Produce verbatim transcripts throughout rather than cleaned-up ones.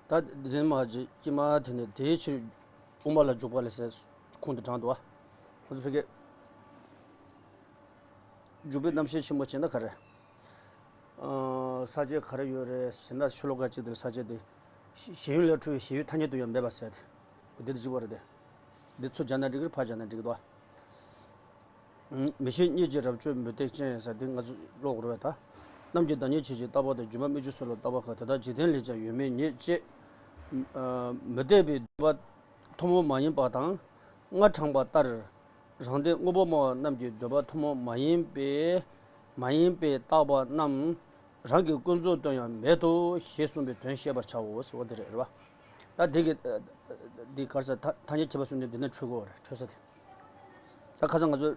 ད་དེ་མ་ཅིག་ཀྱེ་མ་དེ་ནས་དེའི་ཕྱིར་དབུ་མ་ལ་འཇུག་པ་ལས་ཟེར་ཁུངས་དུ་དྲངས་འདུག་བ། ཁོ་ཚོ་ཕ་གི་འཇུག་པའི་རྣམ་བཤད་ཆེན་པོ་བྱས་ན་ག་རེ། ས་བཅད་ག་རེ་ཡོད་རེད་ཟེར་ན། ཤོ་ལོ་ཀ་གཅིག་དེར་ས་བཅད་དེ། ཞེན་ཡུལ་ལས་འཁྲུལ་བའི་ཞེན་ཡུལ་ཐ་སྙད་དུ་ཡང་མེད་པ་ཟེར་ཏེ། འདི་དང་གཅིག་པ་རེད་དེ། འདི་ཚུར་སྦྱར་ན་འགྲིག་གི་རེད། ཕར་སྦྱར་ན་འགྲིག་གི་འདུག་མི་ཤེས་གཉིས་ཀྱི་རབ་བཅོས་མུ་སྟེགས་ཅན་ཟེར་དེ་ང་ཚོ་ཀློག་དགོས་རེད་པ། ད་རྣམ་མཁྱེན་བདག་ཉིད་ཆོས་ཀྱི་རྟག་པ་དང་། སྒྱུ་མ་སྨིག་རྒྱུ་སོགས་ལ་རྟག་པ་གང་། དེ་དག་འཇིག་རྟེན་ལས་ཀྱང་ཡོད་མེད་ཉིད་ཅེས། མུ་སྟེགས་པའི་འདོད་པ་ཐུན་མོང་མ་ཡིན་པ་དང་། སྔར་དྲངས་པ་ལྟར། རང་སྡེ་དངོས་པོ་སྨྲ་བ་རྣམས་ཀྱི་འདོད་པ་ཐུན་མོང་མ་ཡིན་པའི། མ་ཡིན་པའི་བཏགས་པ་རྣམས། རང་གི་ཀུན་རྫོབ་ཏུ་ཡང་མེད་དོ་ཞེས་གསུངས་པའི་དོན་བཤད་པར་བྱའོ་ཟེར་བ་དེ་རེད། རེད་པ། ད་འདི་གི་འདི་ག་རེ་ཟེར། ཐ་ཐ་སྙད་ཁྱད་པར་གསུམ་ནི་འདི་ནས་འཕྲོས་དགོས་རེད། འཕྲོས་ས་དེ། ད་ཁ་སང་ང་ཚོ་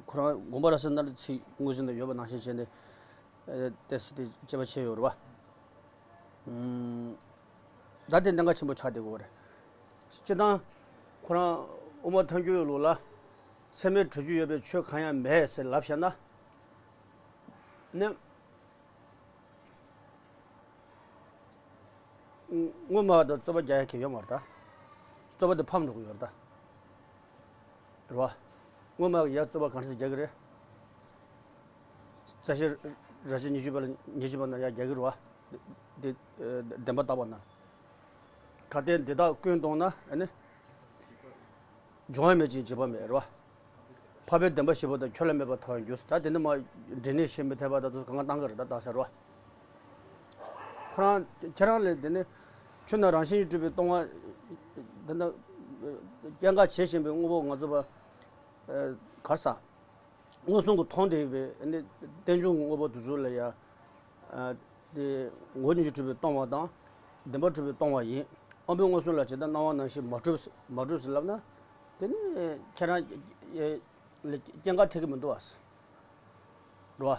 ཁོ་རང་དགོངས་པ་རབ་གསལ་ནང་ལ་ཚིག་དངོས་ཟིན་དུ་ཡོད་པ་ནང་བཞིན་བྱས་ནས་ཏོག་ཙམ་དེ་དཔྱད་པ་བྱས་ཡོད་རེད་པ། ད་དེ་གནད་འགག་ཆེན་པོ་ཆགས་བསྡད་ཡོད་རེད། སྤྱིར་བཏང་ཁོ་རང་དབུ་མ་ཐལ་འགྱུར་ལུགས་ལ་ཚད་མས་གྲུབ་རྒྱུ་ཡོད་པའི་ཆོས་གང་ཡང་མེད་ཟེར་ལབ་བཞག་ན། ནི། དངོས་སྨྲ་བ་དང་རྩོད་པ་རྒྱག་ཡ་གང་ཡང་ཡོད་མ་རེད་ད། རྩོད་པ་དེ་ཕམ་འགྲོ་གི་ཡོད་རེད་ད། རེད་པ། དངོས་སྨྲ་བ་ཡ་རྩོད་པ་གང་འདྲ་ཞིག་རྒྱག་གི་རེད། རྩ་ཤེ་ར་ཤེ་ཉི་ཤུ་པ་ལ་ཉི་ཤུ་པ་ན་ཡ་རྒྱག་གི་རེད་པ། དེ་བདེན་པ་བཏགས་པ་ན། གལ་ཏེ་འདི་དག་ཀུན་སྟོང་ན་ཨ་ནི། འབྱུང་བ་མེད་ཅིང་འཇིག་པ་མེད། རེད་པ། འཕགས་པའི་བདེན་པ་བཞི་པོ་དང་ཁྱོད་ལ་མེད་པར་ཐལ་བར་འགྱུར། ད་དེ་ནི་མ་འབྲས་གནས་ཤེས་མི་འཐད་པ་དང་དུ་གང་ག་བཏང་གི་རེད་ད། ད་ཟེར་བ། ཁོ་རང་ཁྱེད་རང་ལས་དེ་ནི་ཆོས་རྣམས་རང་བཞིན་གྱིས་གྲུབ་པས་སྟོང་པ། དེ་ནི་སྐྱེ་འགག་བྱེད་བཞིན་པའི་དངོས་པོ་ང་ཚོ་པ། གར་ས། མངོན་སུམ་གྱིས་མཐོང་བསྡད་པའི་ནི་རྟེན་འབྱུང་གི་དངོས་པོ་དེ་ཚོ་ལ་ཡ། དེ་ངོ་བོ་ཉིད་ཀྱིས་གྲུབ་པས་སྟོང་པ་དང་། བདེན་པར་གྲུབ་པས་སྟོང་པ་ཡིན། དབང་པོའི་མངོན་སུམ་ལ་བྱས་ན་སྣང་བ་སྣང་ཞིང་མ་གྲུབ་མ་གྲུབ་ཟེར་ལབ་ན། དེ་ནི་ཁྱེད་རང་ལ་སྐྱེ་འགག་ཐེབས་ཀྱི་མི་འདུག་བ། རེད་པ།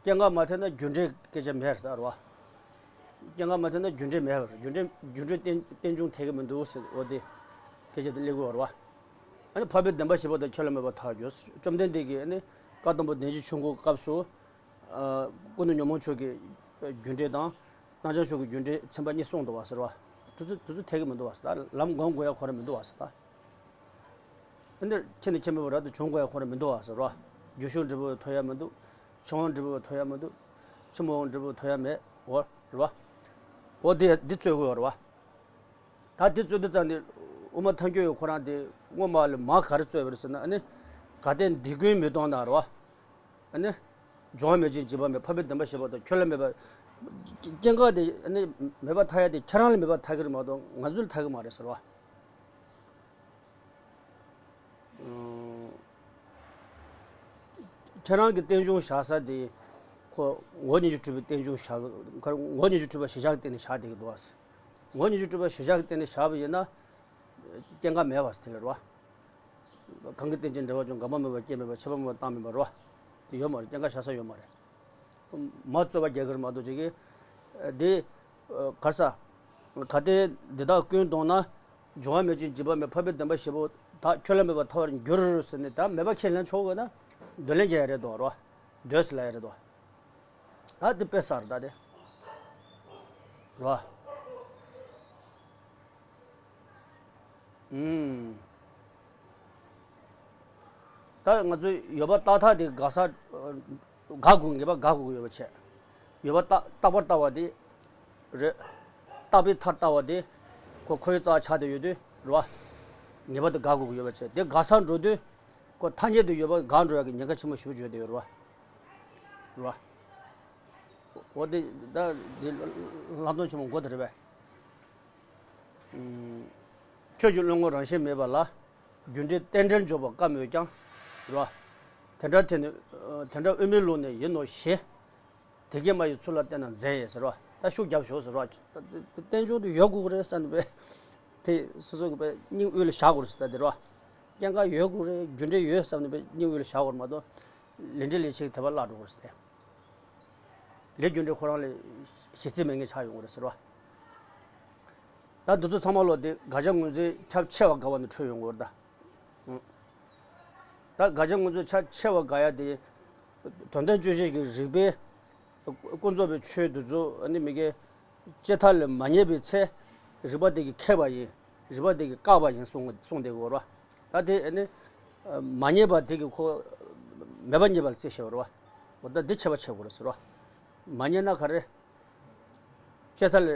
སྐྱེ་འགག་མ་ཐེབས་ན་རྒྱུ་འབྲས་སྐད་ཆ་མེད་རེད་ད། རེད་པ། སྐྱེ་འགག་མ་ཐེབས་ན་རྒྱུ་འབྲས་མེད་པ་རེད། རྒྱུ་འབྲས་རྒྱུ་འབྲས་རྟེན་རྟེན་འབྱུང་ཐེབས་ཀྱི་མི་འདུག་ཟེར། འོ་དེ་སྐད་ཆ་དེ་སླེབས་ཀྱི་ཡོད་རེད་པ། ཨ་ནི་འཕགས་པའི་བདེན་པ་བཞི་པོ་དང་ཁྱོད་ལ་མེད་པར་ཐལ་བར་འགྱུར། བཅོམ་ལྡན་འདས་ཀྱིས་ཨ་ནི་བཀའ་གདམས་པ་བདེན་བཞིའི་ཆོས་འཁོར་སྐབས་སུ། ཨ། ཀུན་ཏུ་ཉོན་མོངས་ཕྱོགས་ཀྱི་རྒྱུ་འབྲས་དང་། སྣང་བྱང་ཕྱོགས་ཀྱི་རྒྱུ་འབྲས་ཚན་པ་གཉིས་གསུངས་འདུག་བ་ཟེར་བ། དེ་ཚོ་དེ་ཚོ་ཐེབས་ཀྱི་མི་འདུག་བ་ཟེར། ད་ལམ་སྒོམ་དགོས་ཡ་ཁོ་རང་མི་འདུག་བ་ཟེར་ད། འདིར་ཁྱེད་ནི་ཁྱེད་མེད་པར་རབ་ཏུ་བྱུང་དགོས་ཡ་ཁོ་རང་མི་འདུག་བ་ཟེར་རོ། རྒྱུ་ཕྱོགས་འབྲས་བུ་ཐོབ་ཡ་མི་འདུག་ཕྱི་དབང་འབྲས་བུ་ཐོབ་ཡ་མི་འདུག་ཕྱི་མ་དབང་འབྲས་བུ་ཐོབ་ཡ་མེད། འོ་རེད་བ། འོ་དེ་འདི་རྩོད་དགོས་རེད་བ། ད་འདི་རྩོད་དུས་ཙམ་ནས་དབུ་མ་ཐལ་འགྱུར་ཡོད་ཁོ་རང་དེ་དངོས་སྨྲ་ལ་མ་ག་རེ་རྩོད་པ་རེད་ཟེར་ན། ཨ་ནི་གལ་ཏེ་འདི་ཀུན་མི་སྟོང་ན་རེད་བ། ཨ་ནི་འབྱུང་བ་མེད་ཅིང་འཇིག་པ་མེད། འཕགས་པའི་བདེན་པ་བཞི་པོ་དང་ཁྱོད་ལ་མེད་པ། སྐྱེ་འགག་དེ་ཨ་ནི་མེད་པར་ཐལ་ཡ་དེ་ཁྱེད་རང་ལ་མེད་པར་ཐལ་གྱི་རེད་མ་གཏོགས་ང་ཚོ་ལ་ཐལ་གྱི་མ་རེད་ཟེར་བ། ཁྱེད་རང་གི་རྟེན་འབྱུང་བཞག་ས་དེ་ཁོ་ངོ་བོ་ཉིད་ཀྱིས་གྲུབ་པའི་རྟེན་འབྱུང་བཞག་ངོ་བོ་ཉིད་ཀྱིས་གྲུབ་པ་གཞི་བཞག་གི་སྟེང་ནས་བཞག་བསྡད་ཀྱི་འདུག་བ། ངོ་བོ་ཉིད་ཀྱིས་གྲུབ་པ་གཞི་བཞག་གི་སྟེང་ནས་བཞག་པ་ཡིན་ན། སྐྱེ་འགག་མེད་པ་དེ་ལ་རེད་བ། གང་གི་རྟེན་ཅིང་འབྲེལ་བར་འབྱུང་། འགག་པ་མེད་པར་སྐྱེ་མེད་པ། ཆད་པ་མེད་པར་བཏང་མེད་པ་རེད་བ། དེ་ཡོད་མ་རེད། སྐྱེ་འགག་བཞག་ས་ཡོད་མ་རེད། མ་རྩོད་པ་རྒྱག་གི་རེད་མ་གཏོགས་ཅིག་གིས། འདི། གར་ས། གལ་ཏེ་འདི་དག་ཀུན་སྟོང་ན། འབྱུང་བ་མེད་ཅིང་འཇིག་པ་མེད། འཕགས་པའི་བདེན་པ་བཞི་པོ་དག་ཁྱོད་ལ་མེད་པར་ཐལ་བར་འགྱུར་ཟེར་ནས། ད་མེད་པ་ཁས་ལེན་ཆོག་དགོས་ན། འདོད་ལན་རྒྱག་ཡ་རེད་དོ་རོ། འདོད་ཟེར་ལ་ཡ་རེད་དོ། ད་འདི་དཔེ་གསར་ད་དེ། རོ། ཨུམ། ད་ང་ཚོས་ཡོད་པ་རྟག་ཐག་དེ་དགག་ས། དགག་དགོས། ངེས་པ་དགག་དགོས་ཡོད་པ་བྱས། ཡོད་པ་རྟག་རྟག་པར་ལྟ་བ་དེ་རེད། རྟག་པའི་མཐར་ལྟ་བ་དེ་ཁོ་ཁོའི་རྩ་བ་ཆགས་བསྡད་ཡོད་དུས་རེད་བ། ངེས་པ་དེ་དགག་དགོས་ཡོད་པ་བྱས། དེ་དགག་སར་འགྲོ་དུས་ཁོ་ཐ་སྙད་དུ་ཡོད་པ་དགག་འགྲོ་ཡག་གི་ཉེན་ཁ་ཆེན་པོ་ཞེ་པོ་ཅིག་ཡོད་བསྡད་ཡོད་རེད་བ། རེད་བ། འོ་དེ་ད་དེ་ལྷག་མཐོང་ཆེན་པོ་མགོ་དེ་རེད་པས། ཁྱོད་ཀྱི་བློ་ངོར་རང་བཞིན་མེད་པ་ལ། རྒྱུ་འབྲས་རྟེན་འབྲེལ་འཇོག་པ་དཀའ་མོད་ཀྱང་། རོ། དེ་འདྲ་དེ་ནི། དེ་འདྲ་དབུ་མའི་ལུགས་ནི་ཡིན་ནོ་ཞེས། དེ་སྐད་སྨྲ་བའི་ཚུལ་ལ་བལྟས་ན་མཛེས་ཟེར་རོ། ད་ཤུགས་རྒྱབ་ཤོག་ཟེར་རོ། རྟེན་འབྱུང་དུ་ཡོད་དགོས་ཀྱི་རེད་བསམ་ནས་པས། དེ་སོ་སོ་གི་པས་སྙིང་དབུས་ལ་བཞག་དགོས་རེད་ཟེར། ད་དེ་རོ། སྐྱེ་འགག་ཡོད་དགོས་རེད། རྒྱུ་འབྲས་ཡོད་བསམ་ནས་པས་སྙིང་དབུས་ལ་བཞག་དགོས་རེད་མ་གཏོགས། ལས་འབྲས་ལས་བྱེད་ཀྱི་དེ་བ་བརླག་འགྲོ་གི་རེད་ཟེར་ཏེ། ལས་རྒྱུ་འབྲས་ཁོ་རང་ལས་གཞི་རྩའི་མེད་མཁན་ཆགས་ཡོང་གི་རེད་ཟེར་བ། ད་འདི་ཚོ་ཚང་མ་ལོ་དེ་དགག་བྱ་ངོས་འཛིན་ཁྱབ་ཆེ་བ་དགའ་བ་ནས་འཕྲོས་ཡོང་གི་རེད་ད། ཨང་། ད་དགག་བྱ་ངོས་འཛིན་ཁྱབ་ཆེ་བ་དགའ་ཡ་དེ། དོན་དམ་དཔྱོད་བྱེད་ཀྱི་རིགས་པས་ཀུན་རྫོབ་པའི་ཆོས་འདི་ཚོ་ཨ་ནི་མི་དགེ། བཅད་མཐའ་ལས་མ་རྙེད་པའི་ཚེ། རིགས་པ་དེ་གིས་ཁེགས་པ་ཡིན། རིགས་པ་དེ་གིས་བཀག་པ་ཡིན་གསུངས་གསུངས་བསྡད་ཡོད་རེད་བ། ད་དེ་ནི་མ་རྙེད་པ་དེ་གིས་ཁོ་མེད་པ་རྙེད་པ་ལ་རྩིས་བྱས་ཡོད་རེད་བ། འོ་ད་འདི་ཁྱད་པར་ཕྱེ་དགོས་རེད་ཟེར་བ། མ་རྙེད་ན་ག་རེ། བཅད་མཐའ་ལས་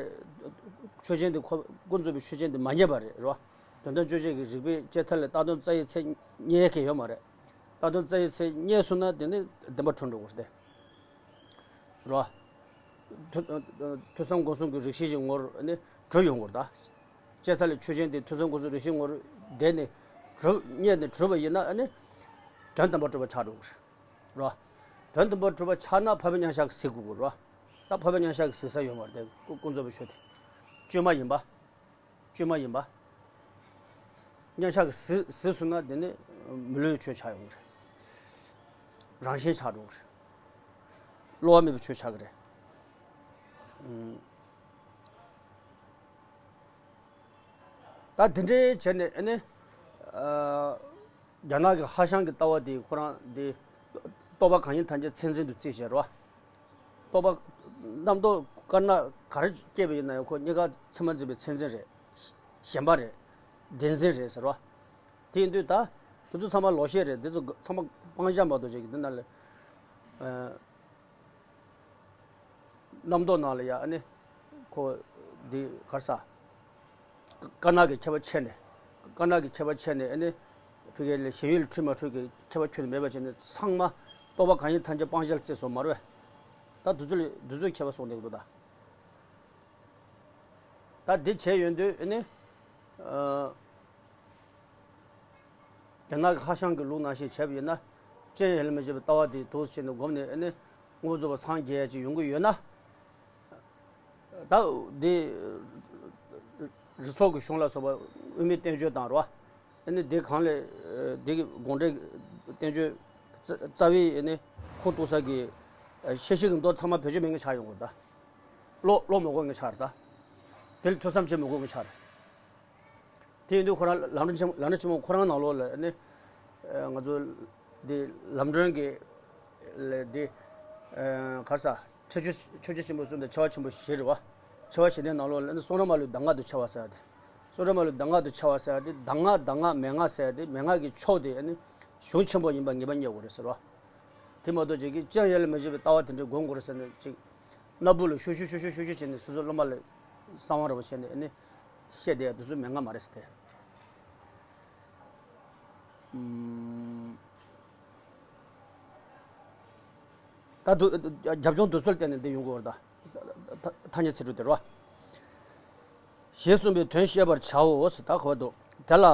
ཆོས་ཅན་དེ་ཁོ་ཀུན་རྫོབ་པའི་ཆོས་ཅན་དེ་མ་རྙེད་པ་རེད་རེད་བ། དོན་དམ་དཔྱོད་བྱེད་ཀྱི་རིགས་པས་བཅད་མཐའ་ལས་ལྟག་སྟོང་རྩ་བའི་ཚེ་རྙེད་མཁན་ཡོད་མ་རེད། ལྟག་སྟོང་རྩ་བའི་ཚེ་རྙེད་སོང་ན་དེ་ནི་བདེན་པ་གྲུབ་འགྲོ་དགོས་རེད་དེ། རེད་བ། ཐོས་ཐོས་བསམ་སྒོམ་གསུམ་གྱི་རིགས་ཤེས་ཀྱི་ངོར་ནི་གྲུབ་ཡོང་དགོས་རེད་ད། བཅད་མཐའ་ལས་ཆོས་ཅན་དེ་ཐོས་བསམ་སྒོམ་གསུམ་རིགས་ཤེས་ངོར་བསྡད་ནས་གྲུབ་རྙེད་ནས་གྲུབ་པ་ཡིན་ན་ནི་དོན་དམ་པར་གྲུབ་པ་ཆགས་འགྲོ་གི་རེད། རེད་བ། དོན་དམ་པར་གྲུབ་པ་ཆགས་ན་འཕགས་པའི་མཉམ་གཞག་གིས་གཟིགས་དགོས་ཀྱི་རེད་བ། ད་འཕགས་པའི་མཉམ་གཞག་གིས་གཟིགས་ས་ཡོད་མ་རེད་དེ་ཀུན་ཀུན་རྫོབ་པའི་ཆོས་དེ། བཅོས་མ་ཡིན་པ། བཅོས་མ་ཡིན་པ། མཉམ་གཞག་གིས་གཟིགས་གཟིགས་སོང་ན་དེ་ནི་མི་སླུ་བའི་ཆོས་ཆགས་ཡོང་གི་རེད། རང་བཞིན་ཆགས་འགྲོ་གི་རེད། སླུ་བ་མེད་པའི་ཆོས་ཆགས་ཀྱི་རེད། ཨུམ། ད་དེ་འདྲའི་བྱས་ནས་ཨ་ནི། ཨ། རྒྱ་ནག་གི་ཧྭ་ཤང་གི་ལྟ་བ་དེ་ཁོ་རང་དེ་རྟོག་པ་གང་ཡིན་ཐམས་ཅད་མཚན་འཛིན་དུ་བརྩིས་བྱས་རོ། རྟོག་པ་རྣམ་རྟོག་དཀར་ནག་ག་རེ་སྐྱེས་པ་ཡིན་ན་ཡང་ཁོ་གཉིས་ཀ་མཚན་མ་འཛིན་པའི་མཚན་འཛིན་རེད། ཞེན་པ་རེད། བདེན་འཛིན་རེད་ཟེར་རོ། དེ་ཡིན་དུས་ད་དེ་ཚོ་ཚང་མ་ལོག་ཤེས་རེད། དེ་ཚོ་ཚང་མ་སྤང་བྱ་མ་གཏོགས་ཅིག་གི་དེ་ན་ལ། རྣམ་རྟོག་ནང་ལ་ཡ་ཨ་ནི་ཁོ་འདི་གར་ས་དཀར་ནག་གི་ཁྱད་པར་ཕྱེ་ནས། དཀར་ནག་གི་ཁྱད་པར་ཕྱེ་ནས་ཨ་ནི་ཕ་གི་ལ་ཞེན་ཡུལ་འཁྲུལ་མ་འཁྲུལ་གྱི་ཁྱད་པར་ཁྱོན་ནས་མེད་པ་བྱས་ནས་ཚང་མ་རྟོག་པ་གང་ཡིན་ཐམས་ཅད་སྤང་བྱ་ལ་བརྩིས་སོང་མ་རེད་པས། ད་དེ་ཚོ་ལ་དེ་ཚོའི་ཁྱད་པར་སོང་བསྡད་ཀྱི་འདུག་ད། ད་འདི་བྱས་ཡོང་དུས་ཨ་ནི། རྒྱ་ནག་གི་ཧྭ་ཤང་གི་ལུགས་ནང་བཞིན་བྱས་པ་ཡིན་ན། སྤྱན་ཡོད་ལ་མི་བྱེད་པའི་ལྟ་བ་དེ་འདུག་སེ་བྱས་ནས་བསྒོམས་ནས་ཨ་ནི་དངོས་པོ་རྫོགས་པ་སངས་རྒྱས་ཡ་ཅིག་ཡོང་གི་ཡོད་ན། ད་འདི་རི་ཚོགས་ཀྱི་གཞུང་ལ་སོགས་པ་དབུ་མའི་བསྟན་བཅོས་དང་རོ། ཨ་ནི་འདི་གང་ལས་འདི་གི་དགོངས་འགྲེལ་བསྟན་བཅོས་རྩ་བའི་ཨ་ནི་ཁུངས་གཏུགས་ས་གི་ཤེས་བྱེད་ཀྱི་མདོ་ཚང་མ་བེད་སྤྱོད་མེད་མཁན་ཆགས་ཡོང་གི་རེད་ད། ཀློག་ཀློག་མི་དགོས་མཁན་ཆགས་རེད་ད། དེ་ལ་ཐོས་བསམ་བྱེད་མི་དགོས་མཁན་ཆགས་རེད། དེ་ཡིན་དུས་ཁོ་རང་ལམ་འགྲོ་ཆེན་ལམ་འགྲོ་ཆེན་མོ་ཁོ་རང་ནང་ལོགས་ལ་ནི། ང་ཚོ་འདི་ལམ་སྒྲོན་གྱི་ལས་འདི་གར་ས་ཁྲེགས་ཆོད་ཆོས་རྒྱལ་ཆེན་པོ་གསུམ་དང་ཆེ་བ་ཆེན་པོ་བཞི་རེད་བ། ཆེ་བ་བཞི་དེའི་ནང་ལོགས་ལ་ནི་གསུང་རབ་མ་ལུས་གདམས་ངག་ཏུ་ཆེ་བ་ཟེར་ཡ་དེ། གསུང་རབ་མ་ལུས་གདམས་ངག་ཏུ་ཆེ་བ་ཟེར་ཡ་དེ་གདམས་ངག་གདམས་ངག་མན་ངག་ཟེར་ཡ་དེ་མན་ངག་གི་མཆོག་དེ་ནི་གཞུང་ཆེན་པོ་ཡིན་པ་ངེས་པ་རྙེད་དགོས་རེད་ཟེར་བ། དེ་མ་གཏོགས་ཅིག་གིས་སྤྱན་ཡོད་ལ་མི་བྱེད་པའི་ལྟ་བ་དེ་འདྲ་སྒོམ་དགོས་རེད་ཟེར་ནས་ཅིག་སྣ་བུག་ལ་ཤུ་ཤུ་ཤུ་ཤུ་ཤུ་ཤུ་བྱས་ནས་སོ་སོ་སློབ་མ་ལ་གསང་བ་རེ་བ་བྱས་ནས་ཨ་ནི་བཤད་བསྡད་ཡ་དེ་ཚོ་མན་ངག་མ་རེད་ཟེར་ཏེ། ཨུམ། ད་དུ་རྒྱབ་ལྗོངས་དུས་ཚོད་བལྟས་ནས་འདི་ཡོང་དགོས་རེད་ད། ཐ་སྙད་ཚིག་འབྲུ་དེ་རེད་བ། ཞེས་གསུངས་པའི་དོན་བཤད་པར་བྱའོ་ཟེར་ད་གོ་བ་འདུག་དེ་ལ་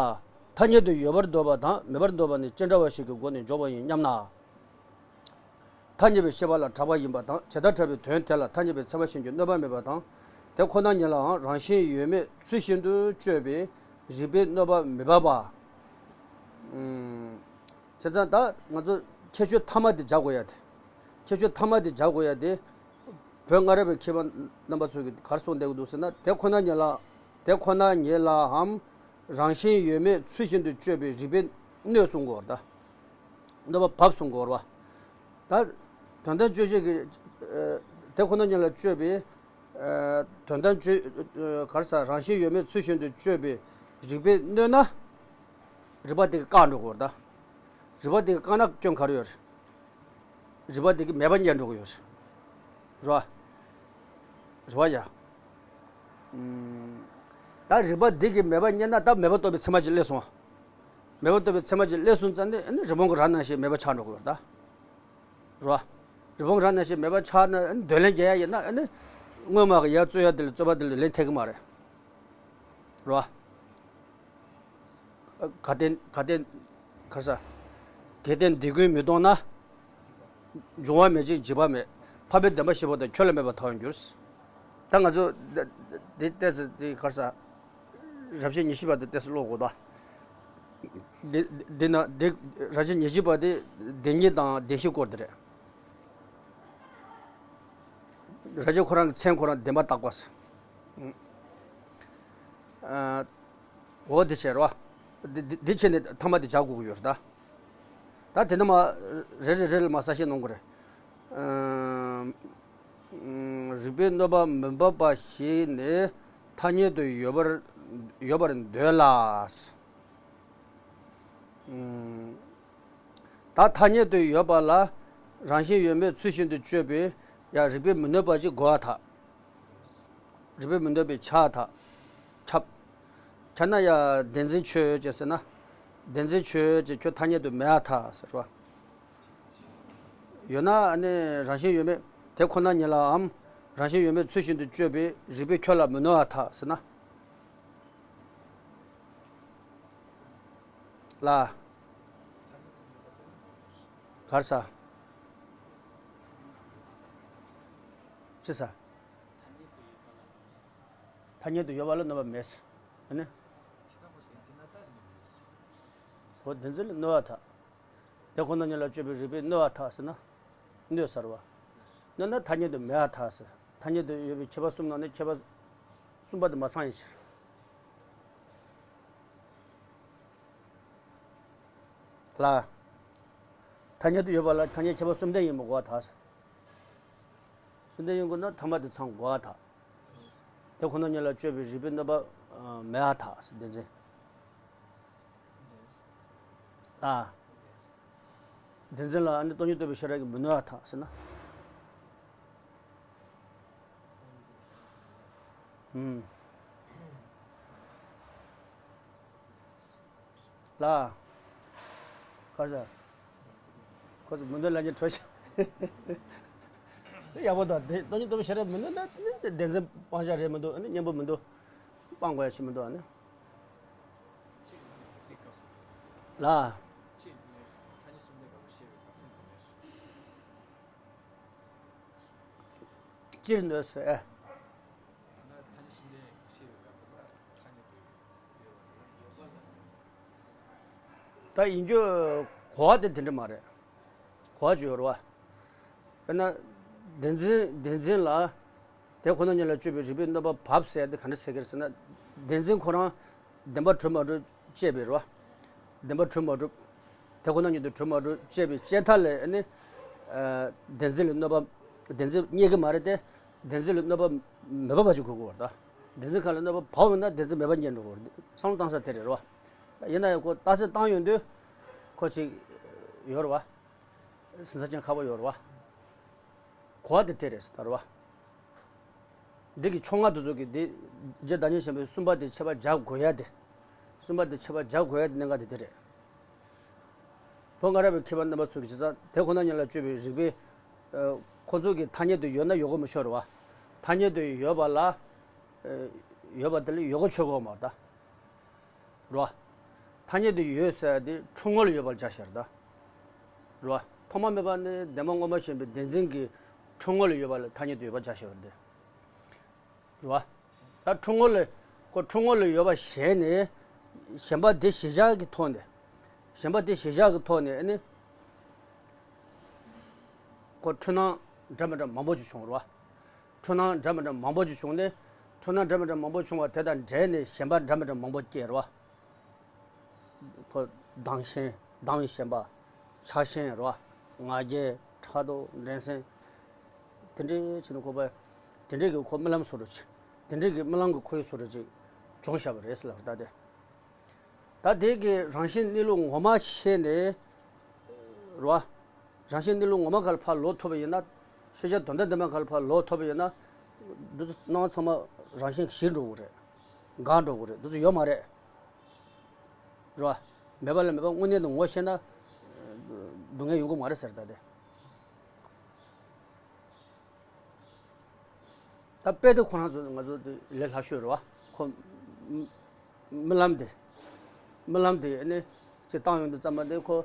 ཐ་སྙད་དུ་ཡོད་པར་འདོད་པ་དང་མེད་པར་འདོད་པ་ནི་ཅི་འདྲ་བ་ཞིག་གི་སྒོ་ནས་འཇོག་པ་ཡིན་སྙམ་ན། ཐ་སྙད་པའི་ཤེས་པ་ལ་གྲགས་པ་ཡིན་པ་དང་ཇི་ལྟར་གྲགས་པའི་དོན་དེ་ལ་ཐ་སྙད་པའི་ཚད་མ་གཞན་གྱི་གནོད་པ་མེད་པ་དང་། དེ་ཁོ་ན་ཉིད་ལའང་རང་བཞིན་ཡོད་མེད་ཚུལ་བཞིན་དུ་དཔྱོད་པའི་རིགས་པའི་གནོད་པ་མི་འབབ་པ། ཨུམ། བྱས་ཙང་ད་ང་ཚོ་ཁྱད་ཆོས་ཐ་མ་དེ་སྦྱར་དགོས་ཡ་དེ། ཁྱད་ཆོས་ཐ་མ་དེ་སྦྱར་དགོས་ཡ་དེ། བོད་སྔ་རབས་པའི་མཁས་པ་རྣམ་པ་ཚོས་ཀྱིས་ག་རེ་གསུངས་བསྡད་ཀྱི་འདུག་ཟེར་ན། དེ་ཁོ་ན་ཉིད་ལ། དེ་ཁོ་ན་ཉིད་ལའམ་རང་བཞིན་ཡོད་མེད་ཚུལ་བཞིན་དུ་དཔྱོད་པའི་རིགས་པས་གནོད་གསུངས་དགོས་པ་རེད་ད། གནོད་པ་བབ་གསུངས་དགོས་པ་རེད་བ། ད་དོན་དམ་དཔྱོད་བྱེད་ཀྱི། ཨ། དེ་ཁོ་ན་ཉིད་ལ་དཔྱོད་པའི། ཨ། དོན་དམ་དཔྱོད། ཨ། ག་རེ་ཟེར། རང་བཞིན་ཡོད་མེད་ཚུལ་བཞིན་དུ་དཔྱོད་པའི་རིགས་པས་གནོད་ན། རིགས་པ་དེ་གིས་བཀག་འགྲོ་དགོས་པ་རེད་ད། རིགས་པ་དེ་གིས་བཀག་ན་སྐྱོན་ག་རེ་ཡོད་རེད། རིགས་པ་དེ་གིས་མེད་པ་རྙེད་འགྲོ་གི་ཡོད་རེད། རེད་བ། རེད་བ་ཡ། ཨུམ། ད་རིགས་པ་དེ་གིས་མེད་པ་རྙེད་ན་ད་མེད་པ་རྟོགས་པའི་ཚད་མ་ཅིག་སླེབས་སོང་། མེད་པ་རྟོགས་པའི་ཚད་མ་ཅིག་སླེབས་སོང་ཙང་ནི་ཨ་ནི་རི་བོང་གི་རྭ་ནང་བཞིན་མེད་པ་ཆགས་འགྲོ་གི་ཡོད་རེད་ད། རེད་བ། རི་བོང་གི་རྭ་ནང་བཞིན་མེད་པ་ཆགས་ན་ཨ་ནི་འདོད་ལན་རྒྱག་ཡ་ཡིན་ན་ཨ་ནི་སྔོན་མ་གི་ཡར་རྩོད་ཡ་དེ་ལ་རྩོད་པ་དེ་ལ་ལན་ཐེབས་ཀྱི་མ་རེད། རེད་བ། གལ་ཏེ་གལ་ཏེ་ག་རེ་ཟེར། གལ་ཏེ་འདི་ཀུན་མི་གཏོང་ན། འབྱུང་བ་མེད་ཅིང་འཇིག་པ་མེད། འཕགས་པའི་བདེན་པ་ཞི་བ་དང་། ཁྱོད་ལ་མེད་པར་ཐལ་བར་འགྱུར། ད་ང་ཚོ་འདི་འདི་ཏོག་ཙམ་འདི་ག་རེ་ཟེར། རབ་བྱེད་ཉེར་བཞི་པ་འདི་ཏོག་ཙམ་ཀློག་དགོས་ད། འདི་འདི་ན་འདི་རབ་བྱེད་ཉེར་བཞི་པ་འདི་བདེན་གཉིས་དང་བདེན་བཞིའི་སྐོར་འདི་རེད། རབ་བྱེད་ཁོ་རང་གི་མཚན་ཁོ་རང་བདེན་པར་བཏགས་པ་ཟེར། ཨ། འོ་དེ་བྱས་རོ། འདི་འདི་འདི་བྱས་ནས་ཐ་མ་དེ་སྦྱར་དགོས་ཀྱི་ཡོད་རེད་ད། ད་དེ་ནས་མར་རེ་རེ་རེ་ལ་མར་གསལ་བཤད་གནང་དགོས་རེད། ཨམ། རིགས་པས་གནོད་པ་མི་འབབ་པ་ཞིག་ནི་ཐ་སྙད་དུ་ཡོད་པར་ཡོད་པར་འདོད་ལ། ད་ཐ་སྙད་དུ་ཡོད་པ་ལ་རང་བཞིན་ཡོད་མེད་ཚུལ་བཞིན་དུ་དཔྱོད་པའི་ཡང་རིགས་པས་མི་གནོད་པ་ཞིག་དགོས་པར་ཐལ། རིགས་པས་མི་གནོད་པའི་ཆ་དང་། ཁྱབ། ཁྱབ་ན་ཡང་བདེན་འཛིན་ཆོས་ཅན་ཟེར་ན། བདེན་འཛིན་ཆོས་ཅན་ཁྱོད་ཐ་སྙད་དུ་མེད་པར་ཐལ་ཟེར་བ། ཡོད་ན་ཨ་ནི་རང་བཞིན་ཡོད་མེད་དེ་ཁོ་ན་ཉིད་ལའམ་རང་བཞིན་ཡོད་མེད་ཚུལ་བཞིན་དུ་དཔྱོད་པའི་རིགས་པས་ཁྱོད་ལ་མི་གནོད་པར་ཐལ་ཟེར་ན། ལ། གར་ས། ཅི་ས། ཐ་སྙད་དུ་ཡོད་པ་ལ་གནོད་པ་མེད། ཨ་ནི། ཁོ་བདེན་འཛིན་ལ་གནོད་པར་ཐལ། དེ་ཁོ་ན་ཉིད་ལ་དཔྱོད་པའི་རིགས་པས་གནོད་པར་ཐལ་ཟེར་ན། གནོད་ས་རེད་བ། གནོད་ན་ཐ་སྙད་དུ་མེད་པར་ཐལ་ཟེར། ཐ་སྙད་དུ་ཡོད་པའི་ཁྱད་པར་གསུམ་ནང་ནས་ཁྱད་པར་གསུམ་པ་དེ་མ་ཚང་བའི་ཕྱིར། ལ། ཐ་སྙད་དུ་ཡོད་པ་ལ་ཐ་སྙད་ཁྱད་པར་གསུམ་ལྡན་ཡིན་པ་གོ་བར་ཐལ། གསུམ་ལྡན་ཡིན་དགོས་ན་ཐ་མ་དེ་ཚང་དགོས་པར་ཐལ། དེ་ཁོ་ན་ཉིད་ལ་དཔྱོད་པའི་རིགས་པས་གནོད་པ་མེད་པར་ཐལ་ཟེར་བདེན་འཛིན། ལ། བདེན་འཛིན་ལ་ཨ་ནི་སྟོང་ཉིད་རྟོགས་པའི་ཤེས་རབ་ཀྱིས་མི་གནོད་པར་ཐལ་ཟེར་ན། ཨུམ། ལ། ག་རེ་ཟེར། ཁོ་ཚོ་མི་འདོད་ལབ་ཀྱི་འཕྲོ་ཤ། དེ་ཡག་པོ་དང་དེ་སྟོང་ཉིད་རྟོགས་པའི་ཤེས་རབ་མི་འདོད་ན་དེ་ནི་དེ་བདེན་འཛིན་སྤང་བྱ་རེད་མི་འདུག་ཨ་ནི་གཉེན་པོ་མི་འདུག་སྤང་དགོས་ཡ་ཆེ་མི་འདུག་ཨ་ནི། ལ། སྤྱིར་གནོད་ཟེར། ད་ཡིན་རྒྱུ་གོ་བ་དེ་དེ་འདྲ་མ་རེད། གོ་བ་ཅིག་ཡོད་རེད་བ། དཔེར་ན། བདེན་འཛིན་བདེན་འཛིན་ལ། དེ་ཁོ་ན་ཉིད་ལ་དཔྱོད་པའི་རིགས་པས་གནོད་པ་བབས་ཟེར་དེ་ག་འདྲ་ཟེར་གི་རེད་ཟེར་ན། བདེན་འཛིན་ཁོ་རང་བདེན་པ་གྲུབ་མ་གྲུབ་དཔྱད་པའི་རེད་བ། བདེན་པ་གྲུབ་མ་གྲུབ། དེ་ཁོ་ན་ཉིད་དུ་གྲུབ་མ་གྲུབ་དཔྱད་པའི་དཔྱད་མཐའ་ལས་ནི། བདེན་འཛིན་ལ་གནོད་པ། བདེན་འཛིན་རྙེད་ཀྱི་མ་རེད་དེ། བདེན་འཛིན་ལ་གནོད་པ་མེད་པ་བྱེད་དགོས་ཀྱི་ཡོད་རེད་ད། བདེན་འཛིན་ཁ་ལ་གནོད་པ་བབས་ཡོད་ན་བདེན་འཛིན་མེད་པ་རྙེད་འགྲོ་གི་ཡོད་རེད། བསམ་བློ་བཏང་ས་དེ་རེད་རོ། ཡིན་ན་ཡང་ཁོ་རྟགས་གསལ་བཏང་ཡོང་དུས་ཁོ་ཅིག་ཡོད་རེད་བ། ཟིན་ས་ཅན་ཁག་པོ་ཡོད་རེད་བ། གོ་བ་དེ་དེ་རེད་ཟེར་ད་རེད་བ། འདི་གི་ཕྱོགས་སྔ་དེ་ཚོ་གི་འདི་རྗེ་བདག་ཉིད་ཆེན་པོས་གསུམ་པ་དེ་ཁྱད་པར་སྦྱར་དགོས་ཡ་དེ། གསུམ་པ་དེ་ཁྱད་པར་སྦྱར་དགོས་ཡ་དེ་གནད་འགག་དེ་དེ་རེད། ལྷོ་སྔ་རབས་པའི་མཁས་པ་རྣམ་པ་ཚོ་གིས་བྱས་ཙང་དེ་ཁོ་ན་ཉིད་ལ་དཔྱོད་པའི་རིགས་པས། ཁོ་ཚོ་གི་ཐ་སྙད་དུ་ཡོད་ན་ཡོད་གོ་མི་ཆོད་རེད་བ། ཐ་སྙད་དུ་ཡོད་པ་ལ། ཡོད་པ་དེ་ལ་ཡོད་གོ་ཆོད་གོ་མ་རེད་ད། རེད་བ། ཐ་སྙད་དུ་ཡོད་ཟེར་དེ་འཁྲུལ་ངོ་ལ་ཡོད་པར་སྦྱར་ཤར་ད། རེད་བ། ཐོག་མ་མེད་པ་ནས་བདེན་པ་མངོན་པར་ཞེན་པའི་བདེན་འཛིན་གྱི་འཁྲུལ་ངོ་ལ་ཡོད་པ་ལ་ཐ་སྙད་དུ་ཡོད་པར་སྦྱར་ཤར་བ་དེ། རེད་བ། ད་འཁྲུལ་ངོ་ལ། ཁོ་འཁྲུལ་ངོ་ལ་ཡོད་པ་ཞེན་ནས། ཞེན་པ་དེ་གཞིར་བཞག་གི་ཐོག་ནས། ཞེན་པ་དེ་གཞིར་བཞག་གི་ཐོག་ནས་ནི། ཁོ་འཁྲུལ་སྣང་འདྲ་མི་འདྲ་མང་པོ་ཅིག་བྱུང་རེད་བ། འཁྲུལ་སྣང་འདྲ་མི་འདྲ་མང་པོ་ཅིག་བྱུང་ནས། འཁྲུལ་སྣང་འདྲ་མི་འདྲ་མང་པོ་བྱུང་བ་དེ་དང་འབྲེལ་ནས་ཞེན་པ་འདྲ་མི་འདྲ་མང་པོ་སྐྱེས་རེད་བ། ཁོ་སྡང་ཞེན། སྡང་བའི་ཞེན་པ། ཆགས་ཞེན་རེད་བ། ང་རྒྱལ། ཕྲག་དོག་འགྲན་སེམས། དེ་འདྲའི་ཕྱིར་ན་ཁོ་པ། དེ་འདྲའི་གི་ཁོ་རྨི་ལམ་བཟོ་འདྲ་ཅིག་དེ་འདྲའི་གི་རྨི་ལམ་གི་ཁོར་ཡུག་བཟོ་འདྲ་ཅིག་བྱུང་བཞག་པ་རེད་ཟེར་ལབ་ད་དེ། ད་དེ་གི་རང་བཞིན་གནས་ལུགས་ངོ་མ་ཤེས་ནས། རེད་བ། རང་བཞིན་གནས་ལུགས་ངོ་མ་ག་ལ་ཕར་ལོག་ཐུབ་པ་ཡིན་ན། ཤེས་བྱ་དོན་དམ་བདེན་པ་ག་ལ་ཕར་ལོག་ཐུབ་པ་ཡིན་ན། འདི་ཚོ་སྣང་བ་ཚང་མ་རང་བཞིན་ཞིག་འགྲོ་གི་རེད། འགག་འགྲོ་གི་རེད། འདི་ཚོ་ཡོད་མ་རེད། རེད་བ། མེད་པ་ལ་མེད་པ་དངོས་གནས་དུ་ངོ་ཤེས་ན། སྡུག་བསྔལ་ཡོང་གི་མ་རེད་ཟེར་ད་དེ། ད་དཔེ་དེ་ཁོ་རང་ཚོ་ང་ཚོ་དེ་ལས་སླ་ཤོས་རེད་བ། ཁོ། རྨི་ལམ་དེ། རྨི་ལམ་དེ་ནི་ཅིག་བཏང་ཡོང་དུས་ཙམ་པ་དེ་ཁོ།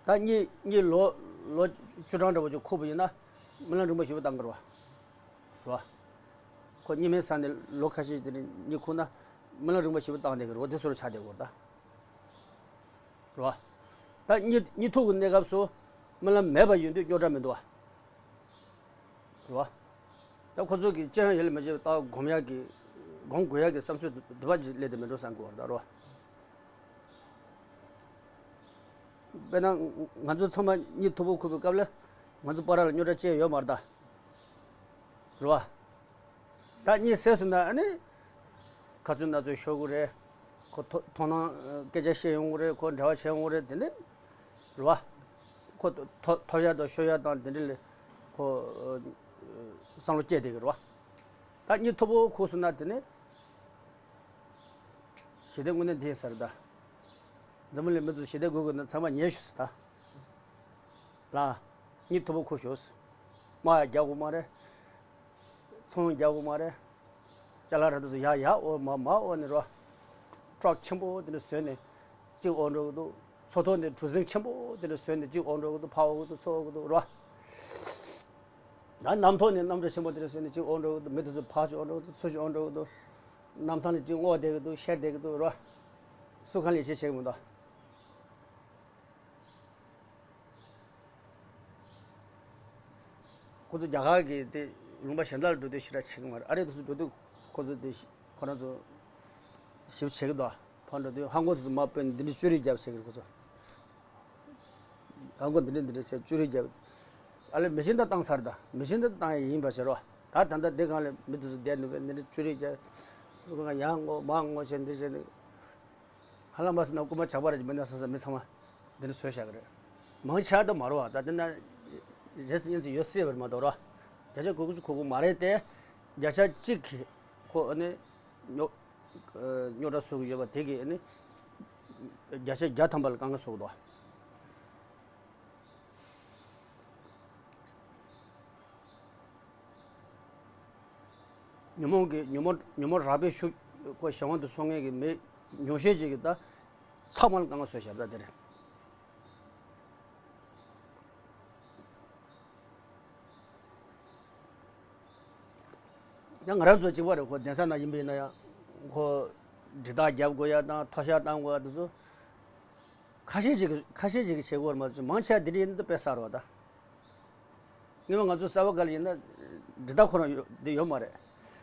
ད་གཉིད་གཉིད་ལོ་ལོ་བཅུ་གྲངས་འདྲ་པོ་ཅིག་ཁུག་པ་ཡིན་ན་རྨི་ལམ་རིང་པོ་ཞེ་པོ་བཏང་གི་རེད་བ། རེད་བ། ཁོ་གཉིད་མལ་ཟ་ནས་ལོ་ཁ་ཤས་དེ་ནས་གཉིད་ཁུག་ན་རྨི་ལམ་རིང་པོ་ཞེ་པོ་བཏང་བསྡད་ཀྱི་རེད་བ། དེ་བཟོ་འདྲ་ཆགས་བསྡད་ཀྱི་རེད་ད། རེད་བ། ད་གཉིད་གཉིད་ཐུག་གི་གནས་སྐབས་སུ་རྨི་ལམ་མེད་པ་ཡིན་དུས་རྙོག་དྲ་མི་འདུག་བ། རེད་བ། ད་ཁོ་ཚོ་གིས་ཅི་ཡང་ཡིད་ལ་མི་བྱེད་པ་ལྟ་བུ་སྒོམ་ཡག་གི། སྒོམ་དགོས་ཡག་གི་བསམ་ཚུལ་འདི་པ་ཅིག་སླེབས་དེ་མི་འགྲོ་བསམ་གི་བར་ད་རོ། དཔེར་ན་ང་ཚོ་ཚང་མ་གཉིད་མཐུག་པོ་ཁུག་པའི་སྐབས་ལ་ང་ཚོ་བར་ལ་རྙོག་དྲ་ཅི་ཡང་ཡོད་མ་རེད་ད། རེད་བ། ད་གཉིད་སད་སོང་ན་ཨ་ནི། ཁ་རྩོད་སྣ་རྩོད་ཤོར་གི་རེད། ཁོ་མཐོང་སྣང་སྐད་ཆ་བཤད་ཡོང་གི་རེད། ཁོ་འབྲེལ་བ་བྱེད་ཡོང་གི་རེད། དེ་འདྲ་རེད་བ། ཁོ་ཐོ་ཐོབ་ཡ་དང་ཤོར་ཡ་དང་དེ་འདྲ་ལས་ཁོ་བསམ་བློ་སྐྱེས་བསྡད་ཀྱི་རེད་བ། ད་གཉིད་མཐུག་པོ་ཁུག་སོང་ན་དེ་ནི་ཞི་བདེ་དངོས་གནས་འདི་ཡིན་ས་རེད་ད། འཛམ་བུ་གླིང་མི་ཚོ་ཞི་བདེ་དགོས་དགོས་ན་ཚང་མ་ཉལ་ཤོག་ཟེར་ད། ལ། གཉིད་མཐུག་པོ་ཁུག་ཤོག་ཟེར། དམག་ཡང་རྒྱག་དགོས་མ་རེད། ཚོང་རྒྱག་དགོས་མ་རེད། ཅ་ལག་ར་ད་ཚོ་ཡར་ཡར་འོ་མར་མར་འོ་ནས་རོ། ཊྲག་ཆེན་པོ་དེ་འདྲ་བཟོས་ནས་གཅིག་འོ་འགྲོ་གི་འདུག་མཚོ་ཐོག་ནས་གྲུ་གཟིངས་ཆེན་པོ་དེ་འདྲ་བཟོས་ནས་གཅིག་འོ་འགྲོ་གི་འདུག་ཕར་འོ་གི་འདུག་ཚུར་འོ་གི་འདུག་རོ། ད་གནམ་ཐོག་ནས་གནམ་གྲུ་ཆེན་པོ་དེ་འདྲ་བཟོས་ནས་གཅིག་འོ་འགྲོ་གི་འདུག་མི་དེ་ཚོ་ཕར་གཅིག་འོ་འགྲོ་གི་འདུག་ཚུར་གཅིག་འོ་འགྲོ་གི་འདུག་གནམ་ཐང་ནས་གཅིག་སྔོ་བསྡད་གི་འདུག་ཤར་བསྡད་གི་འདུག་རོ། སུ་གང་ལས་བྱེད་བྱེད་གི་མི་འདུག་ཁོ་ཚོ་རྒྱ་གར་གྱི་དེ་ལུང་པ་གཞན་དག་ལ་འགྲོ་དུས་ཞེ་དྲག་བྱེད་ཀྱི་མ་རེད། ཨ་རི་དེ་ཚོ་འགྲོ་དུས་ཁོ་ཚོ་དེ་ཁོ་རང་ཚོ་ཞིབ་བྱེད་ཀྱི་འདུག་ཕར་འགྲོ་དུས་ཧང་གོ་དེ་ཚོ་མ་སྤོས་ནས་འདི་འདྲའི་བཅོས་རིག་རྒྱབ་བྱེད་ཀྱི་རེད་ཁོ་ཚོ། ཧང་གོ་འདི་འདྲ་འདི་འདྲ་བྱས་བཅོས་རིག་རྒྱབ། ཨ་ལས་མི་ཤིན་ད་བཏང་ཚར་ད། མི་ཤིན་ད་བཏང་ཡ་ཡིན་པ་བྱེད་རོགས། ད་ད་ལྟ་འདི་སྒང་ལ་མི་དེ་ཚོ་བསྡད་འདུག་པས་འདི་འདྲ་བཅོས་རིག་རྒྱབ། སུ་གང་ཡང་ངོ་མ་ངོ་བྱས་འདི་བྱས་འདི། ཧ་ལམ་པ་སི་ན་རྐུན་མ་ཇག་པ་རེད་མི་འདུག་བསམ་བསམ་མི་ཚང་མ་འདི་འདྲ་བཟོས་བཞག་གི་རེད། མང་ཆེ་བ་ད་མ་རེད་བ། ད་དེ་ན་རེས་སྙན་ཚིག་ཡོད་སྲིད་པ་རེད་མ་གཏོགས་ར། བརྒྱ་ཆ་དགུ་བཅུ་གོ་དགུ་མ་རེད་དེ། བརྒྱ་ཆ་གཅིག་གིས་ཁོ་ཨ་ནི་རྙོག་རྙོག་དྲ་བཟོ་གི་ཡོད་པ་དེ་གིས་ཨ་ནི་བརྒྱ་ཆ་བརྒྱ་ཐམ་པ་ལ་དཀའ་ངལ་བཟོ་གི་འདུག་ཉོན་མོངས་ཀྱི་ཉོན་མོངས་ཉོན་མོངས་རགས་པའི་ཤུགས་ཁོ་གཞན་དབང་དུ་སོང་མཁན་གྱི་མི་ཉུང་ཤས་ཅིག་གིས་ད་ཚང་མ་ལ་དཀའ་ངལ་བཟོས་བཞག་པ་ད་དེ་རེད། ཡང་ང་རང་ཚོ་གཅིག་པ་རེད། ཁོ་གདན་ས་ནང་ཡིན་པ་ཡིན་ན་ཡང་ཁོ་འདྲི་རྟགས་རྒྱབ་དགོས་ཡ་དང་ཐོ་ཤག་བཏང་དགོས་ཡ་དེ་ཚོ། ཁ་ཤས་ཅིག་གིས་ཁ་ཤས་ཅིག་གིས་བྱེད་དགོས་རེད་མ་གཏོགས་མང་ཆེ་བ་འདི་འདྲ་ཡིན་ན་དཔེ་གསར་བ་ད། སྔོན་མ་ང་ཚོ་གསར་པ་སྒང་ལ་ཡིན་ན་འདྲི་རྟགས་ཁོ་རང་ཡོད་འདི་ཡོད་མ་རེད།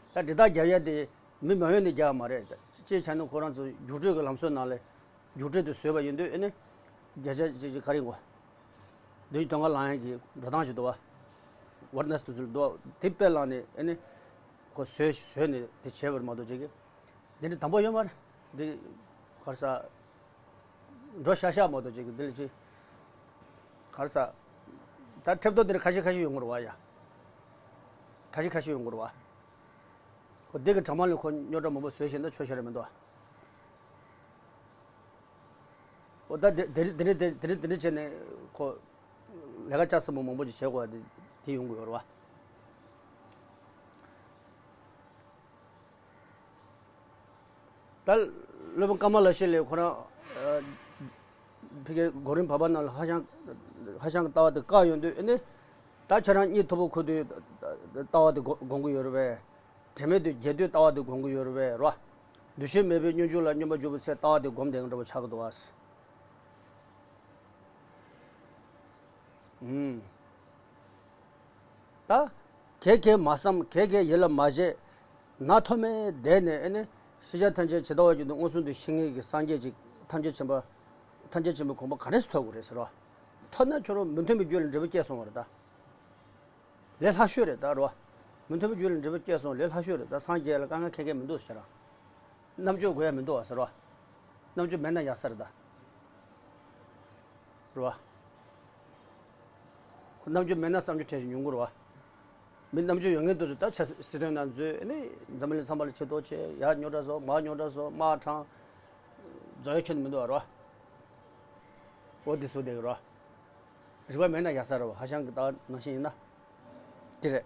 ད་འདྲི་རྟགས་རྒྱག་ཡ་དེ་མི་མང་ཡོད་ནས་རྒྱག་ཡ་མ་རེད། ཅེས་བྱས་ན་ཁོ་རང་ཚོ་རྒྱུགས་སྤྲོད་ཀྱི་ལམ་སྲོལ་ནང་ལ་རྒྱུགས་སྤྲོད་དེ་བཟོས་པ་ཡིན་དུས་ཨེ་ནི་བརྒྱ་ཆ་ཅིག་ཅིག་ག་རེ་ཡིན་གོ། བདུན་ཅུ་དོན་ལྔ་ལངས་ཡ་གི་འགྲོ་སྟངས་ཤིག་འདུག་བ། ཝར་ནེ་སི་དེ་ཚོ་འདུག་བ། དེ་དཔེ་བླངས་ནས་ཨེ་ནི་ཁོ་བཟོས་བཟོས་ནས་དེ་བྱས་པ་རེད་མ་གཏོགས་ཅིག་གི་འདི་འདྲ་དམ་པོ་ཡོད་མ་རེད། འདི་ག་རེ་ཟ། འགྲོ་ཤག་ཤག་མ་གཏོགས་ཅིག་གི་འདི་ལ་ཅི། ག་རེ་ཟ། ད་ཁྲེབ་ཏོ་འདིར་ཁ་ཤས་ཁ་ཤས་ཡོང་གི་རེད་བ་ཡ། ཁ་ཤས་ཁ་ཤས་ཡོང་གི་རེད་བ། ཁོ་འདི་གི་གྲངས་མང་ལས་ཁོ་རྙོག་དྲ་མང་པོ་བཟོས་བཞག་ན་ཆོག་ཤེས་རེད་མི་འདུག་བ། ཨོ་ད་དེ་དེ་རིང་དེ་རིང་དེ་དེ་རིང་དེ་འདྲ་བྱས་ནས་ཁོ་ལས་ཀ་ལྕགས་ཟབ་མོ་མང་པོ་ཅིག་བྱེད་དགོས་པ་དེ་དེ་ཡོང་གི་ཡོད་རེད་བ། ད་སློབ་དཔོན་ཀ་མ་ལ་ཤཱི་ལས་ཁོ་རང་ཨ་ཕ་གིའི་གོ་རིམ་བར་པ་ནང་ལ་ཧྭ་ཤང་ཧྭ་ཤང་གི་ལྟ་བ་དེ་བཀག་ཡོང་དུས་ཨེ་ནི་ད་ཁྱེད་རང་གཉིད་མཐུག་པོ་ཁུག་དུས་ལྟ་བ་དེ་སྒོམ་གྱི་ཡོད་རེད་པས། དྲན་མེད་དུ་རྒྱལ་དུས་ལྟ་བ་དེ་སྒོམ་གྱི་ཡོད་རེད་པས་རོ། འདུ་ཤེས་མེད་པའི་སྙོམས་འཇུག་ལ་སྙོམས་པར་འཇུག་པའི་ཚེ་ལྟ་བ་དེ་སྒོམ་བསྡད་མཁན་འདྲ་པོ་ཆགས་ཀྱི་འདུག་བ། ད། གས་གས་མ་བསམ་གས་གས་ཡིད་ལ་མ་བྱེད། ན་ཐོ་མེད་བསྡད་ནས་ཨེ་ནི་ཤེས་བྱ་ཐམས་ཅད་ཇི་ལྟ་བ་བཞིན་དུ་མངོན་སུམ་དུ་ཤེས་མཁན་གྱི་སངས་རྒྱས་ཀྱི་ཐམས་ཅད་མཁྱེན་པ། ཐམས་ཅད་མཁྱེན་པའི་གོ་འཕང་ག་འདྲས་སུ་ཐོབ་དགོས་རེད་ཟེར་རོ། ཐོབ་ན་ཁྱོད་རང་མི་མཐུན་པའི་རྒྱུ་ལ་འབྲས་བུ་སྐྱེས་སོང་བ་རེད་ད། ལས་སླ་ཤོས་རེད་ད་རོ། མི་མཐུན་པའི་རྒྱུ་ལ་འབྲས་བུ་སྐྱེས་སོང་ལས་སླ་ཤོས་རེད་ད། སངས་རྒྱས་ལ་དཀའ་ངལ་ཁྱད་ཁྱད་མི་འདུག་ཟེར་ར། རྣམ་དཔྱོད་དགོས་ཡ་མི་འདུག་བ་ཟེར་རོ། རྣམ་དཔྱོད་མེད་ན་ཡག་ས་རེད་ད། རེད་བ། ཁོ་རྣམ་དཔྱོད་མེད་ན་བསམ་རྒྱུ་ཕྲན་ཞིག་ཉུང་གི་རེད་བ། མི་རྣམ་དཔྱོད་ཡོད་མཁན་དེ་ཚོ་ད་ཆ་སྲིད་དོན་ནང་འཛུལ་ནས་འཛམ་བུ་གླིང་ཚང་མ་ལ་ཆེ་མཐོང་བྱས་ཡར་རྙོག་དྲ་བཟོ་མར་རྙོག་དྲ་བཟོ་དམག་དྲངས། རྫོགས་ཡ་ཁྱོན་ནས་མི་འདུག་བ་རེད་བ། འོ་འདི་སུ་བསྡད་ཀྱི་རེད་བ། རིག་པ་མེད་ན་ཡག་ས་རེད་བ། ཧྭ་ཤང་གི་ལྟ་བ་ནང་བཞིན་ཡིན་ན། དེ་རེད།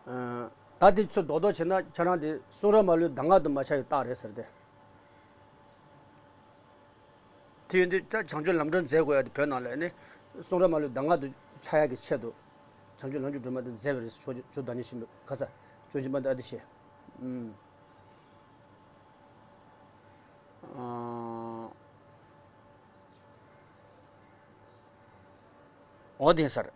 ཨ། ད་དེ་ཚོ་རྡོག་རྡོག་བྱས་ན་ཁྱེད་རང་དེ་གསུང་རབ་མ་ལུས་གདམས་ངག་ཏུ་མ་ཆགས་པའི་རྟགས་རེད་ཟེར་ཏེ། དེ་ཡིན་དུས་ད་བྱང་ཆུབ་ལམ་སྒྲོན་མཛད་དགོས་ཡ་དེ་བོད་ནང་ལ་ནི་གསུང་རབ་མ་ལུས་གདམས་ངག་ཏུ་ཆགས་ཡ་གི་ཆེད་དུ་བྱང་ཆུབ་ལམ་གྱི་སྒྲོན་མ་དེ་མཛད་པ་རེད་ཟེར། ཇོ་བོ་རྗེ་བདག་ཉིད་ཆེན་པོས་ག་ས་ཇོ་བོ་རྗེ་མ་དེ་ཨ་ཏི་ཤེ། ཨུམ། ཨ། འོ་དེ་ཡིན་ས་རེད།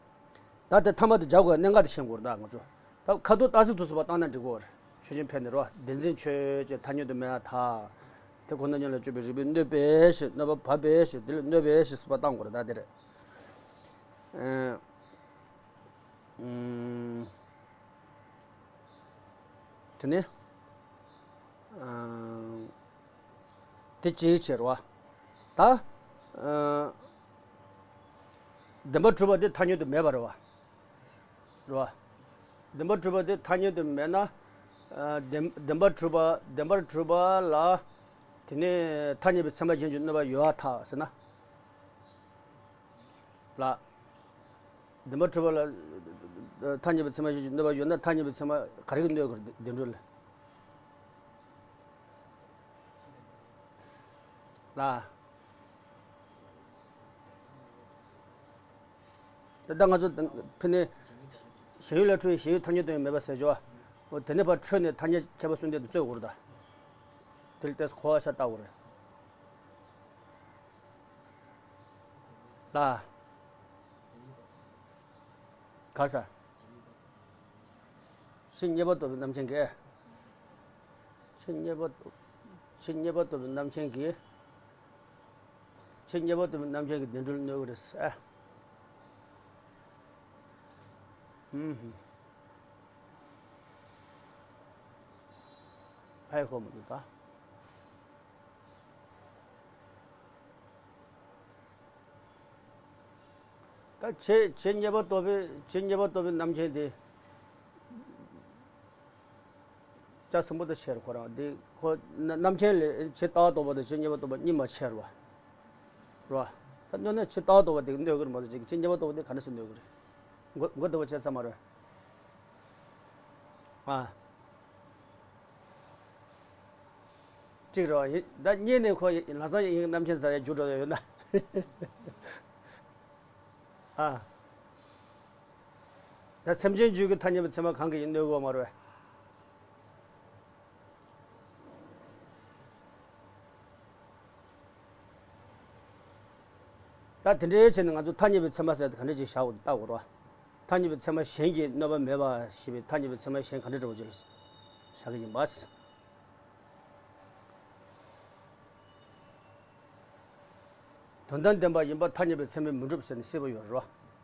ད་དེ་ཐ་མ་དེ་སྦྱར་དགོས་གནད་འགག་དེ་ཤེས་དགོས་རེད་ད་ང་ཚོ། ད་ཁ་དོག་རྟགས་གསལ་དུ་གསུངས་པ་བཏང་ན་འགྲིག་གོ་རེད། ཆོས་ཅན་ཕན་ནི་རོ། བདེན་འཛིན་ཆོས་ཅན་ཐ་སྙད་དུ་མེད་པར་ཐལ། དེ་ཁོ་ན་ཉིད་ལ་སྤྱོད་པའི་རིགས་པས་གནོད་པའི་ཞེས། གནོད་པ་བབ་པའི་ཞེས། དེ་ལ་གནོད་པའི་ཞེས་སུ་བ་བཏང་དགོས་རེད། ད་དེ་རེད། ཨེ། ཨུམ། དེ་ནས། ཨ། དེ་གཅིག་བྱས་རེད་བ། ད། ཨ། བདེན་པར་གྲུབ་པ་དེ་ཐ་སྙད་དུ་མེད་པ་རེད་བ། རེད་བ། བདེན་པར་གྲུབ་པ་དེ་ཐ་སྙད་དུ་མེད་ན། ཨ། བདེན་བདེན་པར་གྲུབ་པ་བདེན་པར་གྲུབ་པ་ལ། དེ་ནས་ཐ་སྙད་པའི་ཚད་མ་གཞན་གྱི་གནོད་པ་ཡོད་པར་ཐལ་ཟེར་ན། ལ། བདེན་པར་གྲུབ་པ་ལ། ཐ་སྙད་པའི་ཚད་མ་གཞན་གྱི་གནོད་པ་ཡོད་ན་ཐ་སྙད་པའི་ཚད་མ་ག་རེ་གིས་གནོད་དགོས་རེད། བདེན་གྲུབ་ལ། ལ། ད་ལྟ་ང་ཚོ་ཕ་ནས་ཞེན་ཡུལ་ལས་འཕྲོས་ཞེན་ཡུལ་ཐ་སྙད་དུ་ཡང་མེད་པ་ཟེར་ཆོག་པ། འོ་དེ་ནས་ཕར་འཕྲོས་ནས་ཐ་སྙད་ཁྱད་པར་གསུམ་ལྡན་དུ་རྩོད་དགོས་རེད་ད། དེ་ལ་ལྟས་གོ་བ་ཤ་སྟག་དགོས་རེད། ལ། ག་རེ་ཟེར། ཕྱི་རྙེད་པ་རྟོགས་པའི་རྣམ་མཁྱེན་གྱིས། ཕྱི་རྙེད་པ་རྟོགས། ཕྱི་རྙེད་པ་རྟོགས་པའི་རྣམ་མཁྱེན་གྱིས། ཕྱི་རྙེད་པ་རྟོགས་པའི་རྣམ་མཁྱེན་གྱིས་བདེན་གྲུབ་ལ་གནོད་ཀྱི་རེད་ཟེར། ཧུམ་ཧུམ། ཕ་ཡི་ཁོ་མི་འདུག་ད། ད་ཕྱི་ཕྱི་རྙེད་པ་རྟོགས་པའི་ཕྱི་རྙེད་པ་རྟོགས་པའི་རྣམ་མཁྱེན་དེ། ལྕགས་སྲིན་པོ་དང་ཕྱེ་རེད་ཁོ་རང་དེ་ཁོ་རྣམ་མཁྱེན་ལས་ཕྱི་ལྟ་བ་རྟོགས་པ་དང་ཕྱི་རྙེད་པ་རྟོགས་པ་གཉིས་མ་ཕྱེ་རེད་བ། རེད་བ། ད་གནོད་ན་ཕྱི་ལྟ་བ་རྟོགས་པ་དེ་གནོད་ཀྱི་རེད་མ་གཏོགས་ཅིག་ཕྱི་རྙེད་པ་རྟོགས་པ་དེ་ག་འདྲ་སེ་གནོད་ཀྱི་རེད། མགོ་མགོ་བདེ་བོ་བྱས་ཚར་མ་རེད། ཨ། གཅིག་རེད་བ། ད་གཉིས་ནས་ཁོ་ལམ་སང་ཡིན་རྣམ་མཁྱེན་ཟེར་ཡ་རྒྱུ་འགྲོ་ཡ་ཡོད་ན། ཨ། ད་སེམས་ཅན་རྒྱུད་ཀྱི་ཐ་སྙད་པའི་ཚད་མ་གང་གིས་ཡིན་གནོད་གོ་མ་རེད། ད་དེ་འདྲའི་ཆེད་ནས་ང་ཚོ་ཐ་སྙད་པའི་ཚད་མ་ཟེར་དེ་ག་འདྲ་ཅིག་བཞག་དགོས་ལྟ་དགོས་རེད་བ། ཐ་སྙད་པའི་ཚད་མ་གཞན་གྱིས་གནོད་པ་མེད་པ་ཞེས་པའི་ཐ་སྙད་པའི་ཚད་མ་གཞན་ག་འདྲ་འདྲ་བོ་ཅིག་ལ་བཞག་གི་ཡིན་པ། དོན་དམ་བདེན་པ་ཡིན་པར་ཐ་སྙད་པའི་ཚད་མས་མི་འགྲུབ་ཟེར་ནས་གསལ་པོ་ཡོད་རེད་བ།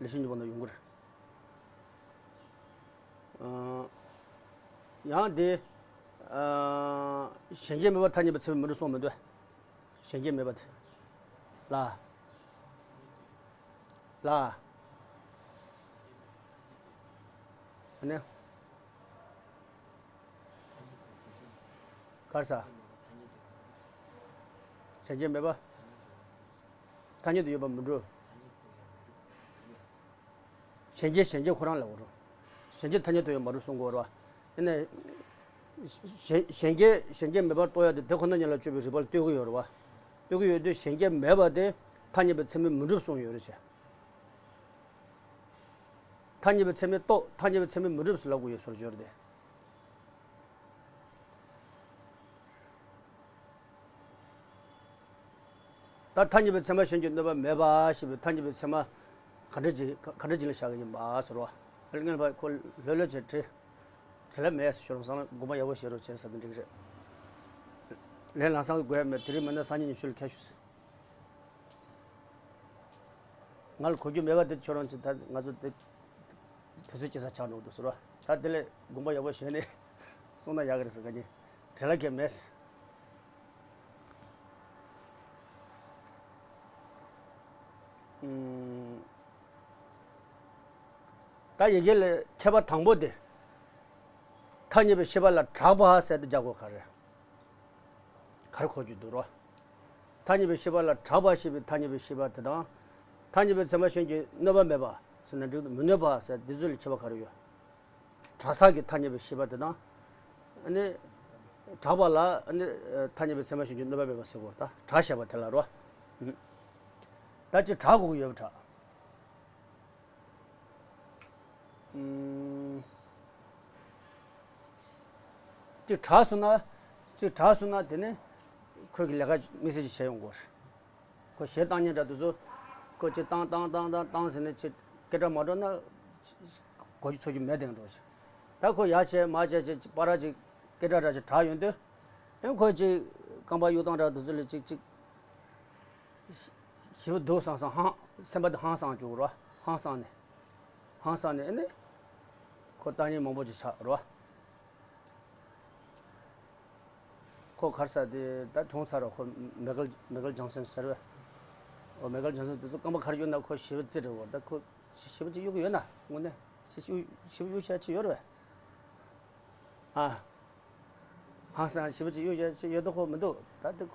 ལེགས་བཤད་སྙིང་པོ་ནང་ཡོང་གི་རེད། ཨ། ཡང་དེ། ཨ། གཞན་སྐྱེ་མེད་པར་ཐ་སྙད་པའི་ཚད་མས་མི་འགྲུབ་གསུངས་མི་འདུག་གཞན་སྐྱེ་མེད་པ་དེ། ལ། ལ། ཨ་ནི། ག་རེ་ཟེར། གཞན་སྐྱེ་མེད་པ། ཐ་སྙད་དུ་ཡོད་པར་མི་འགྲུབ། གཞན་སྐྱེ་གཞན་སྐྱེ་ཁོ་རང་ལ་འོ་རུང་། གཞན་སྐྱེ་ཐ་སྙད་དུ་ཡང་མ་གྲུབ་གསུང་གི་ཡོད་རེད་བ། ཡིན་ནའི། གཞན་གཞན་སྐྱེ་གཞན་སྐྱེ་མེད་པར་རྟོགས་ཡ་དེ་དེ་ཁོ་ན་ཉིད་ལ་དཔྱོད་པའི་རིགས་པ་ལ་ལྟོས་ཀྱི་ཡོད་རེད་བ། ལྟོས་ཀྱི་ཡོད་དུས་གཞན་སྐྱེ་མེད་པ་དེ་ཐ་སྙད་པའི་ཚད་མས་མི་འགྲུབ་གསུངས་ཡོད་རེད་བྱས། ཐ་སྙད་པའི་ཚད་མས་རྟོགས། ཐ་སྙད་པའི་ཚད་མས་མི་འགྲུབ་ཟེར་ལབ་དགོས་ཡོད་སོར་སྦྱོར་དེ། ད་ཐ་སྙད་པའི་ཚད་མ་གཞན་གྱིས་གནོད་པ་མེད་པ་ཞེས་པའི་ཐ་སྙད་པའི་ཚད་མ་ག་འདྲ་ཅིག་ག་ག་འདྲ་ཅིག་ལ་བཞག་གི་ཡིན་པ་ཟེར་བ། ཨ་ལས་ངན་པ་ཁོ་ལྷོད་ལྷོད་བྱས་དྲི། དྲི་ལན་མེད་ཟེར། ཁྱོད་རང་སང་ལ་དགོངས་པ་ཡག་པོ་བཞེས་རོགས་བྱས་ཟེར་དེ་འགྲིག་རེད། ལན་ལམ་སང་གི་དགོས་ཡ་མེད། དེ་རིང་མིན་ན་སང་ཉིན་ཉི་ཤུ་ལ་ཁྱེར་ཤོག་ཟེར། ང་ལ་གོ་རྒྱུ་མེད་པ་དེ་ཁྱོད་རང་ཚོ་ད་ང་ཚོ་དེ་དུས་ཚོད་སྐྱེལ་ས་ཆགས་འགྲོ་འདུག་ཟེར་བ། ད་དེ་ལས་དགོངས་པ་ཡག་པོ་བཞེས་ནས་གསུངས་ན་ཡག་གི་རེད་ཟེར། ག་ནི་བྲེལ་ལ་གས་མེད། ཨུམ། ད་ཡི་གེ་ལ་མཁས་པ་དང་པོ་དེ། ཐ་སྙད་པའི་ཤེས་པ་ལ་གྲགས་པ་ཟེར་དེ་རྒྱག་དགོས་ག་རེ། ག་རེ་གོ་རྒྱུ་འདུག་རོ། ཐ་སྙད་པའི་ཤེས་པ་ལ་གྲགས་པ་ཞེས་པའི་ཐ་སྙད་པའི་ཤེས་པ་དེ་དང་། ཐ་སྙད་པའི་ཚད་མ་གཞན་གྱིས་གནོད་པ་མེད་པ་ཟེར་ན་འགྲིག་མི་གནོད་པ་ཟེར་འདི་ཚོ་ལ་ཁྱད་པར་ག་རེ་ཡོད། གྲགས་ས་གི་ཐ་སྙད་པའི་ཤེས་པ་དེ་དང་། ཨ་ནི། གྲགས་པ་ལ་ཨ་ནི་ཐ་སྙད་པའི་ཚད་མ་གཞན་གྱིས་གནོད་པ་མེད་པ་ཟེར་གོ་ད་གྲགས་བཤད་པ་དེ་ལ་རོ། ད་ཅི་གྲགས་དགོས་ཀྱི་ཡོད་པ་གྲགས། ཨུམ། གཅིག་གྲགས་སོང་ན། གཅིག་གྲགས་སོང་ན་དེ་ནི་ཁོས་ཀྱི་ལས་ཀ་དམིགས་བསལ་ཅིག་བྱས་ཡོང་དགོས། ཁོ་གཞས་བཏང་མཁན་འདྲ་དེ་ཚོ། ཁོ་གཅིག་བཏང་བཏང་བཏང་བཏང་བཏང་ཟེར་ནས་ཅིག་སྐད་གྲགས་མ་འགྲོ་ན། གོ་རྒྱུ་ཚོར་རྒྱུ་མེད་དེ་འགྲོ་ཞིག་ད་ཁོ་ཡར་བྱས་མར་བྱས་ཅིག་པར་ཅིག་སྐད་གྲགས་འདྲ་ཅིག་གྲགས་ཡོང་དུས། ཨེ་ཁོ་ཅིག་ རྐང་པ་གཡུག་སྟངས་འདྲ་དེ་ཚོ་ལ་ཅིག་ཅིག་ཞེ་པོ་སྡུག་བསམ་བསམ་ཧང་སེམས་པ་དེ་ཧང་སངས་བྱུང་རོ། ཧང་སངས་ནས་ཧང་སངས་ནས་ཨེ་ནི་ཁོ་ལྟ་ཉན་མང་པོ་ཅིག་ཆགས་རོ། ཁོ་གར་ས་དེ་ད་གྲོངས་ཚར་རོ། ཁོ་མེ་ཀལ་མེ་ཀལ་ཇང་སན་ཟེར་བས། ཨོ་མེ་ཀལ་ཇང་སན་དེ་ཚོ་རྐང་པ་གར་གཡུག་ན་ཁོ་ཞེ་པོ་ཙི་རེད་བོ། ད་ཁོ་ཞེ་པོ་ཅིག་གཡུག་གི་ཡོད་ན་དངོས་གནས་ཞེ་པོ་ཞེ་པོ་གཡུག་བྱ་ཅིག་ཡོད་རེད་བས། ཨ། ཧང་སང་ཞེ་པོ་ཅིག་གཡུག་བྱ་ཅིག་ཡོད་དོ་ཁོ་མི་འདུག་ད་དེ་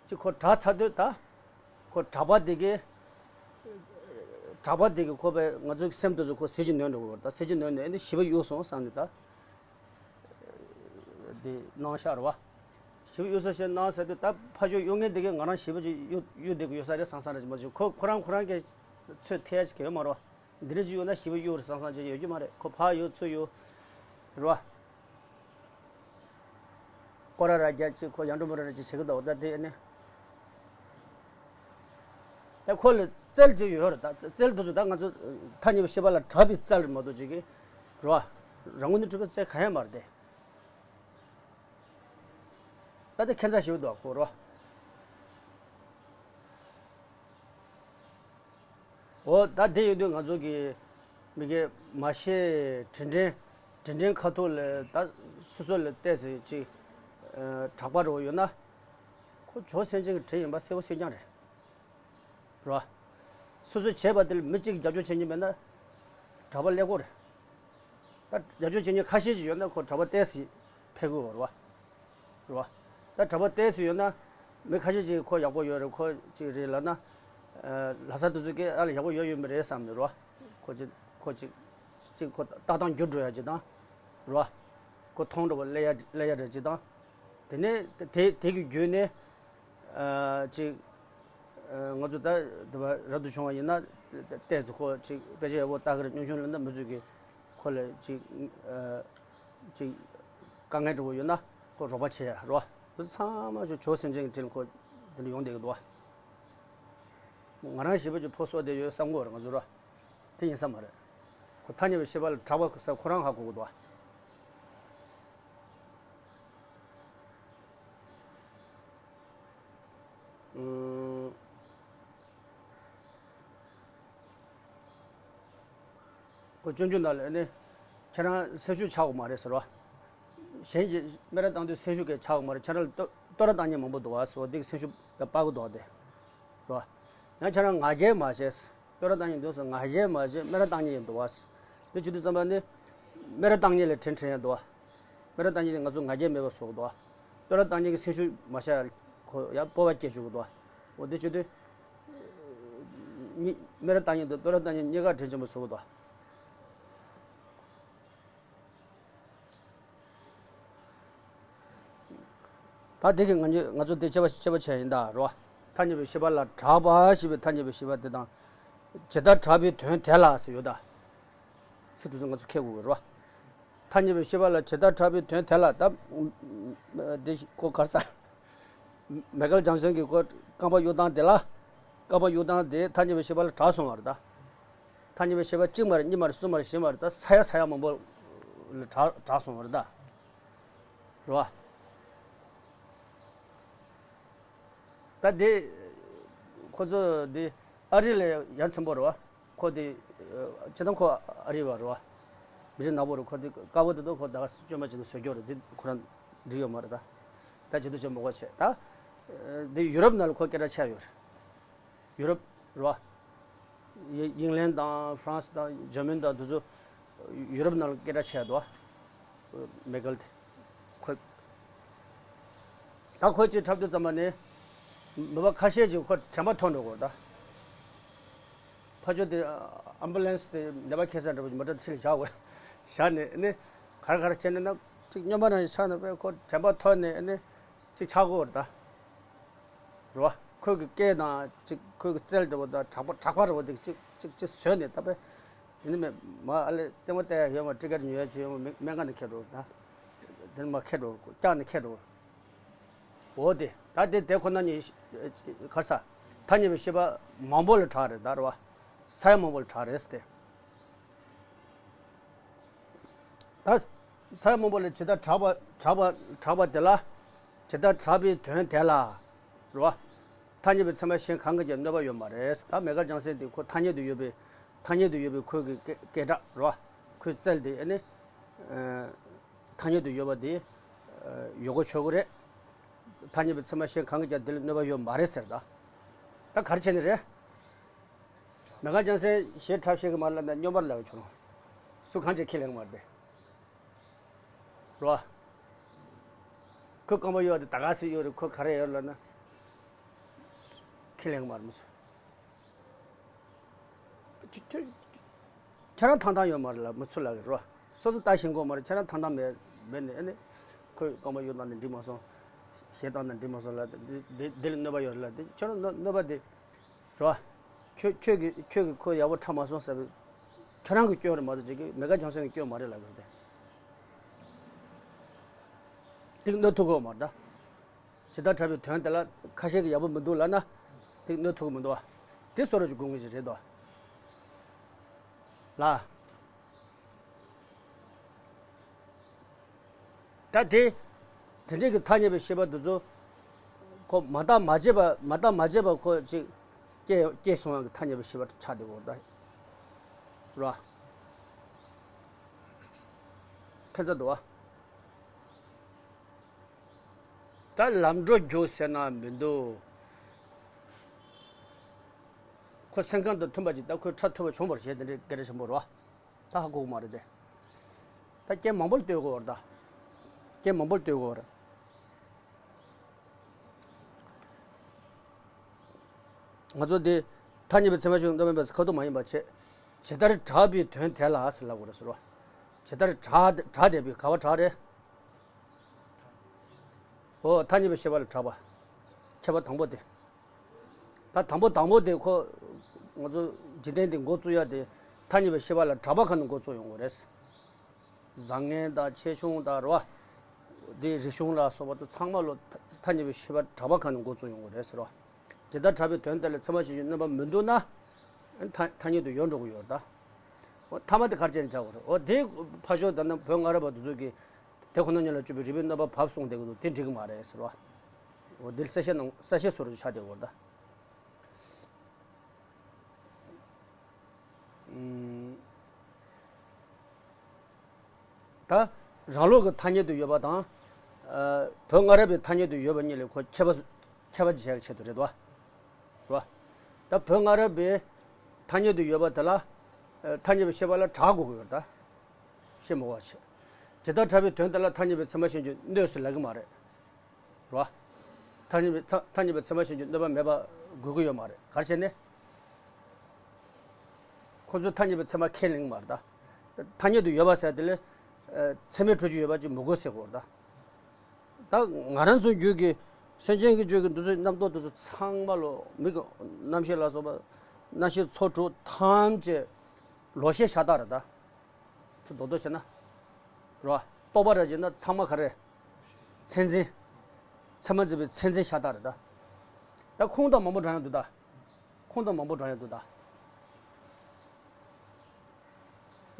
ཅིག་ཁོ་དྲག་ཚར་དུས་ད་ཁོ་དྲག་པ་དེ་གི་དྲག་པ་དེ་གི་ཁོ་པས་ང་ཚོའི་སེམས་དེ་ཚོ་ཁོ་ཟིལ་གྱིས་གནོན་འགྲོ་གི་རེད། ད་ཟིལ་གྱིས་གནོན་ནས་ཨེ་ནི་ཞེ་པོ་གཡུག་སོང་བསམ་ནས་ད། དེ་གནང་ཤག་རེད་བ། ཞེ་པོ་གཡུག་ས་ཞེ་གནང་ཟེར་དུས་ད་ཕར་ཕྱོགས་གཡུག་མཁན་དེ་གས་ང་རང་ཞེ་པོ་ཅིག་གཡུག་གཡུག་བསྡད་ཀྱི་ཡོད་ས་རེད་བསམ་བསམ་རེད་ཅིག་མ་བྱུང་། ཁོ་ཁོ་རང་ཁོ་རང་གིས་ཚོད་ཐལ་ཞིག་ཡོད་མ་རེད་བ། འདི་འདྲ་ཅིག་གཡུག་ན་ཞེ་པོ་གཡུག་རེད་བསམ་བསམ་ཅིག་ཡོད་ཀྱི་མ་རེད། ཁོ་ཕར་གཡུག་ཚུར་གཡུག་རེད་བ། སྐོར་ར་ར་རྒྱག་ཅིག་ཁོ་ཡར་འགྲོ་མར་འགྲོ་ར་ཅིག་བྱེད་ཀྱི་འདུག་ད་དེ་ནི། ད་ཁོ་ལ་རྩལ་ཅིག་ཡོད་རེད། ད་རྩལ་དེ་ཚོ་ད་ང་ཚོ་ཐ་སྙད་པའི་ཤེས་པ་ལ་གྲགས་པའི་རྩལ་རེད་མ་གཏོགས་ཅིག་གི་རེད་བ། རང་ངོས་ནས་གྲུབ་པའི་རྩལ་གང་ཡང་མ་རེད་དེ། ད་དེ་ཁྱད་མཚར་ཞིག་འདུག་ཁོ་རོ། འོ་ད་དེ་ཡོད་དུས་ང་ཚོ་གི་མི་གེ་མ་ཤེས་དྲིན་དྲན་དྲིན་དྲན་ཁ་ཐུག་ལ་ད་སོ་སོ་ལ་བལྟས་ཚེ་ཅིག་ཨ་དྲག་པ་རོ་ཡོད་ན་ཁོ་ཇོ་སེང་ཆེན་གྱི་དྲིན་ཡིན་པ་གསལ་པོ་གསལ་རྐྱང་རེད། རོ། སོ་སོས་བྱས་པ་དེ་ལ་མི་གཅིག་རྒྱབ་སྐྱོར་བྱེད་མཁན་མེད་ན་གྲྭ་པ་ཀླད་ཀོར་རེད། ད་རྒྱབ་སྐྱོར་བྱེད་མཁན་ཁ་ཤས་ཤིག་ཡོད་ན་ཁོ་གྲྭ་པ་ཏོག་ཙམ་ཕེབས་དགོས་རེད་བ། རེད་བ། ད་གྲྭ་པ་ཏོག་ཙམ་ཡོད་ན་མི་ཁ་ཤས་ཤིག་ཁོ་ཡག་པོ་ཡོད་རེད། ཁོ་གཅིག་རེད་ལབ་ན་ལྷ་ས་དེ་ཚོ་གིས་ཨ་ལ་ཡག་པོ་ཡོད་ཡོད་མི་རེད་བསམ་ནས་རེད་བ། ཁོ་གཅིག་ཁོ་གཅིག་གཅིག་ཁོ་ལྟ་སྟངས་འགྱུར་འགྲོ་ཡ་གཅིག་དང་། རེད་བ། ཁོ་མཐོང་འགྲོ་བ་ཀླད་ཡ་ཀླད་ཡ་རེད་གཅིག་དང་། དེ་ནས་དེ་དེ་གི་བརྒྱུད་ནས་ཨ་ཅིག་ཨ་ང་ཚོ་ད་དེ་བ་རབ་ཏུ་བྱུང་བ་ཡིན་ན་ཏོག་ཙམ་ཁོ་ཅིག་དཔེ་ཆ་ཡག་པོ་ལྟ་གི་རེད། སྙུང་གཞི་ལ་ན་མི་ཚོས་ཀྱི་ཁོ་ལ་ཅིག་ཨ་ཅིག་དཀའ་ངལ་འདྲ་བོ་ཡོད་ན་ཁོ་རོགས་པ་བྱེད་ཡ་རོ། དེ་ཚང་མ་ཅིག་ཇོ་སེང་ཆེན་གྱི་དྲིན་ཁོ་དེ་འདྲ་ཡོང་བསྡད་ཀྱི་འདུག་བ། ང་རང་ཞེ་པོ་ཅིག་ཕོ་གསོ་བསྡད་ཡོད་བསམ་གྱི་ཡོད་རེད་ང་ཚོ་རོ། དེ་ཡིན་ས་མ་རེད། ཁོ་ཐ་སྙད་པའི་ཤེས་པ་ལ་གྲགས་པ་ཟེར་ཁོ་རང་ཧ་གོ་གི་འདུག་བ། ཨུམ། ཁོ་སྤྱོད་འཇུག་ནང་ལ་ནི། ཁྱེད་རང་སེམས་ཤུགས་ཆག་དགོས་མ་རེད་ཟེར་བ། གཞན་གྱིས་སྨད་ར་བཏང་དུས་སེམས་ཤུགས་གས་ཆག་དགོས་མ་རེད། ཁྱེད་རང་ལ་བསྟོད་བསྟོད་ར་བཏང་མཁན་མང་པོ་འདུག་བ་ཟེར་བ་འདི་གི་སེམས་ཤུགས་སྤར་གི་འདུག་བ་དེ། རེད་བ། ཡང་ཁྱེད་རང་ང་རྒྱལ་མ་བྱེད། བསྟོད་ར་བཏང་མཁན་འདུག་ཟེར་ང་རྒྱལ་མ་བྱེད། སྨད་ར་བཏང་མཁན་ཡིན་འདུག་བ། འདི་བྱེད་དུས་ཙམ་པ་ནི། སྨད་ར་བཏང་མཁན་ལ་དྲིན་དྲན་ཡ་འདུག་བ། སྨད་ར་བཏང་མཁན་ནི་ང་ཚོ་ང་རྒྱལ་མེད་པ་བཟོ་གི་འདུག་བ། བསྟོད་ར་བཏང་མཁན་གྱི་སེམས་ཤུགས་མ་བྱ་ཁོ་ཡ་སྤོབས་པ་སྐྱེ་བཅུག་གི་འདུག་བ། འོ་འདི་བྱེད་དུས། གཉིས་སྨད་ར་བཏང་མཁན་དང་བསྟོད་ར་བཏང་མཁན་གཉིས་ཀ་དྲིན་ཆེན་པོ་བཟོ་གི་འདུག་བ། ད་དེ་གི་ང་ཚོ་ང་ཚོ་དེ་དཔྱད་པ་དཔྱད་པ་བྱས་ཡིན་ད་རོ། ཐ་སྙད་པའི་ཤེས་པ་ལ་གྲགས་པ་ཞེས་པའི་ཐ་སྙད་པའི་ཤེས་པ་དེ་དང་། ཇི་ལྟར་གྲགས་པའི་དོན་དེ་ལ་ཟེར་ཡོད་ད། ཚིག་དེ་ཚོ་ང་ཚོ་མཁས་དགོས་རོ། ཐ་སྙད་པའི་ཤེས་པ་ལ་ཇི་ལྟར་གྲགས་པའི་དོན་དེ་ལ་ད། དེ་ཁོ་གར་ས། མེ་ཀལ་ཇང་སན་གྱི་ཁོ་རྐང་པ་གཡུག་སྟངས་དེ་ལ། རྐང་པ་གཡུག་སྟངས་དེ་ཐ་སྙད་པའི་ཤེས་པ་ལ་གྲགས་སོང་བ་རེད་ད། ཐ་སྙད་པའི་ཤེས་པ་གཅིག་མ་རེད་གཉིས་མ་རེད་གསུམ་མ་རེད་བཞི་མ་རེད་ད་ས་ཡ་ས་ཡ་མང་པོ་ལ་གྲགས་གྲགས་སོང་བ་རེད་ད། རེད་བ། ད་དེ། ཁོ་ཚོ་དེ་ཨ་རི་ལ་ཡ་མཚན་པོ་རེད་བ། ཁོ་དེ། སྤྱིར་བཏང་ཁོ་ཨ་རི་བ་རེད་བ། མི་རིགས་ནག་པོ་རེད། ཁོ་དེ་དཀར་པོ་དེ་ཚོ་ཁོ་ད་ག་སྐྱོན་མ་བྱེད་ན་བཟོས་རྒྱུ་རེད། དེ་ཁོ་རང་འགྲིག་ཡོད་མ་རེད་ད། ད་བྱེད་དུ་བྱེད་མོ་གོ་བྱེད་ད། དེ་ཡུ་རོབ་ནང་ལ་ཁོ་སྐད་གྲགས་ཆེ་ཡོད་རེད། ཡུ་རོབ་རེད་བ། ཡི་ཨིང་ལན་དང་ཧྥ་རན་སི་དང་འཇར་མན་དང་དེ་ཚོ་ཡུ་རོབ་ནང་ལ་སྐད་གྲགས་ཆེ་འདུག་བ། མེ་ཀལ་དེ། ཁོས། ད་ཁོས་ཅིག་འཁྲབ་དུས་ཙམ་པ་ནས། མི་པ་ཁ་ཤས་ཅིག་ཁོ་དྲན་པ་ཐོར་འགྲོ་གི་རེད་ད། ཕར་ཕྱོགས་དེ་ཨམ་བུ་ལན་སི་དེ་ནད་པ་ཁྱེར་ས་འདྲ་པོ་མོ་ཊ་ཕྱི་ལ་བཞག་དགོས། བཞག་ནས་ནི། གར་གར་བྱས་ནས་ན་ཅིག་སྨྱོན་པ་རང་ཆགས་ནས་པས་ཁོ་དྲན་པ་ཐོར་ནས་ནི། ཅིག་ཆགས་ཀྱི་ཡོད་རེད་ད། རེད་བ། ཁོས་ཀྱི་སྐད་དང་ཅིག་ཁོས་ཀྱི་རྩལ་འདྲ་པོ་དང་དྲག་པོ་དྲག་པ་འདྲ་པོ་དེ་ཅིག་ཅིག་ཅིག་བཟོས་ནས་ད་པས། དེ་ནི་མེད་མ་ཨ་ལེ་ལྟད་མོ་བལྟ་ཡ་ཡོད་མ་ཊི་ཀེ་ཊི་ཉོ་ཡ་ཅིག་ཡོད་མ་སྨན་ཁང་ནས་ཁྱེར་འགྲོ་ད། དེ་ནི་མ་ཁྱེར་འགྲོ་སྐྱག་ནས་ཁྱེར་འགྲོ། འོ་དེ་ད་དེ་དེ་ཁོ་ན་ཉིད་གར་ས་ཐ་སྙད་པའི་ཤེས་པ་མང་པོ་ལ་གྲགས་རེད་ད་རེད་བ། ས་ཡ་མང་པོ་ལ་གྲགས་རེད་ཟེར་ཏེ། ད་ས་ཡ་མང་པོ་ལ་ཇི་ལྟར་གྲགས་པ་གྲགས་པ་གྲགས་པ་དེ་ལ། ཇི་ལྟར་གྲགས་པའི་དོན་དེ་ལ། རེད་བ། ཐ་སྙད་པའི་ཚད་མ་གཞན་གང་གིས་ཀྱང་གནོད་པ་ཡོད་མ་རེད། ད་མེ་དཀར་རྒྱང་སྲིང་དེ་ཁོ་ཐ་སྙད་དུ་ཡོད་པའི། ཐ་སྙད་དུ་ཡོད་པའི་ཁོའི་གི་སྐད་སྐད་གྲགས་རེད་བ། ཁོའི་རྩལ་དེ་ཨ་ནི། ཨ། ཐ་སྙད་དུ་ཡོད་པ་དེ། ཨ། ཡོད་དགོས་ཆོག་གི་རེད། ཐ་སྙད་པའི་ཚད་མ་གཞན་གང་གིས་ཀྱང་དེ་ལ་གནོད་པ་ཡོད་མ་རེད་ཟེར་ད། ད་ག་རེ་བྱས་ནས་རེད། མེ་དཀར་རྒྱང་སྲིང་ཞེས་གྲགས་ཤེས་ཀྱི་མ་རེད་ལབ་ནས་སྨྱོན་པར་ལབ་ཀྱི་ཁྱོད་རང་། སུ་གང་ཅིག་ཁས་ལེན་གྱི་མ་རེད་དེ། རེད་བ། ཁོའི་རྐང་པ་གཡོགས་དེ་ད་ག་ཚོད་གཡོགས་རེད། ཁོ་ག་རེ་ཡོད་ལབ་ན། ཁས་ལེན་གྱི་མ་རེད་མི་སུ། ཁྱོད་ཁྱོད་ཁྱོད་རང་ཐང་ཐང་ཡོད་མ་རེད་ལབ་མི་སུ་ལབ་ཀྱི་རེད་བ། སོ་སོ་ལྟ་ཞེན་གྱི་མ་རེད། ཁྱོད་རང་ཐང་ཐང་མེད་མེད་ནས་ཨ་ནི། ཁོས་རྐང་པ་གཡོགས་བཏང་ནས་འགྲིག་མ་སོང་། གཞས་བཏང་ནས་འགྲིག་མ་སོང་ལབ་དེ་དེ་དེ་ལ་གནོད་པ་ཡོད་རེད་ལབ་དེ་ཁྱོད་རང་གནོད་གནོད་པ་དེ། རེད་བ། ཁྱོད་ཁྱོད་ཀྱིས་ཁྱོད་ཀྱིས་ཁོ་ཡག་པོ་འཁྲབ་མ་སོང་ཟེར་བའི། ཁྱོད་རང་གི་སྐྱོན་རེད་མ་གཏོགས་ཅིག་གི་མེ་དཀར་རྒྱང་སྲིང་གི་སྐྱོན་མ་རེད་ལབ་ཀྱི་རེད་དེ། དེ་གནོད་ཐུབ་ཀྱི་ཡོད་མ་རེད་ད། ཇི་ལྟར་གྲགས་པའི་དོན་དེ་ལ་ཁ་ཤས་ཀྱིས་ཡག་པོ་མི་འདུག་ལབ་ན། དེ་གནོད་ཐུབ་ཀྱི་མི་འདུག་བ། དེ་བཟོ་འདྲ་ཅིག་དགོས་ངེས་ཅིག་རེད་དོ། ལ། ད་དེ། དེ་འདྲའི་གི་ཐ་སྙད་པའི་ཤེས་པ་འདི་ཚོ། ཁོ་མ་བརྟགས་མ་དཔྱད་པ་མ་བརྟགས་མ་དཔྱད་པ་ཁོ་ཅིག་སྐྱེས་སྐྱེས་སོང་བ་གི་ཐ་སྙད་པའི་ཤེས་པ་ཆགས་བསྡད་ཡོད་རེད་ད། རེད་བ། ཁྱད་མཚར་འདུག་བ། ད་ལམ་འགྲོ་རྒྱུག་ཟེར་ན་མི་འདུག་ཁོ་སེམས་ཁམས་དང་མཐུན་པ་ཅིག་ད་ཁོས་འཁྲབ་ཐུབ་པ་བྱུང་བར་བྱས་དེ་འདྲའི་སྐད་ཆ་ཆེན་པོ་རེད་བ། ད་ཧ་གོ་གི་མ་རེད་དེ། ད་རྐྱེན་མང་པོ་ལ་ལྟོས་དགོས་པ་རེད་ད། རྐྱེན་མང་པོ་ལ་ལྟོས་དགོས་པ་རེད། ང་ཚོ་འདི་ཐ་སྙད་པའི་ཚད་མ་གཞན་གྱིས་གནོད་པ་མེད་པ་ཁ་ཐུག་མ་ཡིན་པ་བྱས། ཇི་ལྟར་གྲགས་པའི་དོན་དེ་ལ་ཟེར་ལབ་དགོས་རེད་ཟེར་བ། ཇི་ལྟར་གྲགས་གྲགས་བསྡད་པའི་ག་བ་གྲགས་རེད། འོ་ཐ་སྙད་པའི་ཤེས་པ་ལ་གྲགས་པ། ཁྱད་པར་དང་པོ་དེ། ད་དང་པོ་དང་པོ་དེ་ཁོ། ང་ཚོ་འཇིག་རྟེན་འདི་འགོ་བཙུགས་ཡ་དེ། ཐ་སྙད་པའི་ཤེས་པ་ལ་གྲགས་པ་ཁ་ནས་འགོ་བཙུགས་ཡོང་དགོས་རེད། བཟང་ངན་དང་ཆེ་ཆུང་དང་རེད་བ། དེ་རིག་གཞུང་ལ་སོགས་པ་དེ་ཚང་མ་ལོ་ཐ་ཐ་སྙད་པའི་ཤེས་པ་གྲགས་པ་ཁ་ནས་འགོ་བཙུགས་ཡོང་དགོས་རེད་ཟེར་བ། ཇི་ལྟར་གྲགས་པའི་དོན་དེ་ལ་ཚད་མ་གཞན་གྱིས་གནོད་པ་མི་འདུག་ན། ཐ་ཐ་སྙད་དུ་ཡོད་འགྲོ་གི་ཡོད་ད། འོ་ཐ་མ་དེ་ག་རེ་བྱས་ནས་བྱ་དགོས་རེད། འོ་དེ་ཕར་ཞོག་ད་ནི་བོད་སྔ་རབས་པ་དེ་ཚོ་གིས། དེ་ཁོ་ན་ཉིད་ལ་དཔྱོད་པའི་རིགས་པས་གནོད་པ་བབས་གསུངས་བསྡད་ཀྱི་འདུག་དེ་འགྲིག་གི་མ་རེད་ཟེར་བ། འོ་འདིར་གསལ་བཤད་གནང་གསལ་བཤད་བཟོ་རུ་ཆགས་བསྡད་ཡོད་རེད་ད། ཨུམ། ད་རང་ལུགས་ཀྱི་ཐ་སྙད་དུ་ཡོད་པ་དང་། ཨ། བོད་སྔ་རབས་པའི་ཐ་སྙད་དུ་ཡོད་པ་གཉིས་ལས་ཁོ་ཁྱད་པར་ཁྱད་པར་བྱེད་ཡག་ཆེད་དུ་རེད་དོ། རེད་བ། ད་བོད་སྔ་རབས་པའི་ཐ་སྙད་དུ་ཡོད་པ་དེ་ལ། ཨ། ཐ་སྙད་པའི་ཤེས་པ་ལ་གྲགས་དགོས་ཀྱི་ཡོད་རེད་ད། ཤེས་མི་དགོས་པ་བྱས། ཇི་ལྟར་གྲགས་པའི་དོན་དེ་ལ་ཐ་སྙད་པའི་ཚད་མ་གཞན་གྱིས་གནོད་ཟེར་ལབ་ཀྱི་མ་རེད། རེད་བ། ཐ་སྙད་པའི་ཐ་ཐ་སྙད་པའི་ཚད་མ་གཞན་གྱིས་གནོད་པ་མེད་པ་དགོས་ཀྱི་ཡོད་མ་རེད། ག་རེ་བྱས་ནས། ཁོ་ཚོས་ཐ་སྙད་པའི་ཚད་མ་ཁས་ལེན་གྱི་མ་རེད་ད། ཐ་སྙད་དུ་ཡོད་པ་ཟེར་དེ་ལས། ཨ། ཚད་མས་གྲུབ་ཀྱི་ཡོད་པ་ཅིག་མི་དགོས་ཟེར་དགོས་རེད་ད། ད་ང་རང་ཚོའི་རྒྱུད་ཀྱི་སེམས་ཅན་གྱི་རྒྱུད་ཀྱི་འདི་ཚོའི་རྣམ་རྟོག་འདི་ཚོ་ཚང་མ་ལོ་མིག་གི་རྣམ་ཤེས་ལ་སོགས་པ་རྣམ་ཤེས་ཚོགས་དྲུག་ཐམས་ཅད་ལོག་ཤེས་ཤ་སྟག་རེད་ད། ཚུར་རྡོག་རྡོག་བྱས་ན། རེད་བ། རྟོག་པ་ར་བྱས་ན་ཚང་མ་ག་རེ། མཚན་འཛིན། ཚད་མ་འཛིན་པའི་མཚན་འཛིན་ཤ་སྟག་རེད་ད། ད་ཁུངས་དང་མང་པོ་དྲངས་ཡོང་འདུག་ད། ཁུངས་དང་མང་པོ་དྲངས་ཡོང་འདུག་ད།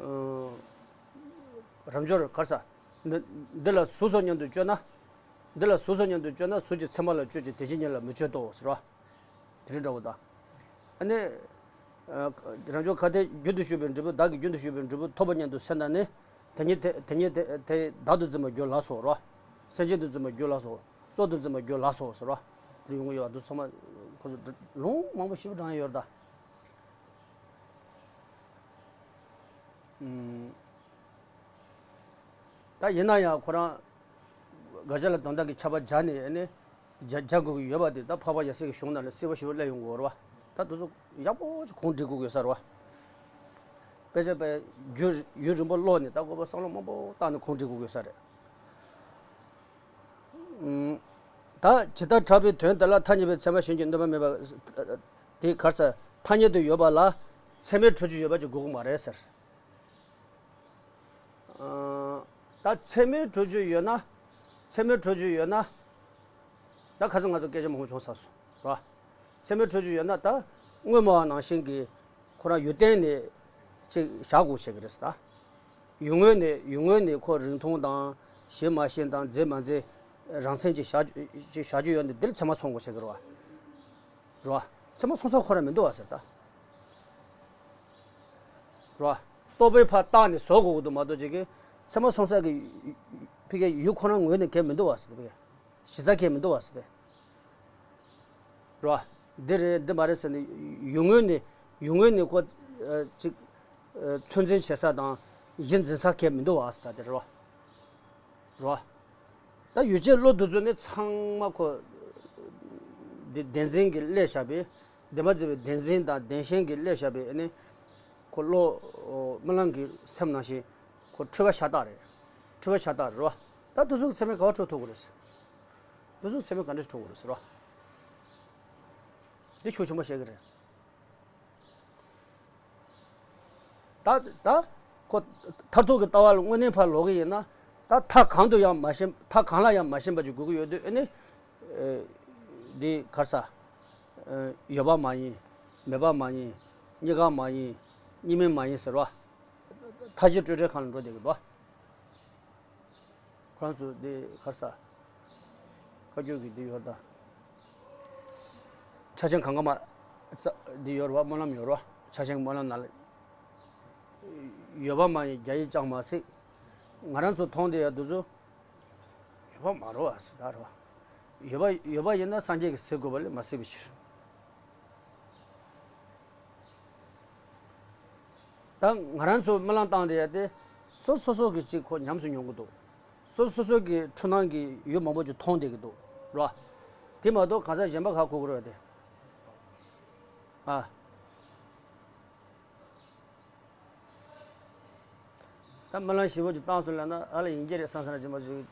ཨོ། རབ་འབྱོར་ག་རེ་ཟ། འདི་འདི་ལ་གཟུགས་སོགས་མཉམ་དུ་སྤྱོད་ན། འདི་ལ་གཟུགས་སོགས་མཉམ་དུ་སྤྱོད་ན་གཟུགས་ཀྱི་མཚན་མ་ལ་སྤྱོད་ཅིང་དེ་བཞིན་ཉིད་ལ་མི་སྤྱོད་དོ་ཟེར་བ། དེ་རིང་འདྲ་བོ་དང་། ཨ་ནི། ཨ། རང་བྱུང་ཁ་དེ་རྒྱུན་དུ་ཞུགས་པའི་འབྲས་བུ་བདག་གིས་རྒྱུན་དུ་ཞུགས་པའི་འབྲས་བུ་ཐོབ་པ་སྙམ་དུ་སེམས་དང་ནི། དེ་ཉིད་དེ་དེ་ཉིད་དེ་དེ་བདག་ཏུ་འཛིན་པར་འགྱུར་ལགས་སོ་རོ། སེམས་ཅན་དུ་འཛིན་པར་འགྱུར་ལགས་སོ། སྲོག་ཏུ་འཛིན་པར་འགྱུར་ལགས་སོ་ཟེར་རོ། དེ་ཡོང་གི་ཡོད་པ་འདུག་ཚང་མ་ཁོ་ཚོ་ལུང་མང་པོ་ཞིབ་དྲངས་ཡོད་རེད་ད། ཨུམ། ད་ཡིན་ན་ཡང་ཁོ་རང་དགག་བྱ་ལ་དོན་དག་གི་ཁྱབ་པ་སྦྱར་ནས་ཨ་ནི་སྦྱར་སྦྱར་དགོས་ཀྱི་ཡོད་པ་དེ་ད་འཕགས་པ་ཡབ་སྲས་ཀྱི་གཞུང་ནང་ལ་གསལ་པོ་ཞེ་པོ་སླེབས་ཡོང་གི་ཡོད་རེད་བ། ད་དེ་ཚོ་ཡག་པོ་ཅིག་གོང་འདྲི་དགོས་ཀྱི་ཡོད་ས་རེད་བ། དཔེ་ཆ་དཔེ་རྒྱུན་ཡུན་རིང་པོ་ཀློག་ནས་ད་དགོས་པ་བསམ་བློ་མང་པོ་བཏང་ནས་གོང་འདྲི་དགོས་ཀྱི་ཡོད་ས་རེད། ཨུམ། ད་ཇི་ལྟར་གྲགས་པའི་དོན་དེ་ལ་ཐ་སྙད་པའི་ཚད་མ་གཞན་གྱིས་གནོད་པ་མེད་པ། དེ་ག་རེ་ཟེར། ཐ་སྙད་དུ་ཡོད་པ་ལ་ཚད་མས་གྲུབ་ཀྱི་ཡོད་པ་ཅིག་དགོས་ཀྱི་མ་རེད་ཟེར། ཨ། ད་ཚད་མས་གྲུབ་ཀྱི་ཡོད་ན། ཚད་མས་གྲུབ་ཀྱི་ཡོད་ན། ད་ཁ་སང་ང་ཚོ་སྐད་ཆ་མང་པོ་བྱུང་ཚར་སོང་ར། ཚད་མས་གྲུབ་ཀྱི་ཡོད་ན་ད་དངོས་སྨྲ་བ་ནང་བཞིན་གྱི་ཁོ་རང་ཡུལ་བརྟེན་ནས་ཅིག་བཞག་དགོས་བྱེད་ཀྱི་རེད་ཟེར་ད། ཡུལ་དངོས་ནས་ཡུལ་དངོས་ནས་ཁོ་རིང་ཐུང་དང་ཞན་མ་ཞན་དང་མཛེས་མ་མཛེས། རང་མཚན་ཅིག་བཞག་ཅིག་བཞག་རྒྱུ་ཡོད་འདི་འདིར་ཚད་མ་ཚང་དགོས་བྱེད་ཀྱི་རེད་བ། རེད་བ། ཚད་མ་ཚང་ས་ཁོ་རང་མི་འདུག་བ་ཟེར་ད། རེད་བ། རྟོག་པས་ཕར་བཏགས་ནས་བཟོ་དགོས་ཀྱི་འདུག་མ་གཏོགས་ཅིག་གི་ཚད་མ་ཚང་ས་གི་ཕ་གི་ཡུལ་ཁོ་རང་ངོས་ནས་གལ་མི་འདུག་བ་ཟེར་ད་ཕ་གི་གཞི་རྩ་གལ་མི་འདུག་བ་ཟེར་ད། རེད་བ། འདི་རེད་འདི་མ་རེད་ཟེར་ནས་ཡུལ་ངོས་ནས་ཡུལ་ངོས་ནས་ཁོ་ཨ་ཅིག་ཨ་ཚོད་འཛིན་བྱེད་ས་དང་གཞི་འཛིན་ས་གལ་མི་འདུག་བ་ཟེར་ད་དེ་རེད་བ། རེད་བ། ད་ཡུལ་ཅན་བློ་འདི་ཚོ་ནི་ཚང་མ་ཁོ་འདི་བདེན་འཛིན་གྱི་བློས་བཞག་པའི་བདེན་པ་འཛིན་པའི་བདེན་འཛིན་དང་བདེན་ཞེན་གྱི་བློས་བཞག་པའི་ཨ་ནི་ཁོ་བློ་རྨི་ལམ་གྱི་སེམས་ནང་བཞིན་ཁོ་འཁྲུལ་པ་ཤ་སྟག་རེད། འཁྲུལ་པ་ཤ་སྟག་རེད་བ། ད་དེ་ཚོ་གི་ཚད་མས་ག་པར་འཕྲོག་ཐུབ་ཀྱི་རེད། དེ་ཚོ་ཚད་མས་ག་འདྲ་འཕྲོག་དགོས་རེད་ཟེར་བ། འདི་ཤུགས་ཆེན་པོ་བཤད་ཀྱི་རེད། ད་ད་ཁོ་མཐར་ཐུག་གི་ལྟ་བ་ལ་དངོས་གནས་ཕར་ལོག་གི་ཡིན་ན་ད་མཐའ་གང་དུ་ཡང་མ་ཞེན། མཐའ་གང་ལ་ཡང་མ་ཞེན་པ་ཅིག་དགོས་ཀྱི་ཡོད་དུས་ཨ་ནི་འདི་ག་རེ་ཟ། ཡོད་པ་མ་ཡིན། མེད་པ་མ་ཡིན། གཉིས་ཀ་མ་ཡིན། གཉིས་མེད་མ་ཡིན་ཟེར་བ། མཐའ་བཞི་སྤྲོས་བྲལ་གང་ལ་འགྲོ་བསྡད་ཀྱི་འདུག་ཁོ་རང་ཚོ་འདི་ག་རེ་ཟ། བཀའ་བརྒྱུད་ཀྱི་འདི་ཡོད་ད། ཕྱག་ཆེན་གང་ག་མ། འདི་ཡོད་རེད་བ། སྨོན་ལམ་ཡོད་རེད་བ། ཕྱག་ཆེན་སྨོན་ལམ་ནང་ལ། ཡོད་པ་མ་ཡིན་རྒྱ་ཡིས་ཀྱང་མ་གཟིགས། ང་རང་ཚོ་མཐོང་བསྡད་ཡ་འདི་ཚོ། ཡོད་པ་མ་རེད་བ་ཟེར་ད་རེད་བ། ཡོད་པ་ཡོད་པ་ཡིན་ན་སངས་རྒྱས་ཀྱིས་གཟིགས་དགོས་པ་ལས་མ་གཟིགས་པའི་ཕྱིར། ད་ང་རང་ཚོ་སྨོན་ལམ་བཏང་བསྡད་ཡ་དེ་སོ་སོ་སོ་གི་ཅིག་ཁོ་ཉམས་སུ་མྱོང་གི་འདུག་སོ་སོ་སོ་གི་འཁྲུལ་སྣང་གི་ཡུལ་མང་པོ་ཅིག་མཐོང་བསྡད་ཀྱི་འདུག་ར། དེ་མ་གཏོགས་གང་ཟག་གཞན་པ་ག་གོ་གི་རེད་དེ། ཨ། ད་སྨོན་ལམ་ཞིབ་པོ་ཅིག་བཏང་སོང་ལབ་ན་ཨ་ལ་ཡིན་གྱི་རེད་བསམ་བསམ་ར་ཅིག་མ་ཅིག་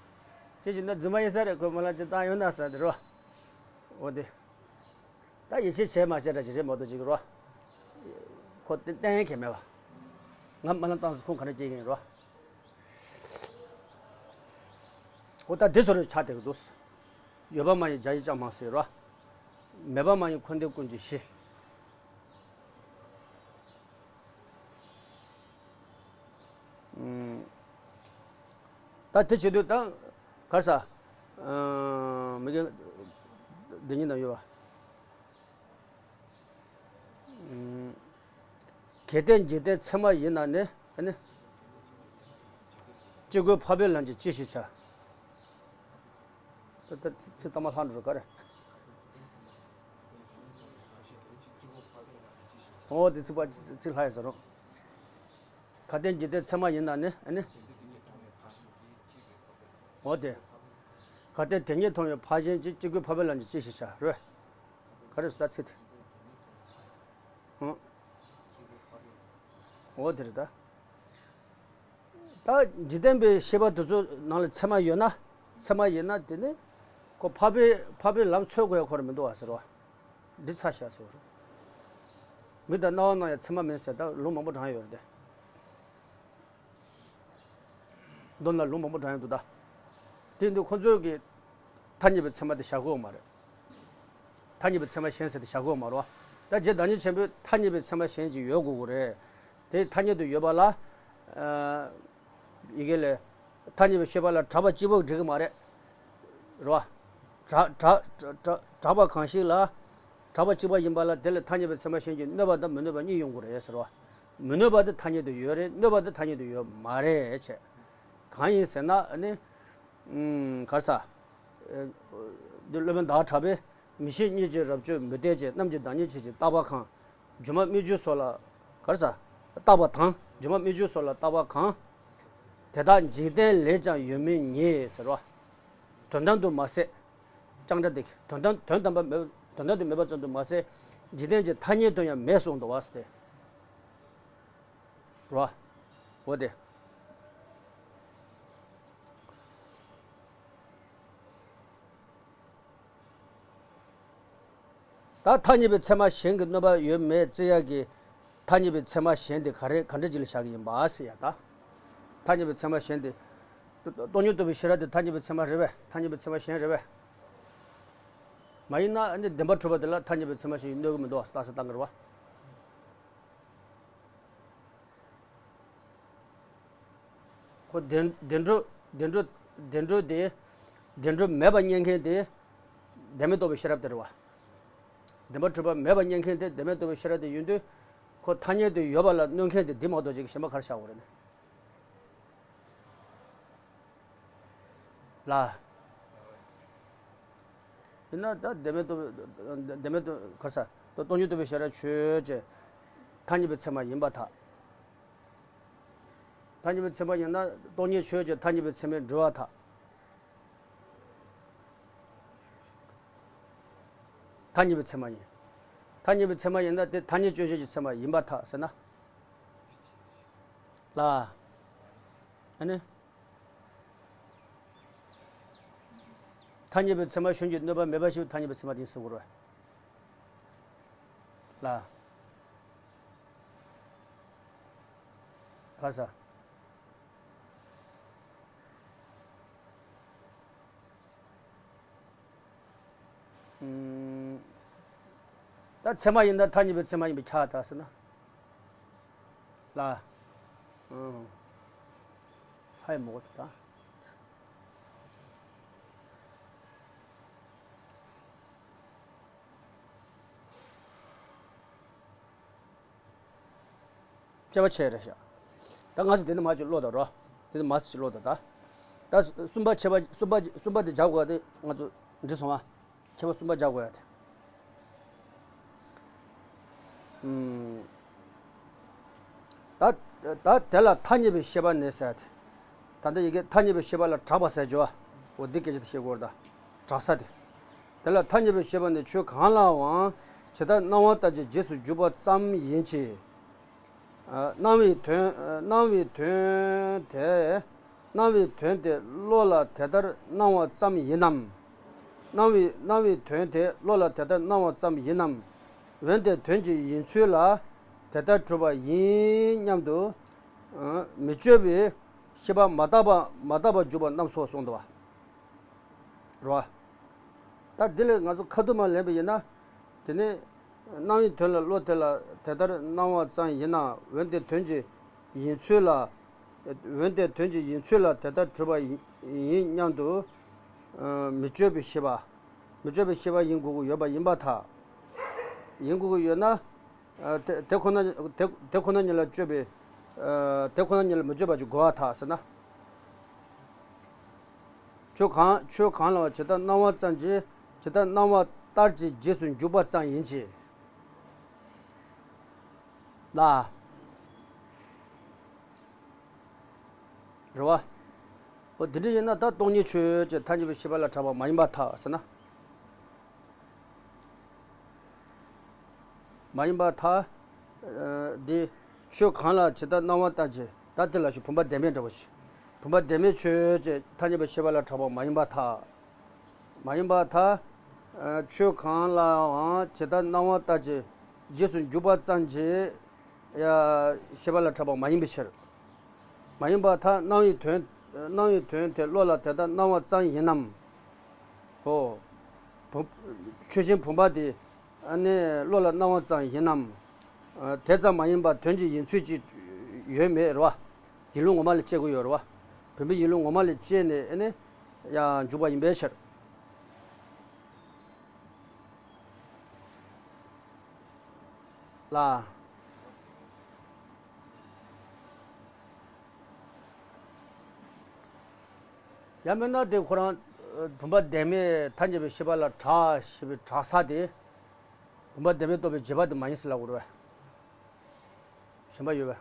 ཅི་ཅིག་ན་རྫུན་མ་ཡིན་ས་རེད། ཁོས་སྨོན་ལམ་ཅིག་བཏང་ཡོང་ན་ས་དེ་རོ། འོ་དེ། ད་ཡིད་ཆེས་བྱས་མ་བྱས་འདྲ་ཅིག་རེད་མ་གཏོགས་ཅིག་རོ། ཁོ་དེ་གཏན་ཡང་གལ་མེད་པ། ང་སྨོན་ལམ་བཏང་སོང་ཁོང་ག་འདྲ་སྐྱེ་གིན་རོ། ཁོ་ད་དེ་ཚོ་རེ་ཆགས་བསྡད་ཀྱི་འདུག་ཡོད་པ་མ་ཡིན་རྒྱ་ཡིས་ཅང་མ་ཟེར་རོ། མེད་པ་མ་ཡིན་འཁོར་འདས་ཀུན་གྱི་གཞི། ད་དེ་བྱེད་དུས་ད་ག་རེ་ཟ། མི་རྒན་འདི་ཉིད་ན་ཡོད་པ། གལ་ཏེ་འཇིག་རྟེན་ཚད་མ་ཡིན་ན་ནི་ཨ་ནི། སྤྱི་སྒོས་འཕགས་པའི་ལམ་གྱི་སྤྱི་ཞེས་བྱ། ད་ད་ཚིག་ཚིག་ལྟ་མ་ལྷག་འགྲོ་ག་རེ། འོ་དེ་ཚིག་པ་ཚིག་ལྷག་ཡ་ཟེར་རོ། གལ་ཏེ་འཇིག་རྟེན་ཚད་མ་ཡིན་ན་ནི་ཨ་ནི། འོ་དེ། གལ་ཏེ་དེ་ཉིད་མཐོང་བའི་འཕགས་ཆེན་གྱིས་སྤྱི་སྒོས་འཕགས་པའི་ལམ་གྱི་སྤྱི་ཞེས་བྱ་རོ། ག་རེ་ཟེར་ད་ཚིག་དེ། འོ། འོ་དེ་རེད་ད། ད་འཇིག་རྟེན་པའི་ཤེས་པ་དེ་ཚོ་ནང་ལ་ཚད་མ་ཡོད་ན། ཚད་མ་ཡིན་ན་དེ་ནི་ཁོ་འཕགས་པའི་འཕགས་པའི་ལམ་འཚོལ་དགོས་ཡ་ཁོ་རང་མི་འདུག་བ་ཟེར་བ། འདི་ཚ་ཤ་ཟེར་བ་རེད། མི་དང་རྣ་བ་སྣང་ཡ་ཚད་མ་མིན་ཟེར་ད་ལུང་མང་པོ་དྲངས་ཡོད་རེད་དེ། མདོར་ན་ལུང་མང་པོ་དྲངས་ཡོད་འདུག་ད། དེ་འདི་ཁོ་ཚོས་ཀྱི་ཐ་སྙད་པའི་ཚད་མ་དེ་བཞག་གི་ཡོད་མ་རེད། ཐ་སྙད་པའི་ཚད་མ་གཞན་ཟེར་དེ་བཞག་གི་ཡོད་མ་རེད་བ། ད་རྗེ་བདག་ཉིད་ཆེན་པོས་ཐ་སྙད་པའི་ཚད་མ་གཞན་ཅིག་ཡོད་དགོས་ཀྱི་རེད། དེ་ཐ་སྙད་དུ་ཡོད་པ་ལ། ཡི་གེ་ལས། ཐ་སྙད་པའི་ཤེས་པ་ལ་གྲགས་པ་གཅིག་པོ་འགྲིག་གི་མ་རེད། རེད་བ། གྲགས་གྲགས་གྲགས་གྲགས་པ་གང་ཞིག་ལ། གྲགས་པ་གཅིག་པ་ཡིན་པ་ལ་དེ་ལ་ཐ་སྙད་པའི་ཚད་མ་གཞན་གྱིས་གནོད་པ་དང་མི་གནོད་པ་གཉིས་ཡོང་གི་རེད་ཟེར་བ། མི་གནོད་པ་དེ་ཐ་སྙད་དུ་ཡོད་རེད། གནོད་པ་དེ་ཐ་སྙད་དུ་ཡོད་མ་རེད་བྱས། གང་ཡིན་ཟེར་ན་ཨ་ནི། ག་རེ་ཟ། འདི་སློབ་དཔོན་ཟླ་བ་གྲགས་པས། མི་ཤེས་གཉིས་ཀྱིས་རབ་བཅོས་མུ་སྟེགས་བྱས། རྣམས་ཀྱིས་བདག་ཉིད་ཆེ་ཞེས་བརྟག་པ་གང་། སྒྱུ་མ་སྨིག་རྒྱུ་སོགས་ལ། ག་རེ་ཟ། བརྟག་པ་དང་། སྒྱུ་མ་སྨིག་རྒྱུ་སོགས་ལ་བརྟག་པ་གང་། དེ་དག་འཇིག་རྟེན་ལས་ཀྱང་ཡོད་མིན་ཉིད་ཟེར་བ། དོན་དམ་དུ་མ་ཟད། ལྕང་སྒྲ་འདི་དོན་དམ་དོན་དམ་པ་མེད། དོན་དམ་དུ་མེད་པ་ཙམ་དུ་མ་ཟད། འཇིག་རྟེན་གྱི་ཐ་སྙད་དུ་ཡང་མེད་གསུངས་འདུག་བ་ཟེར་ཏེ། རོ། འོ་དེ། ད་ཐ་སྙད་པའི་ཚད་མ་གཞན་གྱི་གནོད་པ་ཡོད་མེད་བརྩི་ཡག་གི། ཐ་སྙད་པའི་ཚད་མ་གཞན་དེ་ག་རེ་ག་འདྲ་ཅིག་ལ་བཞག་གི་ཡིན་པ་ཟེར་ཡ་ད། ཐ་སྙད་པའི་ཚད་མ་གཞན་དེ། སྟོང་ཉིད་རྟོགས་པའི་ཤེས་རབ་དེ་ཐ་སྙད་པའི་ཚད་མ་རེད་པས། ཐ་སྙད་པའི་ཚད་མ་གཞན་རེད་པས། མ་ཡིན་ན་ཨ་ནི་བདེན་པར་གྲུབ་པ་དེ་ལ་ཐ་སྙད་པའི་ཚད་མ་གཞན་གྱིས་གནོད་ཀྱི་མི་འདུག་བ་རྟགས་གསལ་བཏང་གི་རེད་བ། ཁོ་བདེན་བདེན་གྲུབ་བདེན་གྲུབ་བདེན་གྲུབ་དེ། བདེན་གྲུབ་མེད་པར་རྙེད་མཁན་དེ་བདེན་མེད་རྟོགས་པའི་ཤེས་རབ་དེ་རེད་བ། བདེན་པར་གྲུབ་པ་མེད་པར་རྙེད་མཁན་དེ་བདེན་མེད་རྟོགས་པའི་ཤེས་རབ་དེ་ཡིན་དུས། ཁོ་ཐ་སྙད་དུ་ཡོད་པ་ལ་གནོད་མཁན་དེ་འདི་མ་གཏོགས་ཅིག་གཞན་པ་ག་རེ་བཞག་དགོས་རེད་ན། ལ། ཡིན་ན་ད་བདེན་མེད་རྟོགས། བདེན་མེད་རྟོགས་ག་རེ་ཟ། ད་སྟོང་ཉིད་རྟོགས་པའི་ཤེས་རབ་ཆོས་ཅན། ཐ་སྙད་པའི་ཚད་མ་ཡིན་པར་ཐལ། ཐ་སྙད་པའི་ཚད་མ་ཡིན་ན་སྟོང་ཉིད་ཆོས་ཅན་ཐ་སྙད་པའི་ཚད་མས་གྲུབ་པར་ཐལ། ཐ་སྙད་པའི་ཚད་མ་ཡིན། ཐ་སྙད་པའི་ཚད་མ་ཡིན་ན་དེ་ཐ་སྙད་དཔྱོད་བྱེད་ཀྱི་ཚད་མ་ཡིན་པར་ཐལ་ཟེར་ན། ལ། ཨ་ནི། ཐ་སྙད་པའི་ཚད་མ་གཞན་གྱིས་གནོད་པ་མེད་པ་ཞིག་ཐ་སྙད་པའི་ཚད་མ་དེ་ཡིན་ཟེར་དགོས་རེད་པ། ལ། ག་རེ་ཟ། ཨུམ། ད་ཚད་མ་ཡིན་ན་ཐ་སྙད་པའི་ཚད་མ་ཡིན་པས་ཁྱབ་པར་ཐལ་ཟེར་ན། ལ། ཨུམ། ཧའི་མོ་གོ་ད། དཔྱད་པ་བྱས་རེད་ཤག་ད་ང་ཚོ་དེ་ནི་མ་ཅིག་ཀློག་དང་རོ། དེ་ནི་མ་ཅིག་ཀློག་དང་ད། ད་གསུམ་པ་ཁྱད་པར་གསུམ་པ་གསུམ་པ་དེ་སྦྱར་དགོས་ཡ་དེ་ང་ཚོ་འགྲིག་སོང་ཨ། ཁྱད་པར་གསུམ་པ་སྦྱར་དགོས་ཡ་དེ། ཨུམ། ད་ད་དེ་ལ་ཐ་སྙད་པའི་ཤེས་པ་ནི་ཟེར་ཡ་དེ། ད་ལྟ་ཡི་གེ་ཐ་སྙད་པའི་ཤེས་པ་ལ་གྲགས་པ་ཟེར་རྒྱུ་བ། འོ་འདི་སྐད་ཆ་དེ་བཤད་དགོས་རེད་ད། གྲགས་ས་དེ། དེ་ལ་ཐ་སྙད་པའི་ཤེས་པ་ནི་ཆོས་གང་ལའང་ཇི་ལྟར་སྣང་བ་ལྟར་གྱི་རྗེས་སུ་འཇུག་པ་ཙམ་ཡིན་གྱི། སྣང་བའི་དོན་སྣང་བའི་དོན་དེ་སྣང་བའི་དོན་དེ་བློ་ལ་དེ་ལྟར་སྣང་བ་ཙམ་ཡིན་ནམ། སྣང་བའི་སྣང་བའི་དོན་དེ་བློ་ལ་དེ་ལྟར་སྣང་བ་ཙམ་ཡིན་ནམ། འོན་ཏེ་དོན་གྱི་ཡིན་ཚུལ་ལ་དེ་ལྟར་གྲུབ་པ་ཡིན་སྙམ་དུ་མི་དཔྱོད་པའི་ཤེས་པ་མ་དག་པ་མ་དག་པར་འཇུག་པ་རྣམས་སོ་གསུངས་འདུག་བ། རེད་བ། ད་འདི་ལས་ང་ཚོ་ཁ་ཐུག་མ་ལེན་པ་ཡིན་ན། དེ་ནི་སྣང་བའི་དོན་ལ་བློ་དེ་ལ་དེ་ལྟར་སྣང་བ་ཙམ་ཡིན་ན་འོན་ཏེ་དོན་གྱི་ཡིན་ཚུལ་ལ། འོན་ཏེ་དོན་གྱི་ཡིན་ཚུལ་ལ་དེ་ལྟར་གྲུབ་པ་ཡིན་སྙམ་དུ་མི་དཔྱོད་པའི་ཤེས་པ། མི་དཔྱོད་པའི་ཤེས་པ་ཡིན་དགོས་ཀྱི་ཡོད་པ་ཡིན་པར་ཐལ། ཡིན་དགོས་ཀྱི་ཡོད་ན། དེ་དེ་ཁོ་ན་དེ་དེ་ཁོ་ན་ཉིད་ལ་དཔྱོད་པའི། དེ་ཁོ་ན་ཉིད་ལ་མི་དཔྱོད་པ་ཅིག་དགོས་པར་ཐལ་ཟེར་ན། ཆོས་གང་ཆོས་གང་ལའང་ཇི་ལྟར་སྣང་བ་ཙམ་གྱིས་ཇི་ལྟར་སྣང་བ་ལྟར་གྱི་རྗེས་སུ་འཇུག་པ་ཙམ་ཡིན་གྱི། ལ། རེད་བ། འོ་དེ་འདྲ་ཡིན་ན་ད་སྟོང་ཉིད་ཆོས་ཅན་ཐ་སྙད་པའི་ཤེས་པ་ལ་གྲགས་པ་མ་ཡིན་པར་ཐལ་ཟེར་ན། མ་ཡིན་པར་ཐལ། འདི་ཆོས་གང་ལ་ཇི་ལྟར་སྣང་བ་ལྟར་གྱི་ད་དེ་ལ་ཞིག་བུམ་པ་བདེན་མེད་འདྲ་བ་ཞིག་བུམ་པ་བདེན་མེད་ཆོས་ཅན་ཐ་སྙད་པའི་ཤེས་པ་ལ་གྲགས་པ་མ་ཡིན་པར་ཐལ། མ་ཡིན་པར་ཐལ། ཆོས་གང་ལའང་ཇི་ལྟར་སྣང་བ་ལྟར་གྱི་རྗེས་སུ་འཇུག་པ་ཙམ་གྱིས་ཡ་ཤེས་པ་ལ་གྲགས་པ་མ་ཡིན་པའི་ཕྱིར། མ་ཡིན་པར་ཐལ། སྣང་བའི་དོན་སྣང་བའི་དོན་དེ་བློ་ལ་དེ་ལྟར་སྣང་བ་ཙམ་ཡིན་ནམ། ཧོ། བུ་ཆོས་ཅན་བུམ་པ་དེ་ཨ་ནི་བློ་ལ་སྣང་བ་ཙམ་ཡིན་ནམ། དེ་ཙམ་མ་ཡིན་པར་དོན་གྱི་ཡིན་ཚུལ་ཅིག་ཡོད་མེད་རེད་བ། ཡིད་བློ་ངོ་མ་ལ་སྐྱེ་དགོས་ཡོད་རེད་བ། བུམ་པའི་ཡིད་བློ་ངོ་མ་ལ་སྐྱེས་ནས་ཨ་ནི་ཡང་འཇུག་པ་ཡིན་པའི་ཕྱིར། ལ། ཡང་མིན་ན་དེ་ཁོ་རང་བུམ་པ་བདེན་མེད་ཐ་སྙད་པའི་ཤེས་པ་ལ་གྲགས་ཞེས་པའི་གྲགས་ས་དེ། བུམ་པ་བདེན་མེད་རྟོགས་པའི་རྗེས་དཔག་དེ་མ་ཡིན་ཟེར་ལབ་དགོས་རེད་བས། གཞན་པ་ཡོད་བས།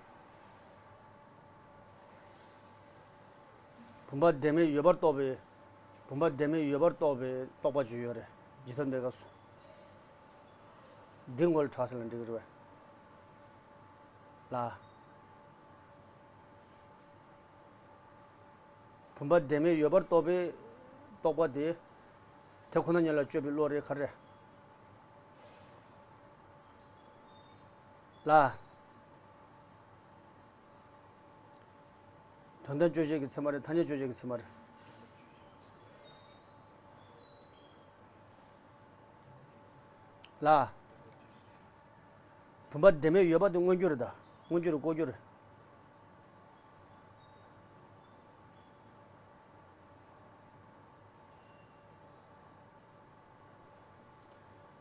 བུམ་པ་བདེན་མེད་ཡོད་པར་རྟོགས་པའི། བུམ་པ་བདེན་མེད་ཡོད་པར་རྟོགས་པའི་རྟོག་པ་ཅིག་ཡོད་རེད། རྗེས་ཐོབ་འདི་སྐབས་སུ། འདི་ངོ་ལ་གྲགས་ཟེར་ལ་འགྲིག་གི་རེད་བས། ལ། བུམ་པ་བདེན་མེད་ཡོད་པར་རྟོགས་པའི་རྟོག་པ་དེ། དེ་ཁོ་ན་ཉིད་ལ་དཔྱོད་པའི་བློ་རེད་ག་རེ། ལ། དོན་དམ་དཔྱོད་བྱེད་ཀྱི་ཚད་མ་རེད་ཐ་སྙད་དཔྱོད་བྱེད་ཀྱི་ཚད་མ་རེད། ལ། བུམ་པ་བདེན་མེད་ཡོད་པ་དེ་མངོན་གྱུར་རེད་ད། མངོན་གྱུར་ལྐོག་གྱུར་རེད།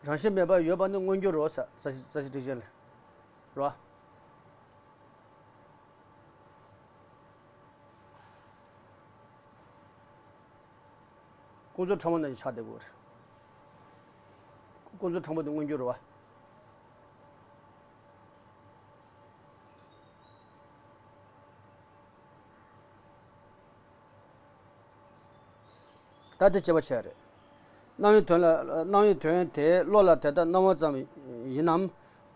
རང་བཞིན་མེད་པར་ཡོད་པ་ནི་མངོན་གྱུར་རོ། ས་ས་ས་ཞིག་སྒྲིག་ཆེན་ལ་རོ། ཀུན་རྫོབ་ཕྲ་མོ་ནང་བཞིན་ཆགས་བསྡད་དགོས་རེད། ཀུན་རྫོབ་ཕྲ་མོ་དེ་མངོན་གྱུར་རོ། ད་དེ་དཔྱད་པ་བྱས་རེད། སྣང་བའི་དོན་ལ་སྣང་བའི་དོན་དེ་བློ་ལ་དེ་ལྟར་སྣང་བ་ཙམ་ཡིན་ནམ།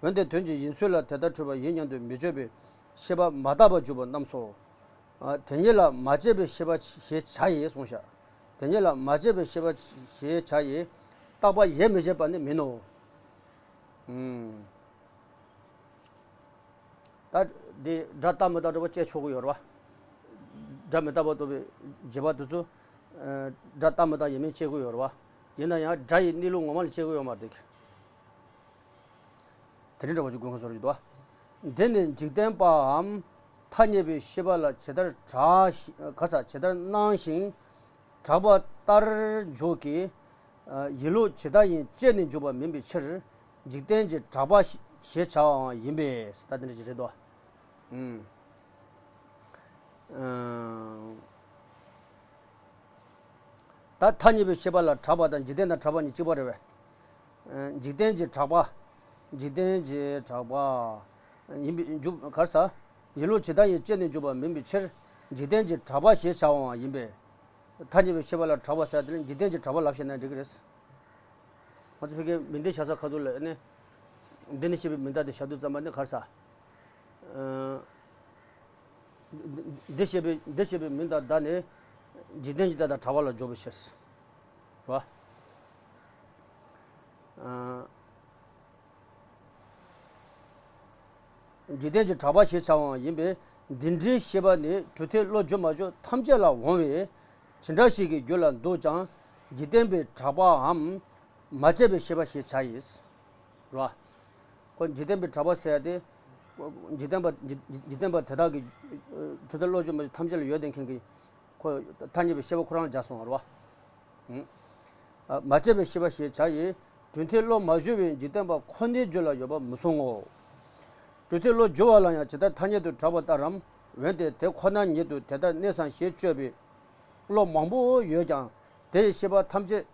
འོན་ཏེ་དོན་གྱི་ཡིན་ཚུལ་ལ་དེ་ལྟར་འཁྲུལ་པ་ཡིན་སྙམ་དུ་མི་དཔྱོད་པའི་ཤེས་པ་མ་དག་པར་གྱུར་པ་རྣམས་སོ། ཨ། དེ་ཉིད་ལ་མ་དཔྱད་པའི་ཤེས་པ་ཞེས་བྱ་ཡི་གསུངས་ཤག་དེ་ཉིད་ལ་མ་དཔྱད་པའི་ཤེས་པ་ཞེས་བྱ་ཡི། རྟག་པ་ཡེ་མི་བྱེད་པ་ནི་མིན་ནོ། ཨུམ། ད་འདི་སྒྲ་རྟག་མི་རྟག་འདྲ་པོ་དཔྱད་ཆོག་གི་ཡོད་རེད་བ། སྒྲ་མི་རྟག་པ་རྟོགས་པའི་རྗེས་དཔག་དེ་ཚོ། ཨ། སྒྲ་རྟག་མི་རྟག་ཡིན་མིན་དཔྱད་དགོས་ཡོད་རེད་བ། ཡིན་ན་ཡང་སྒྲ་ཡི་གནས་ལུགས་ངོ་མ་ལ་དཔྱད་དགོས་ཡོད་མ་རེད། དེ་རིང་འདྲ་པོ་ཅིག་དགོས་མཁོ་བཟོ་རྒྱུ་འདུག་བ། འདི་ནི་འཇིག་རྟེན་པའམ་ཐ་སྙད་པའི་ཤེས་པ་ལ་ཇི་ལྟར་གྲགས་ཤིང་། ག་ས་ཇི་ལྟར་སྣང་ཞིང་གྲགས་པ་ལྟར་འཇོག་གི། ཡིན་ལུགས་ཇི་ལྟ་ཡིན་དཔྱད་ནས་འཇོག་པ་མིན་པའི་ཕྱིར། འཇིག་རྟེན་གྱི་གྲགས་པ་ཞེས་བྱ་བའང་ཡིན་པས། ད་དེ་འདྲ་ཅིག་རེད་དོ། ཨུམ། ཨུམ། ད་ཐ་སྙད་པའི་ཤེས་པ་ལ་གྲགས་པ་དང་འཇིག་རྟེན་དང་གྲགས་པ་གཉིས་གཅིག་པ་རེད་པས། འཇིག་རྟེན་གྱི་གྲགས་པ། འཇིག་རྟེན་གྱི་གྲགས་པ་ཡིན་པའི་འཇུག་ག་ས། ཡིན་ལུགས་ཇི་ལྟ་ཡིན་དཔྱད་ནས་འཇོག་པ་མིན་པའི་ཕྱིར། འཇིག་རྟེན་གྱི་གྲགས་པ་ཞེས་བྱ་བའང་ཡིན་པས། ཐ་སྙད་པའི་ཤེས་པ་ལ་གྲགས་པ་ཟེར་དེ་ལ་འཇིག་རྟེན་གྱི་གྲགས་པ་ལབ་བཤད་ན་འགྲིག་གི་རེད། ང་ཚོ་ཕ་གིའི་མིང་བརྡ་བཞག་ས་ཁ་ཐུག་ལ་ནི། འདི་ནི་ཞེས་པའི་མིང་བརྡ་དེ་བཞག་དུས་ཙམ་པ་ནི་ག་རེ་ཟ། འདི་ཞེས་པའི་འདི་ཞེས་པའི་མིང་དང་བརྡ་ནི། འཇིག་རྟེན་གྱི་བརྡ་དང་གྲགས་པ་ལ་འཇོག་པའི་ཕྱིར། རེད་བ། འཇིག་རྟེན་གྱི་གྲགས་པ་ཞེས་བྱ་བའང་ཡིན་པས། འདི་འདྲའི་ཤེས་པ་ནི་གྲུབ་མཐས་བློ་འགྱུར་མ་བྱུང་ཐམས་ཅད་ལ་འོང་བས། ཇི་འདྲ་ཞིག་གི་རྒྱུད་ལ་འདུག་ཀྱང་། འཇིག་རྟེན་པའི་གྲགས་པའམ། མ་དཔྱད་པའི་ཤེས་པ་ཞེས་བྱ་ཡིས། རེད་བ། ཁོ་འཇིག་རྟེན་པའི་གྲགས་པ་ཟེར་ཡ་དེ། འཇིག་རྟེན་པ་འཇིག་འཇིག་རྟེན་པ་དེ་དག་གི། གྲུབ་མཐས་བློ་འགྱུར་མ་བྱུང་ཐམས་ཅད་ལ་ཡོད་བསྡད་མཁན་གྱི། ཁོ་ཐ་སྙད་པའི་ཤེས་པ་ཁོ་རང་སྦྱར་སོང་བ་རེད་བ། མ་དཔྱད་པའི་ཤེས་པ་ཞེས་བྱ་ཡི། གྲུབ་མཐས་བློ་མ་བསྒྱུར་བའི་འཇིག་རྟེན་པ་ཁོ་ནའི་རྒྱུད་ལ་ཡོད་པ་མི་གསུང་ངོ་། གྲུབ་མཐས་བློ་བསྒྱུར་བ་ལ་ཡང་ཇི་ལྟར་ཐ་སྙད་དུ་གྲགས་པ་ལྟར་རམ། འོན་ཏེ་དེ་ཁོ་ན་ཉིད་དུ་དེ་ལྟར་གནས་སམ་ཞེས་དཔྱོད་པའི་བློ་མང་པོ་ཡོད་ཀྱང་། དེ་ཡི་ཤེས་པ་ཐམས་ཅད་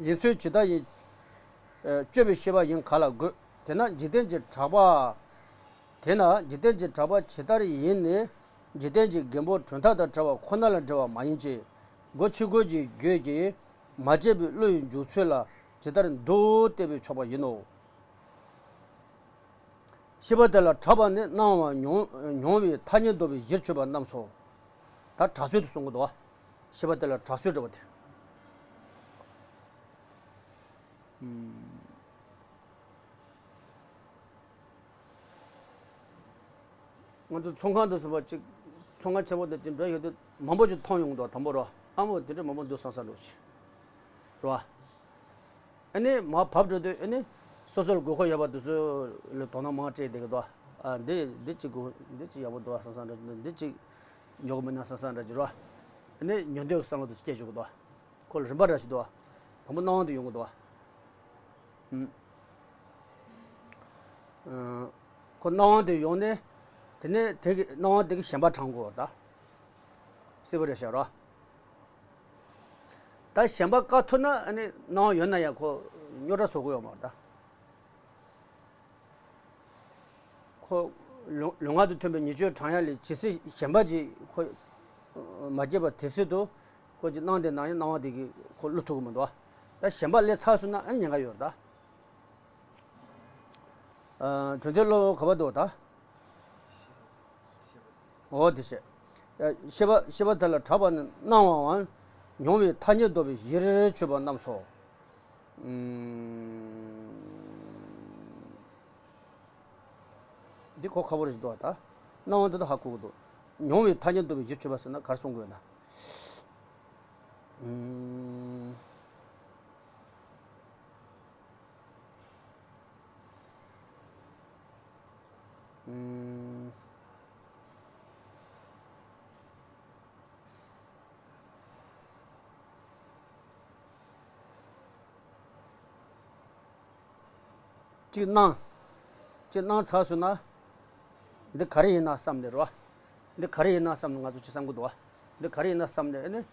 ཡིན་ཚུལ་ཇི་ལྟ་ཡིན། དཔྱོད་པའི་ཤེས་པ་ཡིན་ག་ལ་དགོས། དེས་ན་འཇིག་རྟེན་གྱི་གྲགས་པ། དེས་ན་འཇིག་རྟེན་གྱི་གྲགས་པ་ཇི་ལྟར་ཡིན་ནི། འཇིག་རྟེན་གྱི་མགོན་པོ་གྲུབ་མཐའ་དང་བྲལ་བ་ཁོ་ན་ལ་འབྲེལ་བ་མ་ཡིན་གྱི། སྒོ་ཕྱི་རྒོལ་གྱི་རྒྱུད་ཀྱིས་མ་དཔྱད་པའི་བློ་ཡི་འཇུག་ཚུལ་ལ་ཇི་ལྟར་འདུག་བལྟས་པས་ཆོག་པ་ཡིན་ནོ། ཤེས་པ་དེ་ལ་གྲགས་པ་ནི་སྣང་བ་མྱོང་མྱོང་བའི་ཐ་སྙད་འདོགས་པའི་གཞིར་གྱུར་པ་རྣམས་སོ། ད་གྲགས་ཚུལ་དུ་གསུང་གི་འདུག་བ། ཤེས་པ་དེ་ལ་གྲགས་ཚུལ་འདྲ་བ་དེ། ང་ཚོ་ཚོང་ཁང་དུ་སོང་བ་ཅིག་ཚོང་ཁང་ཆེན་པོ་དེ་ཅིག་འགྲོ་ཡོད་དུས་མང་པོ་ཅིག་མཐོང་ཡོང་གི་འདུག་དང་པོ་རོ། ཨ་མོ་དེ་འདྲ་མང་པོ་འདུག་བསམ་བསམ་འགྲོ་ཅིག་རོ། ཨ་ནི་མར་བབས་འགྲོ་དུས་ཨ་ནི་སོ་སོར་དགོས་མཁོ་ཡོད་པ་དེ་ཚོ་ལ་དོ་སྣང་མང་སྤྲད་བསྡད་ཀྱི་འདུག་ཨ་འདི་འདི་ཅིག་དགོས། འདི་ཅིག་ཡག་པོ་འདུག་བསམ་བསམ་འདྲ་ཅིག་འདི་ཅིག་ཉོ་གི་མིན་ན་བསམ་བསམ་འདྲ་ཅིག་རོ། ཨ་ནི་ཉོ་འདོད་ཀྱི་བསམ་བློ་དེ་ཚོ་སྐྱེ་བཅུག་གི་འདུག་ཁོ་ལ་རིམ་པ་འདྲ་ཞིག་འདུག་དང་པོ་སྣང་བ་དེ་ཡོང་གི་འདུག་ཨ། ཁོ་སྣང་བ་དེ་ཡོང་ནས་དེ་ནས་དེ་གི་སྣང་བ་དེ་གི་ཞེན་པ་དྲངས་དགོས་ད། སྲིད་པ་རེད་ཤག་རོ། ད་ཞེན་པ་བཀག་ཐུབ་ན་ཨ་ནི་སྣང་བ་ཡོད་ན་ཡང་ཁོ་རྙོག་དྲ་བཟོ་གི་ཡོད་མ་རེད་ད། ཁོ་ལུས་ལུས་ངག་ཏུ་ཐོན་པའི་ཉེས་སྤྱོད་དྲང་ཡ་ལས་ཇི་སྲིད་ཞེན་པ་ཅིག་ཁོ་མ་སྐྱེས་པ་དེ་སྲིད་དུ་ཁོ་ཅིག་སྣང་དེ་ན་ཡང་སྣང་བ་དེ་གི་ཁོ་བསླུ་ཐུབ་ཀྱི་མི་འདུག་ད་ཞེན་པ་སླེབས་ཚར་སོང་ན་ཨ་ནི་ཉེན་ཁ་ཡོད་རེད་ད། གྲུབ་མཐའི་བློ་ག་པར་འདུག་ད། འོ་དེ་བྱས། ཤེས་པ་ཤེས་པ་དེ་ལ་གྲགས་པ་ནི་སྣང་བའམ་མྱོང་བའི་ཐ་སྙད་འདོགས་པའི་གཞིར་གྱུར་པ་རྣམས་སོ། འདི་གོ་ཁག་པོ་རེད་འདུག་ད། སྣང་བ་འདི་དག་ཧ་གོ་གི་འདུག་མྱོང་བའི་ཐ་སྙད་འདོགས་པའི་གཞིར་གྱུར་པ་ཟེར་ན་ག་རེ་གསུང་དགོས་ན། གཅིག་གནང་། གཅིག་གནང་ཚར་སོང་ན། འདི་ག་རེ་ཡིན་ན་བསམ་ནས་རོ། འདི་ག་རེ་ཡིན་ན་བསམ་ནས་ང་ཚོ་ཅི་བསམ་གི་འདུག་བ། འདི་ག་རེ་ཡིན་ན་བསམ་ནས་ཨ་ནི།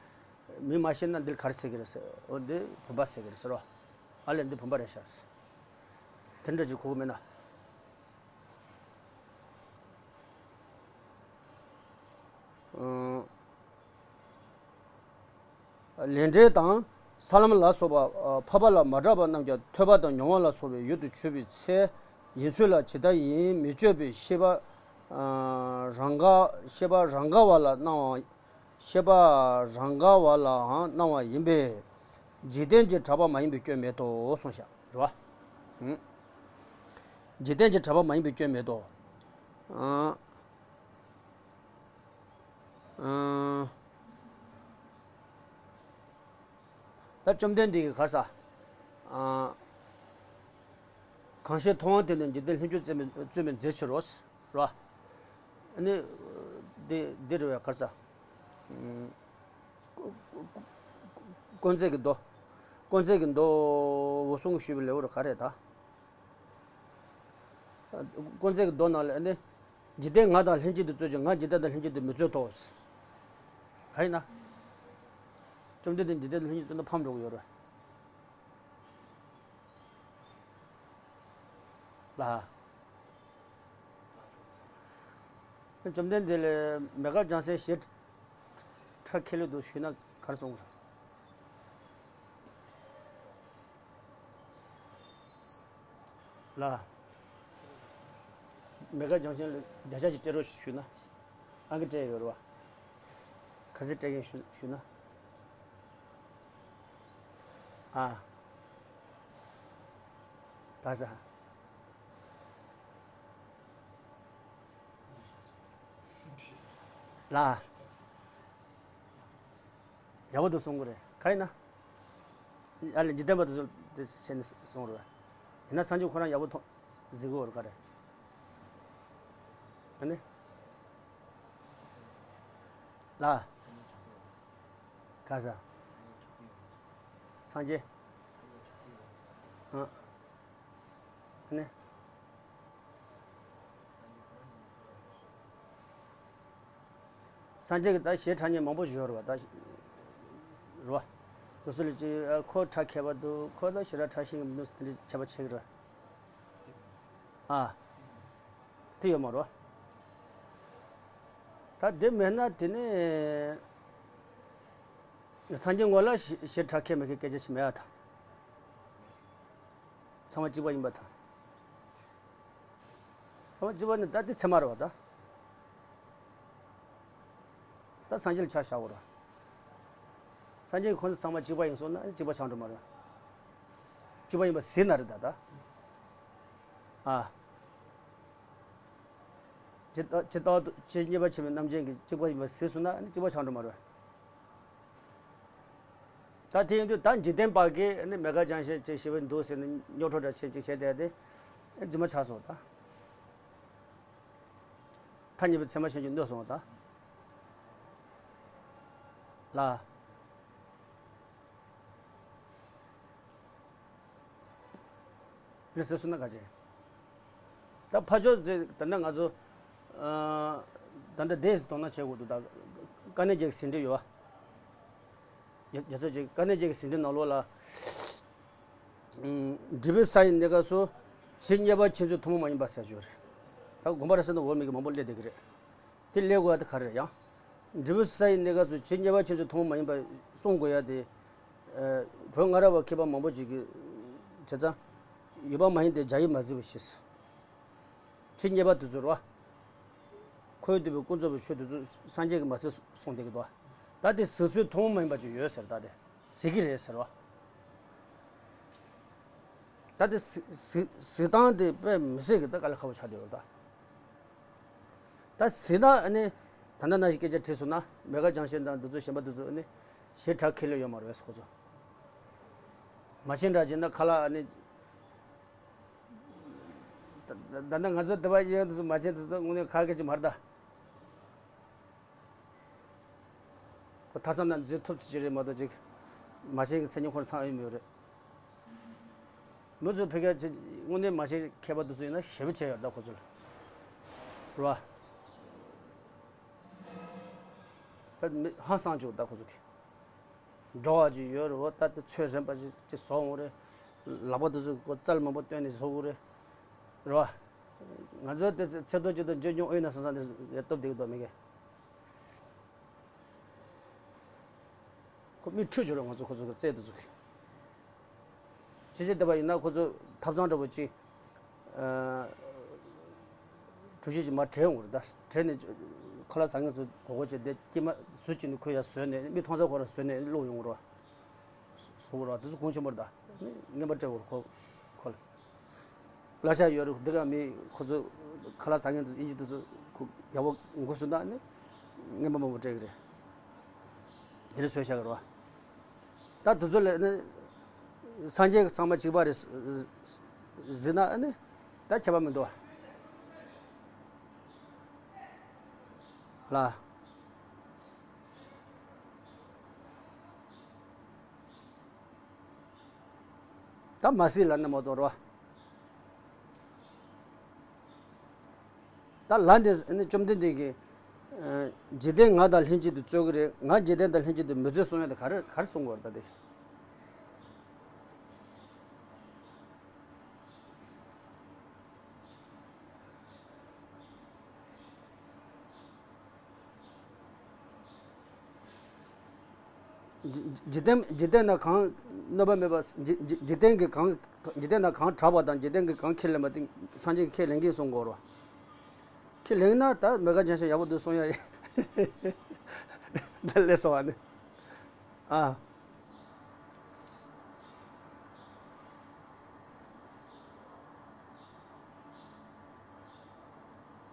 མི་མ་ཤེས་ན་འདིར་ག་རེ་ཟེར་གི་རེད་ཟེར། འོ་འདི་བུམ་པ་ཟེར་གི་རེད་ཟེར་རོ། ཨ་ལས་འདི་བུམ་པ་རེད་ཤག་དེ་འདྲ་ཅིག་གོ་གི་མེད་ན། ལས་འབྲས་དང་ས་ལམ་ལ་སོགས་པ། འཕགས་པ་ལ་མ་གྲགས་པ་རྣམས་ཀྱང་ཐོས་པ་དང་མྱོང་བ་ལ་སོགས་པའི་ཡུལ་དུ་ཆུད་པའི་ཚེ་ཡིན་ཚུལ་ལ་ཇི་ལྟར་ཡིན་མི་དཔྱོད་པའི་ཤེས་པ་རང་དགའ། ཤེས་པ་རང་དགའ་བ་ལ་སྣང་བ། ཤེས་པ་རང་དགའ་བ་ལའང་སྣང་བ་ཡིན་པས། འཇིག་རྟེན་གྱི་གྲགས་པ་མ་ཡིན་པའི་སྐྱོན་མེད་དོ་གསུངས་ཤག་རེད་བ། འཇིག་རྟེན་གྱི་གྲགས་པ་མ་ཡིན་པའི་སྐྱོན་མེད་དོ། ད་བཅོམ་ལྡན་འདས་ཀྱིས་ག་རེ་ཟེར། གང་ཞིག་མཐོང་བ་དེ་ནི་འཇིག་རྟེན་ལྷུན་གྱིས་བརྩེགས་པའི་རྩེག་པའི་རྫས་ཕྱིར་རོ། རེད་བ། ཨ་ནི། འདི་འདི་རེད་བས་ག་རེ་ཟེར། དཀོན་བརྩེགས་ཀྱི་མདོ། དཀོན་བརྩེགས་ཀྱི་མདོ་འོ་གསུང་གི་ཞུས་པའི་ལེའུ་རུ་ག་རེ་ད། དཀོན་བརྩེགས་ཀྱི་མདོ་ནང་ལ་ནི། འཇིག་རྟེན་ང་དང་ལྷན་ཅིག་ཏུ་རྩོད་ཅིང་ང་འཇིག་རྟེན་དང་ལྷན་ཅིག་ཏུ་མི་རྩོད་དོ། ག་ཡིན་ན། བཅོམ་ལྡན་འདས་འཇིག་རྟེན་དང་ལྷན་ཅིག་རྩོད་ན་ཕམ་འགྲོ་གི་ཡོད་རེད། ལ། བཅོམ་ལྡན་འདས་ལ་མེ་དཀར་རྒྱང་སྲིང་ཞེ་དྲག་ཁས་ལེན་འདུག་ཞུས་ན་ག་རེ་གསུང་གི་རེད། ལ། མེ་དཀར་རྒྱང་སྲིང་ལ་བརྡ་ཆད་ཅིག་སྤྲད་རོགས་ཞུས་ན། ཨང་ཀི་སྤྲད་ཡོད་རེད་བ། ག་ཚོད་སྤྲད་མཁན་ཞུ་ཞུས་ན། ཨ། ག་ས། ལ། ཡག་པོ་འདུག་གསུང་གི་རེད། ག་ཡིན་ན། ཡ་ལ་འཇིག་རྟེན་པ་དེ་ཚོ་དེ་བྱས་ནས་གསུང་རེད། ཡིན་ན་སངས་རྒྱས་ཁོ་རང་ཡག་པོ་མཐོང་གཟིགས་གི་ཡོད་རེད་ག་རེད། ཨ་ནི། ལ། ག་ས། སངས་རྒྱས། ཨ། ཨ་ནི། སངས་རྒྱས་ཀྱི་ད་ཞེ་དྲག་ཉེས་མང་པོ་ཞིག་ཡོད་རེད་བ་ད། རེད་བ། དེ་ཚོ་ལ་ཅིག་ཁོ་ཁྲ་མཁས་པ་འདུག་ཁོ་ད་ཞེ་དྲག་ཁྲ་ཤེས་ཀྱི་མི་འདུག་དེ་འདྲ་ཁྱད་པར་ཕྱེ་གི་རེད། ཨ། དེ་ཡོད་མ་རེད་བ། ད་དེ་མེད་ན་དེ་ནས། སངས་རྒྱས་ངོ་ལ་ཞེ་ཞེ་དྲག་མཁས་མི་མཁས་སྐད་ཆ་ཞིག་མེད་ཨ་ད། ཚང་མ་གཅིག་པ་ཡིན་པ་དང་། ཚང་མ་གཅིག་པ་ནི་ད་དེ་ཚད་མ་རེད་བ་ད། ད་སངས་རྒྱས་ལ་ཆ་བཞག་དགོས་རེད། སངས་རྒྱས་ཁོང་ཚོ་ཚང་མ་གཅིག་པ་ཡིན་སོང་ན་གཅིག་པ་ཆགས་འགྲོ་མ་རེད། གཅིག་པ་ཡིན་པ་ཟེར་ན་རེད་ད་ད། ཨ། ཇི་ལྟ་ཇི་ལྟ་བ་དུ་ཇི་སྙེད་པ་ཆེན་པོའི་རྣམ་མཁྱེན་གྱིས་གཅིག་པ་ཡིན་པ་ཟེར་སོང་ན་ནི་གཅིག་པ་ཆགས་འགྲོ་མ་རེད། ད་དེ་ཡིན་དུས་ད་འཇིག་རྟེན་པ་གིས་ནི་མེ་དཀར་རྒྱང་ཤེས་ཅིག་ཞེ་པོ་འདུག་ཟེར་ནས་རྙོག་དྲ་འདྲ་བྱེད་ཅིག་བྱས་བསྡད་དེ་རྫུན་མ་ཆགས་སོང་ད། ཐ་སྙད་པའི་ཚད་མ་ཤེས་རྒྱུ་གནོད་སོང་ད། ལ། རེད་ཟེར་སོང་ན་ག་ཅེ། ད་ཕ་ཆོས་ཟེར་ད་ནི་ང་ཚོ། ད་ལྟ་དེས་དོ་སྣང་བྱེད་དགོས་འདུག་ད་དཀའ་གནད་བརྒྱད་ཀྱི་ཟིན་བྲིས་ཡོད་བ། རྒྱ་རྒྱ་ཚོ་ཅིག་དཀའ་གནད་བརྒྱད་ཀྱི་ཟིན་བྲིས་ནང་ལོགས་ལ། འབྲས་བུའི་ས་ཡི་གནས་སྐབས་སུ། ཇི་སྙེད་པ་མཁྱེན་ཚུལ་ཐུན་མོང་མ་ཡིན་པ་ཟེར་རྒྱུ་རེད། ད་དགོངས་པ་རབ་གསལ་དང་འོག་མིན་གྱི་མང་པོ་སླེབས་བསྡད་ཀྱི་རེད། དེ་སླེབས་དགོས་ཡ་དེ་ག་རེ་རེད་ཡང་། འབྲས་བུའི་ས་ཡི་གནས་སྐབས་སུ་ཇི་སྙེད་པ་མཁྱེན་ཚུལ་ཐུན་མོང་མ་ཡིན་པ་གསུང་དགོས་ཡ་དེ། བོད་སྔ་རབས་པ་མཁས་པ་མང་པོ་ཅིག་གིས། བྱས་ཙང་། ཡོད་པ་མ་ཡིན་ཏེ་རྒྱ་ཡིས་མ་གཟིགས་པ་ཞེས། ཇི་སྙེད་པ་དེ་ཚོ་རེད་བ། འཁོར་བའི་སྟོང་པའི་ཀུན་རྫོབ་པའི་ཆོས་དེ་ཚོ་སངས་རྒྱས་ཀྱིས་མ་གཟིགས་གསུངས་བསྡད་ཀྱི་འདུག་ད་དེ་གཟིགས་ཚུལ་ཐུན་མོང་མ་ཡིན་པ་ཅིག་ཡོད་ཟེར་ད་དེ། གཟིགས་ཀྱི་རེད་ཟེར་བ། ད་དེ་གཟིགས་གཟིགས་གཟིགས་སྟངས་དེ་དཔེ་མི་སྲིད་ཀྱི་ད་དཀའ་ལས་ཁག་པོ་ཆགས་བསྡད་ཡོད་ད། ད་གཟིགས་ན་ཨ་ནི། ད་ལྟ་ནང་བཞིན་སྐད་ཆ་དྲིས་སོང་ན་མེ་དཀར་རྒྱང་ཤེས་དང་འདི་ཚོ་གཞན་པ་འདི་ཚོ་ཨ་ནི། ཞེ་དྲག་ཁས་ལེན་ཡོད་མ་རེད་ཁོ་ཚོ། མ་ཤེས་འདྲ་བྱས་ན་ཁ་ལག་ཨ་ནི། ད་ད་ད་ང་ཚོ་དེ་བ་ཡོད་འདི་ཚོ་མ་ཤེས་འདི་ཚོ་དངོས་གནས་ཁ་སྐད་ཅིག་མ་རེད་ད། ཁོ་ཐ་ཚང་ན་འཛུལ་ཐུབ་ཚོད་ཅིག་རེད་མ་གཏོགས་ཅིག་མ་ཤེས་ཀྱི་མཚན་ཉིད་ཁོ་རང་ཚང་ཡོད་མེད་རེད། མི་ཚོས་ཕ་གིར་ཅིག་དངོས་གནས་མ་ཤེས་མཁས་པ་དེ་ཚོ་ཡིན་ན་ཞེ་པོ་བྱས་ཡོད་ད་ཁོ་ཚོ་ལ། རེད་བ། ད་མི་ཧང་སངས་བྱུང་ད་ཁོ་ཚོ་གི། མགྱོགས་པ་ཅིག་ཡོད་རེད་བ། ད་དེ་ཚོད་རན་པ་ཅིག་ཅིག་བཟོ་འོང་རེད། ལག་པ་དེ་ཚོ་ཁོ་རྩལ་མང་པོ་བཏོན་ནས་བཟོ་དགོས་རེད། རེད་བ། ང་ཚོ་དེ་ཚེ་ཚེ་ཐོག་ཅིག་ཏུ་འཇོན་འཇོན་ཨོ་ཡིན་ན་སང་སང་དེ་ཡ་སྟོབས་ལྡན་གི་འདུག་མི་གི། ཁོ་མི་ཁྲོས་བྱོས་རེད། ང་ཚོ་ཁོ་ཚོ་གི་རྩལ་དེ་ཚོ་གི། ཅི་ཞིག་བལྟས་པ་ཡིན་ན་ཁོ་ཚོ་ཐབ་ཚང་འདྲ་པོ་ཅིག་ཨ། གྲུ་བཞི་ཅིག་མར་བྲེགས་ཡོང་གི་རེད་ད། བྲེགས་ནས་ཁ་ལག་ཟ་མཁན་ཚོ་གོ་གོ་བྱས་ཏེ་སྐྱེས་མ་ཟུར་གཅིག་ནས་ཁོ་ཡར་བཟོས་ནས་མི་མཐོང་ས་ཁོ་རང་བཟོས་ནས་བླུགས་ཡོང་གི་རེད་བ། བཟོ་གི་རེད་བ། དེ་ཚོ་གོང་ཆེན་པོ་རེད་ད། རྔན་པ་སྤྲད་དགོས་རེད་ཁོ་ཁོ་ལ། གླ་ཆ་ཡོད་རེད། འདི་ག་མི་ཁོ་ཚོ་ཁ་ལག་ཟ་མཁན་དེ་ཚོ་ཨིན་ཇི་དེ་ཚོ་ཁོ་ཡག་པོ་འགུག་སོང་ན་ནི་རྔན་པ་མང་པོ་སྤྲད་གི་རེད། དེ་རིང་བཟོས་བཞག་གི་རེད་བ། ད་དེ་ཚོ་ལས་ནི་སངས་རྒྱས་ཚང་མ་གཅིག་པ་རེད་ཟེར་ན་ནི་ད་ཁྱད་པར་མི་འདུག་བ་ལ། ད་མ་སྲིད་ལ་ནི་མ་གཏོགས་རོ། ད་ལ་འདི་ནི་བཅོམ་ལྡན་འདས་ཀྱིས། ཨ། འཇིག་རྟེན་ང་དང་ལྷན་ཅིག་ཏུ་རྩོད་ཀྱི་རེད། ང་འཇིག་རྟེན་དང་ལྷན་ཅིག་ཏུ་མི་རྩོད་གསུང་ཡ་དེ་ག་རེ་ག་རེ་གསུང་དགོས་རེད་ད་དེ། འཇིག་འཇིག་རྟེན་འཇིག་རྟེན་ན་གང་གནོད་པ་མེད་པ། འཇིག་འཇིག་འཇིག་རྟེན་གྱི་གང་འཇིག་རྟེན་ན་གང་དྲག་པ་དང་འཇིག་རྟེན་གྱི་གང་ཁས་ལེན་པ་དེ་སངས་རྒྱས་ཀྱིས་ཁས་ལེན་གྱིན་གསུང་དགོས་རེད་བ། ཁས་ལེན་ན་ད་མི་དགའ་ཅན་ཤ་ཡག་པོ་འདུག་གསུང་ཡ་ཡིན། ད་ལས་སོང་བ་ནི། ཨ།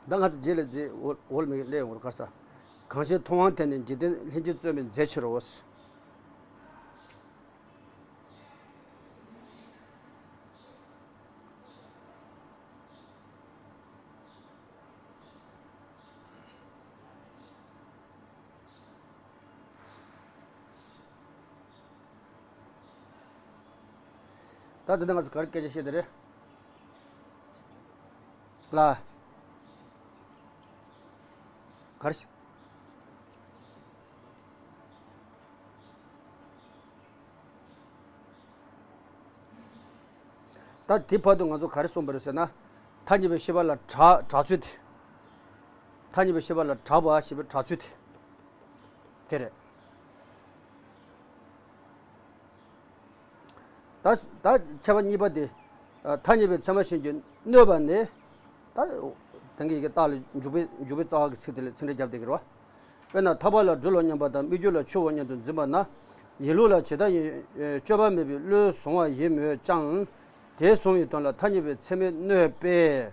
ད་ང་ཚོ་རྗེས་ལ་རྗེས་འོ་འོ་ལ་མི་སླེབས་ཡོང་བར་གར་ས། གང་ཕྱིར་མཐོང་བ་དེ་ནི་འཇིག་རྟེན་ལྷན་ཅིག་རྩོད་མི་མཛད་ཕྱིར་རོ། ད་དེ་ནས་ང་ཚོ་ག་རེ་སྐད་ཆ་བཤད་དེ་རེད། ལ། ག་རེ་ཞིག་ད་དེ་བར་དུ་ང་ཚོ་ག་རེ་གསུངས་པ་རེད་ཟེར་ན། ཐ་སྙད་པའི་ཤེས་པ་ལ་གྲགས་གྲགས་ཚུལ་དེ། ཐ་སྙད་པའི་ཤེས་པ་ལ་གྲགས་པ་ཞེས་པའི་གྲགས་ཚུལ་དེ། དེ་རེད། ད་ད་ཁྱད་པར་གཉིས་པ་དེ། ཐ་སྙད་པའི་ཚད་མ་གཞན་གྱིས་གནོད་པ་ནི། ད་དེང་གི་རྟགས་ལ་འཇུག་པའི་འཇུག་པའི་རྩ་བ་གི་ཚིག་དེ་ལ་ཚིག་འགྲེལ་རྒྱབ་བསྡད་ཀྱི་རེད་བ། དཔེར་ན་ཐར་པ་ལ་སྦྲུལ་ལ་སྙམ་པ་དང་སྨིག་རྒྱུ་ལ་ཆུ་བོ་སྙམ་དུ་འཛིན་པ་ན། ཡིན་ལུགས་ལ་ཇི་ལྟར་ཡིན་སྤྱོད་པ་མེད་པའི་བློས་བཟུང་བ་ཡིན་མོད་ཀྱང་། དེ་བཟུང་བའི་དོན་ལ་ཐ་སྙད་པའི་ཚད་མས་གནོད་པས།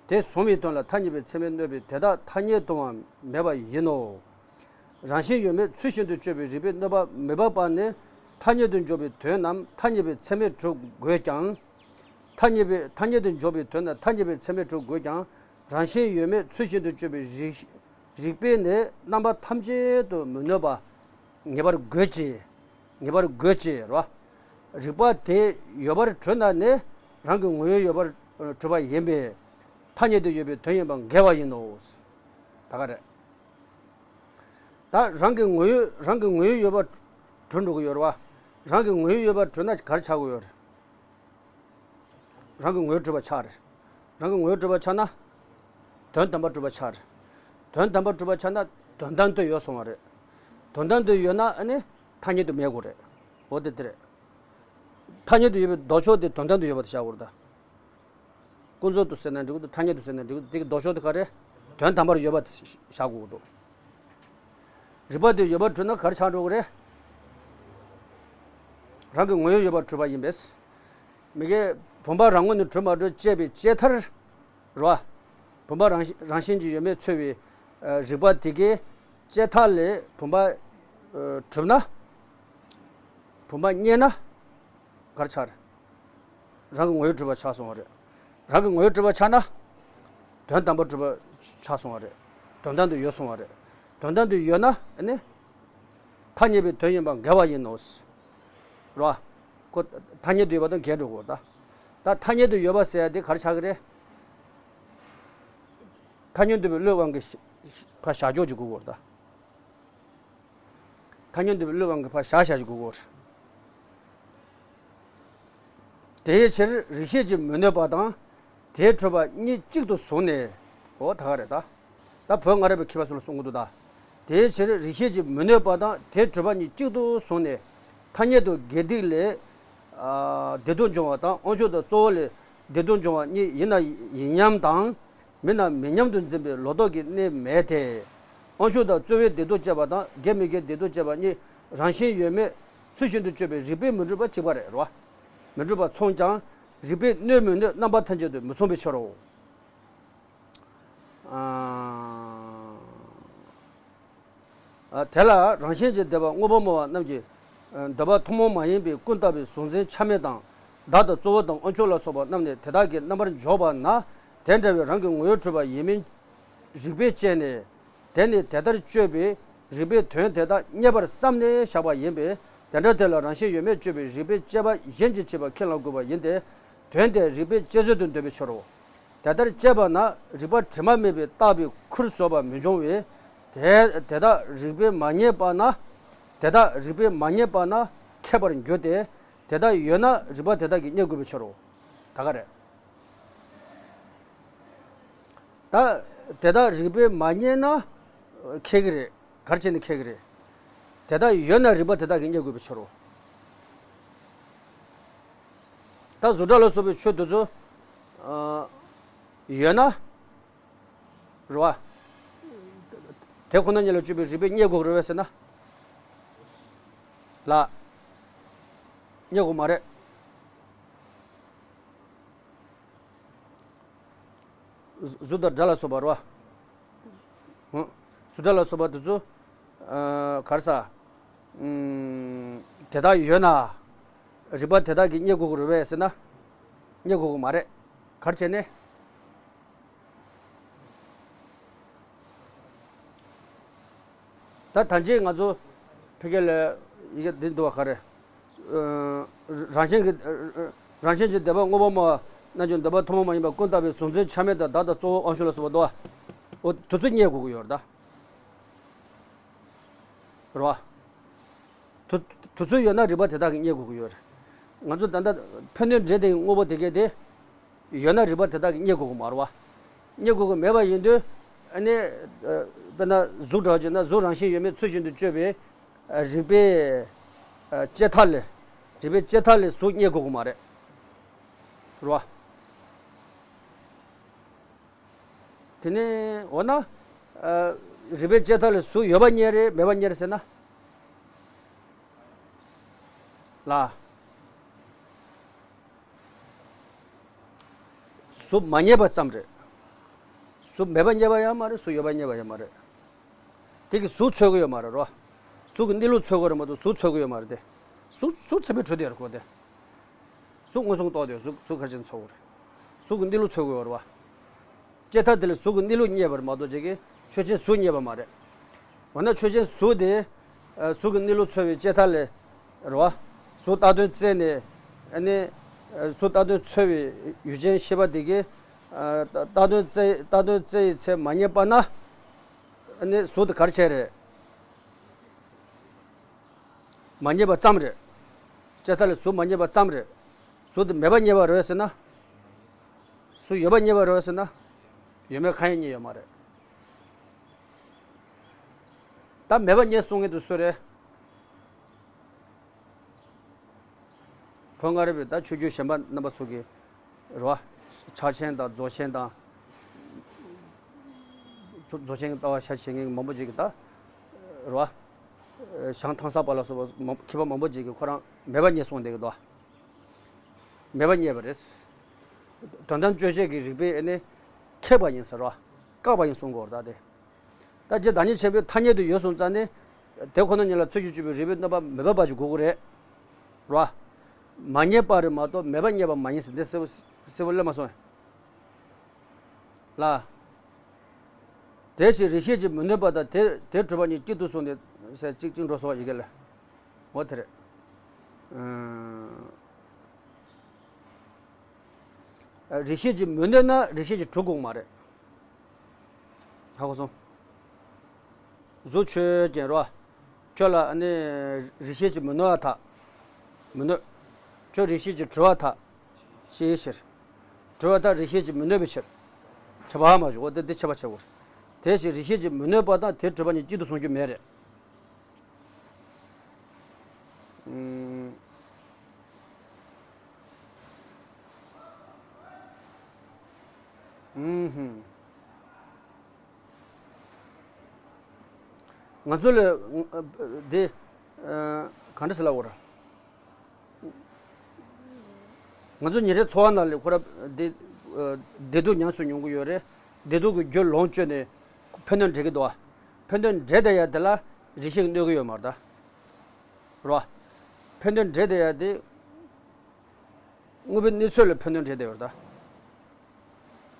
དེ་བཟུང་བའི་དོན་ལ་ཐ་སྙད་པའི་ཚད་མས་གནོད་པས་དེ་དག་ཐ་སྙད་དུའང་མེད་པ་ཡིན་ནོ། རང་བཞིན་ཡོད་མེད་ཚུལ་བཞིན་དུ་དཔྱོད་པའི་རིགས་པས་གནོད་པ་མི་འབབ་པ་ནི་ཐ་སྙད་དུ་འཇོག་པའི་དོན་རྣམས་ཐ་སྙད་པའི་ཚད་མས་གྲུབ་དགོས་ཀྱང་། ཐ་སྙད་པའི་ཐ་སྙད་དུ་འཇོག་པའི་དོན་རྣམས་ཐ་སྙད་པའི་ཚད་མས་གྲུབ་དགོས་ཀྱང་། རང་བཞིན་ཡོད་མེད་ཚུལ་བཞིན་དུ་དཔྱོད་པའི་རིགས་རིགས་པས་ནི་རྣམ་པ་ཐམས་ཅད་དུ་མི་གནོད་པ་ངེས་པར་དགོས་ཀྱི། ངེས་པར་དགོས་ཀྱི་རེད་བ། རིགས་པ་དེ་ཡོད་པར་གྲུབ་ན་ནི་རང་གི་ངོ་བོས་ཡོད་པར་གྲུབ་པ་ཡིན་པས། ཐ་སྙད་དུ་ཡོད་པའི་དོན་ཡིན་པ་འགལ་བ་ཡིན་ནོ། ད་ག་རེད། ད་རང་གི་ངོ་བོས་རང་གི་ངོ་བོས་ཡོད་པར་གྲུབ་འགྲོ་གི་ཡོད་རེད་བ། རང་གི་ངོ་བོས་ཡོད་པར་གྲུབ་ན་ག་རེ་ཆགས་ཀྱི་ཡོད་རེད། རང་གི་ངོ་བོས་གྲུབ་པ་ཆགས་རེད། རང་གི་ངོ་བོས་གྲུབ་པ་ཆགས་ན། དོན་དམ་པར་གྲུབ་པ་ཆགས་རེད། དོན་དམ་པར་གྲུབ་པ་ཆགས་ན་དོན་དམ་དུ་ཡོད་སོང་བ་རེད། དོན་དམ་དུ་ཡོད་ན་ཨ་ནི་ཐ་སྙད་དུ་མེད་དགོས་རེད། འོ་དེ་དེ་རེད། ཐ་སྙད་དུ་ཡོད་པའི་ལྡོག་ཕྱོགས་དེ་དོན་དམ་དུ་ཡོད་པ་དེ་བཞག་དགོས་རེད་ད། ཀུན་རྫོབ་ཏུ་ཟེར་ན་འགྲིག་གི་འདུག་ཐ་སྙད་དུ་ཟེར་ན་འགྲིག་གི་འདུག་དེ་གི་ལྡོག་ཕྱོགས་དེ་ག་རེ། དོན་དམ་པར་ཡོད་པ་དེ་བཞག་དགོས་ཀྱི་འདུག་རིགས་པ་དེ་ཡོད་པར་གྲུབ་ན་ག་རེ་ཆགས་འགྲོ་གི་རེད། རང་གི་ངོ་བོས་ཡོད་པར་གྲུབ་པ་ཡིན་པས། མི་དགེ་བུམ་པ་རང་ངོས་ནས་གྲུབ་མ་གྲུབ་དཔྱད་པའི་དཔྱད་མཐར། རེད་བ། བུམ་པ་རང་རང་བཞིན་གྱིས་ཡོད་མེད་འཚོལ་བའི་ཨ་རིགས་པ་དེ་གའི་དཔྱད་མཐའ་ལས་བུམ་པ་ཨ་གྲུབ་ན། བུམ་པ་རྙེད་ན། ག་རེ་ཆགས་རེད། རང་གི་ངོ་བོས་གྲུབ་པ་ཆགས་སོང་བ་རེད། རང་གི་ངོ་བོས་གྲུབ་པ་ཆགས་ན། དོན་དམ་པར་གྲུབ་པ་ཆགས་སོང་བ་རེད། དོན་དམ་དུ་ཡོད་སོང་བ་རེད། དོན་དམ་དུ་ཡོད་ན་ཨ་ནི། ཐ་སྙད་པའི་དོན་ཡིན་པ་འགལ་བ་ཡིན་ནོ། རེད་བ། ཁོ་ཐ་སྙད་དུ་ཡོད་པ་དང་འགལ་འགྲོ་གི་ཡོད་ད། ད་ཐ་སྙད་དུ་ཡོད་པ་ཟེར་ཡ་དེ་ག་རེ་ཆགས་ཀྱི་རེད། ཐ་སྙད་འདོད་པའི་བློའི་དབང་གིས་ཕར་བཞག་འཇོག་ཅིག་དགོས་ཀྱི་ཡོད་རེད་ད། ཐ་སྙད་འདོད་པའི་བློའི་དབང་གིས་ཕར་བཞག་བཞག་ཅིག་དགོས་ཀྱི་ཡོད་རེད། དེའི་ཕྱིར་རིགས་ཤེས་ཀྱི་མི་གནོད་པ་དང་། དེས་གྲུབ་པ་གཉིས་གཅིག་ཏུ་བཟུང་ནས། འོ་ད་ག་རེད་ད། ད་བོད་སྔ་རབས་པའི་མཁས་པ་ཚོ་ལ་གསུང་གི་འདུག་ད། དེའི་ཕྱིར་རིགས་ཤེས་ཀྱི་མི་གནོད་པ་དང་དེས་གྲུབ་པ་གཉིས་གཅིག་ཏུ་བཟུང་ནས། ཐ་སྙད་དུ་དགེ་སྡིག་ལས། ཨ། བདེ་སྡུག་འབྱུང་བ་དང་དབང་ཕྱུག་དང་གཙོ་བོ་ལས་བདེ་སྡུག་འབྱུང་བ་གཉིས་ཡིན་ན་ཡིན་མཉམ་དང་། མིན་ན་མིན་མཉམ་དུ་འཛིན་པའི་ལོག་རྟོག་གི་གནས་མེད་དེ། དབང་ཕྱུག་དང་གཙོ་བོས་བདེ་སྡུག་སྐྱེད་པ་དང་དགེ་མི་དགེའི་བདེ་སྡུག་སྐྱེད་པ་གཉིས་རང་བཞིན་ཡོད་མེད་ཚུལ་བཞིན་དུ་དཔྱོད་པའི་རིགས་པས་མི་འགྲུབ་པ་གཅིག་པ་རེད་རོ། མི་འགྲུབ་པ་མཚུངས་ཀྱང་། རིགས་པས་གནོད་མི་གནོད་རྣམ་པ་ཐམས་ཅད་དུ་མི་མཚུངས་པའི་ཕྱིར་རོ། ཨ། དེ་ལ་རང་བཞིན་གྱིས་འདོད་པ་དངོས་པོ་སྨྲ་བ་རྣམས་ཀྱིས། འདོད་པ་ཐུན་མོང་མ་ཡིན་པའི་ཀུན་བཏགས་པའི་གཟུང་འཛིན་ཆ་མེད་དང་། བདག་དང་གཙོ་བོ་དང་དབང་ཕྱུག་ལ་སོགས་པ་རྣམས་ནི་དེ་དག་གི་རྣམ་པར་འཇོག་པ་ན། དེ་འདྲ་བའི་རང་གི་ངོ་བོས་གྲུབ་པ་ཡིན་མིན་རིགས་པས་དཔྱད་ནས། དེ་ནི་དེ་ལྟར་དཔྱོད་པས་རིགས་པས་དོན་དེ་དག་རྙེད་པར་བསམས་ནས་བཞག་པ་ཡིན་པས། དེ་འདྲ་དེ་ལ་རང་བཞིན་ཡོད་མེད་དཔྱོད་པའི་རིགས་པས་དཔྱད་པ་གཞན་གྱིས་བྱས་པ་ཁས་བླང་དགོས་པ་ཡིན་ཏེ། དོན་དེ་རིགས་པས་དཔྱད་བཟོད་དུ་འདོད་པའི་ཕྱིར་རོ། དེ་ལྟར་དཔྱད་པ་ན་རིགས་པ་དྲི་མ་མེད་པས་བཏགས་པའི་ཁུར་བཟོད་པ་མི་འབྱུང་བས། དེ་དེ་དག་རིགས་པས་མ་རྙེད་པ་ན། དེ་དག་རིགས་པས་མ་རྙེད་པ་ན་མཁས་པར་འགྱུར་ཏེ། དེ་དག་ཡོད་ན་རིགས་པ་དེ་དག་གིས་རྙེད་དགོས་པའི་ཕྱིར་རོ། ད་ག་རེད། ད་དེ་དག་རིགས་པས་མ་རྙེད་ན་མཁས་ཀྱི་རེད། ག་རེ་བྱས་ནས་མཁས་ཀྱི་རེད། དེ་དག་ཡོད་ན་རིགས་པ་དེ་དག་གིས་རྙེད་དགོས་པའི་ཕྱིར་རོ། ད་གཟུགས་སྒྲ་ལ་སོགས་པའི་ཆོས་དེ་ཚོ། ཨ། ཡོད་ན། རེད་བ། དེ་ཁོ་ན་ཉིད་ལ་དཔྱོད་པའི་རིགས་པས་རྙེད་དགོས་ཀྱི་རེད་བས་ཟེར་ན། ལགས། རྙེད་དགོས་མ་རེད། གཟུགས་དང་སྒྲ་ལ་སོགས་པ་རེད་བ། ཧུ། གཟུགས་སྒྲ་ལ་སོགས་པ་དེ་ཚོ། ཨ། ག་རེ་ཟ། ཨུམ། དེ་དག་ཡོད་ན། རིགས་པ་དེ་དག་གིས་རྙེད་དགོས་ཀྱི་རེད་བས་ཟེར་ན། རྙེད་དགོས་ཀྱི་མ་རེད། ག་རེ་བྱས་ནས། ད་ད་ཅི་ང་ཚོ་ཕ་གི་ལ་ཡི་གེ་འདི་འདུག་བ། ག་རེ། ཨ། རང་བཞིན་གྱིས། རང་བཞིན་གྱིས་འདོད་པ་དངོས་པོ་སྨྲ་བ་རྣམས་ཀྱིས་འདོད་པ་ཐུན་མོང་མ་ཡིན་པ་ཀུན་བཏགས་པའི་གཟུང་འཛིན་ཆ་མེད་དང་བདག་དང་གཙོ་བོ་དབང་ཕྱུག་ལ་སོགས་པ་འདུག་བ། འོ་དེ་ཚོ་རྙེད་དགོས་ཀྱི་ཡོད་རེད་ད། རེད་བ། དུ་དུ་ཚོད་ཡོད་ན་རིགས་པ་དེ་དག་གིས་རྙེད་དགོས་ཀྱི་ཡོད་རེད། ང་ཚོ་ད་ལྟ་ཕན་གནོད་འབྲེལ་ལྡན་གྱི་དངོས་པོ་དེ་གས་དེ་ཡོད་ན་རིགས་པ་དེ་དག་གིས་རྙེད་དགོས་ཀྱི་མ་རེད་བ། རྙེད་དགོས་ཀྱི་མེད་པ་ཡིན་དུས། ཨ་ནི། ཨ། དཔེར་ན་གཟུགས་འདྲ་བ་བྱས་ན་གཟུགས་རང་བཞིན་ཡོད་མེད་ཚུལ་བཞིན་དུ་དཔྱོད་པའི། ཨ། རིགས་པས། ཨ། དཔྱད་མཐའ་ལས། རིགས་པས་དཔྱད་མཐའ་ལས་གཟུགས་རྙེད་དགོས་ཀྱི་མ་རེད། རེད་བ། དེ་ནས་འོ་ན། ཨ། རིགས་པས་དཔྱད་མཐའ་ལས་གཟུགས་ཡོད་པ་རྙེད་རེད་མེད་པ་རྙེད་རེད་ཟེར་ན། ལགས། གཟུགས་མ་རྙེད་པ་ཙམ་རེད། གཟུགས་མེད་པ་རྙེད་པ་ཡང་མ་རེད། གཟུགས་ཡོད་པ་རྙེད་པ་ཡང་མ་རེད། དེ་གིས་གཟུགས་འཚོལ་གྱི་ཡོད་མ་རེད་རོ། གཟུགས་ཀྱི་གནས་ལུགས་འཚོལ་དགོས་རེད་མ་གཏོགས་གཟུགས་འཚོལ་གྱི་ཡོད་མ་རེད་དེ། གཟུགས་གཟུགས་ཚེ་འཕོས་གྲོལ་བསྡད་ཡོད་རེད་ཁོ་དེ། གཟུགས་མངོན་སུམ་རྟོགས་བསྡད་ཡོད། གཟུགས་གཟུགས་ག་རེ་བྱས་ནས་འཚོལ་དགོས་རེད། གཟུགས་ཀྱི་གནས་ལུགས་འཚོལ་དགོས་ཡོད་རེད་བ། དཔྱད་མཐའ་དེ་ལས་གཟུགས་ཀྱི་གནས་ལུགས་རྙེད་པ་རེད་མ་གཏོགས་ཅིག་གིས་ཆོས་ཅན་གཟུགས་རྙེད་པ་མ་རེད། འོ་ན་ཆོས་ཅན་གཟུགས་དེ། ཨ། གཟུགས་ཀྱི་གནས་ལུགས་འཚོལ་བའི་དཔྱད་མཐའ་ལས། རེད་བ། གཟུགས་བཏགས་དོན་བཙལ་ནས། ཨ་ནི། ཨ། གཟུགས་བཏགས་དོན་འཚོལ་བའི་ཡུལ་ཅན་ཤེས་པ་དེ་གིས། ཨ། བཏགས་དོན་བཙལ། བཏགས་དོན་བཙལ་བའི་ཚེ་མ་རྙེད་པ་ན། ཨ་ནི་གཟུགས་དེ་ག་རེ་བྱས་རེད། མ་རྙེད་པ་ཙམ་རེད། དཔྱད་མཐའ་ལས་གཟུགས་མ་རྙེད་པ་ཙམ་རེད། གཟུགས་དེ་མེད་པ་རྙེད་པ་རེད་ཟེར་ན། གཟུགས་ཡོད་པ་རྙེད་པ་རེད་ཟེར་ན། ཡོད་མེད་གང་ཡང་རྙེད་ཡོད་མ་རེད། ད་མེད་པ་རྙེད་གསུང་མཁན་དེ་སུ་རེད། བོད་སྔ་རབས་པའི་ད་ཆོས་བརྒྱུད་གཞན་པ་རྣམ་པ་ཚོ་གིས། རེད་བ། ཕྱག་ཆེན་དང་རྫོགས་ཆེན་དང་། རྫོགས་ཆེན་གྱི་ལྟ་བ་ཤར་བྱེད་མཁན་མང་པོ་ཅིག་གིས་ད། རེད་བ། བྱང་ཐང་ས་པ་ལ་སོགས་པ་མང་། མཁས་པ་མང་པོ་ཅིག་གིས་ཁོ་རང་མེད་པ་རྙེད་གསུངས་བསྡད་ཀྱི་འདུག། མེད་པ་རྙེད་པ་རེད། དོན་དམ་དཔྱོད་བྱེད་ཀྱི་རིགས་པས་ཨ་ནི་ཁེགས་པ་ཡིན་ཟེར་བ། བཀག་པ་ཡིན་གསུང་གི་ཡོད་རེད་ད་དེ། ད་རྗེ་བདག་ཉིད་ཆེན་པོའི་ཐ་སྙད་དུ་ཡོད་གསུངས་ཙང་ནི། དེ་ཁོ་ན་ཉིད་ལ་ཚུལ་བཞིན་དཔྱོད་པའི་རིགས་པས་གནོད་པ་མེད་པ་འབའ་ཞིག་དགོས་ཀྱི་རེད། རེད་བ། མ་རྙེད་པ་རེད་མ་གཏོགས་མེད་པ་རྙེད་པ་མ་ཡིན་ཟེར་འདི་གསལ་པོ་གསལ་པོ་གླེང་མ་སོང་། ལགས། དེ་ཕྱིར་རིགས་ཤེས་ཀྱི་མི་གནོད་པ་དང་དེ་དེ་གྲུབ་པ་གཉིས་གཅིག་ཏུ་སོང་ནས་ཟེར་གཅིག་གཅིག་འགྲོ་སོང་བ་ཡི་གེ་ལ། འོ་དེ་རེད། ཨང་། རིགས་ཤེས་ཀྱིས་མི་གནོད་ན་རིགས་ཤེས་ཀྱིས་གྲུབ་དགོས་མ་རེད། ཧ་གོ་སོང་། གཟུགས་ཆོས་ཅན་རོ། ཁྱོད་ལ་ཨ་ནི་རིགས་ཤེས་ཀྱིས་མི་གནོད་པར་ཐལ། མི་གནོད། ཁྱོད་རིགས་ཤེས་ཀྱིས་གྲུབ་པར་ཐལ། ཅིའི་ཕྱིར། གྲུབ་པར་ཐལ་རིགས་ཤེས་ཀྱིས་མི་གནོད་པའི་ཕྱིར། ཁྱད་པར་མ་བྱུང་། འོ་དེ་དེ་ཁྱད་པར་ཆེ་བོ་རེད། དེ་བཞིན་རིགས་ཤེས་ཀྱིས་མི་གནོད་པ་དང་དེ་གྲུབ་པ་གཉིས་གཅིག་ཏུ་སོང་རྒྱུ་མེད་རེད། ཨུམ། ཨུམ་ཧུམ། ང་ཚོ་ལ་འདི་ག་འདྲ་ཟེར་ལབ་དགོས་རེད། ང་ཚོ་ཉིན་རེའི་འཚོ་བ་ནང་ལ་ཁོ་ར་འདི་བདེ་སྡུག་ཉམས་སུ་མྱོང་གི་ཡོད་རེད། བདེ་སྡུག་གི་རྒྱུ་ལོངས་སྤྱོད་ནས་ཕན་གནོད་འདྲེས་ཀྱི་འདུག་ཕན་གནོད་འདྲེས་བསྡད་ཡ་དེ་ལ་རིགས་ཤེས་ཀྱིས་གནོད་ཀྱི་ཡོད་མ་རེད་ད། རེད་བ། ཕན་གནོད་འདྲེས་བསྡད་ཡ་དེ། དངོས་པོའི་གནས་ཚུལ་ལ་ཕན་གནོད་འདྲེས་བསྡད་ཡོད་རེད་ད།